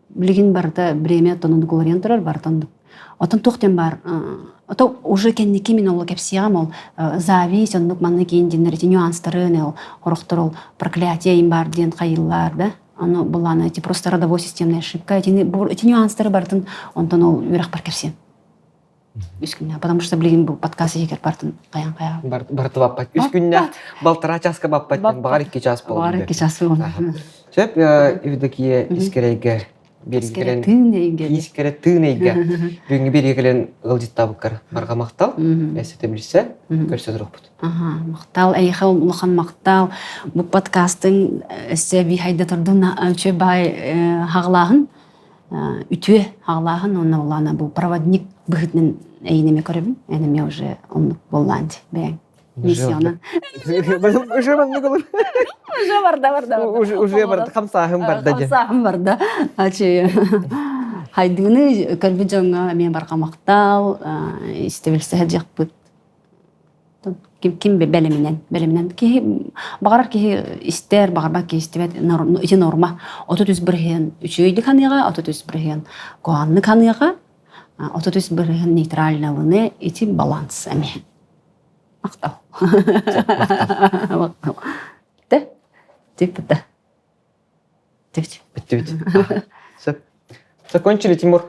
билигин барыта время тонун уларыйан турар барыта оннук. Отон туох диэн баар, ото уже кэнники мин ол кэпсиэҕим ол зависть, оннук маннык иин диэннэр ити нюанстарын, ол хорохтор ол проклятие им баар диэн хайыллар да. Ону буллаана эти просто родовой системная ошибка. Итини, эти нюанстары барытын онтон ол үөрэхпэр кэпсиэм. Үс күннээх, потому что билигин бу подкаст иһигэр бартын хайан хайа. Барыты баппат. Үс күннээх балтараа чааска баппат, баҕар икки чаас буолла. Баҕар икки чаас буолла. Сөп, Евдокия Искерейге Искерэ тыын эйгэ. Искерэ тыын эйгэ. Бүгүҥҥү биэриигэ кэлэн ыалдьыттаабыккар барҕа махтал. Эсэтэ билсэ, көрсө туруохпут. Аха, махтал, эйиэхэ улахан махтал. Бу подкастыҥ өссө бихайда турдун үчүгэй баай хаҕылааһын үтүө хаҕылааһын уонна улаана бу проводник быһыытынан эйиин эмэ көрөбүн. Эн эмиэ уже оннук буоллаан бэйэҥ. Миссияны. Уже маннык olur. Уже барда барда. Уже уже барда хамсааһын барда дьэ. Хамсааһын барда. Ачы хайдыыны көрбүт дьоҥҥо эмиэ барҕа махтал, истэбилсэһэ дьахпыт. Ким ким бэлэминэн, бэлэминэн киһи баҕарар киһи истэр, баҕарбат киһи истибэт ити норма. 33 бырыһыан үчүгэйдик ханыаҕа, 33 бырыһыан куһаҕаннык ханыаҕа, 33 бырыһыан нейтральналыны ити баланс эмиэ. Махтал. Махтал. Тэ? Типпыта. Типчи. Бүттүбүт. Сөп. Закончили, Тимур.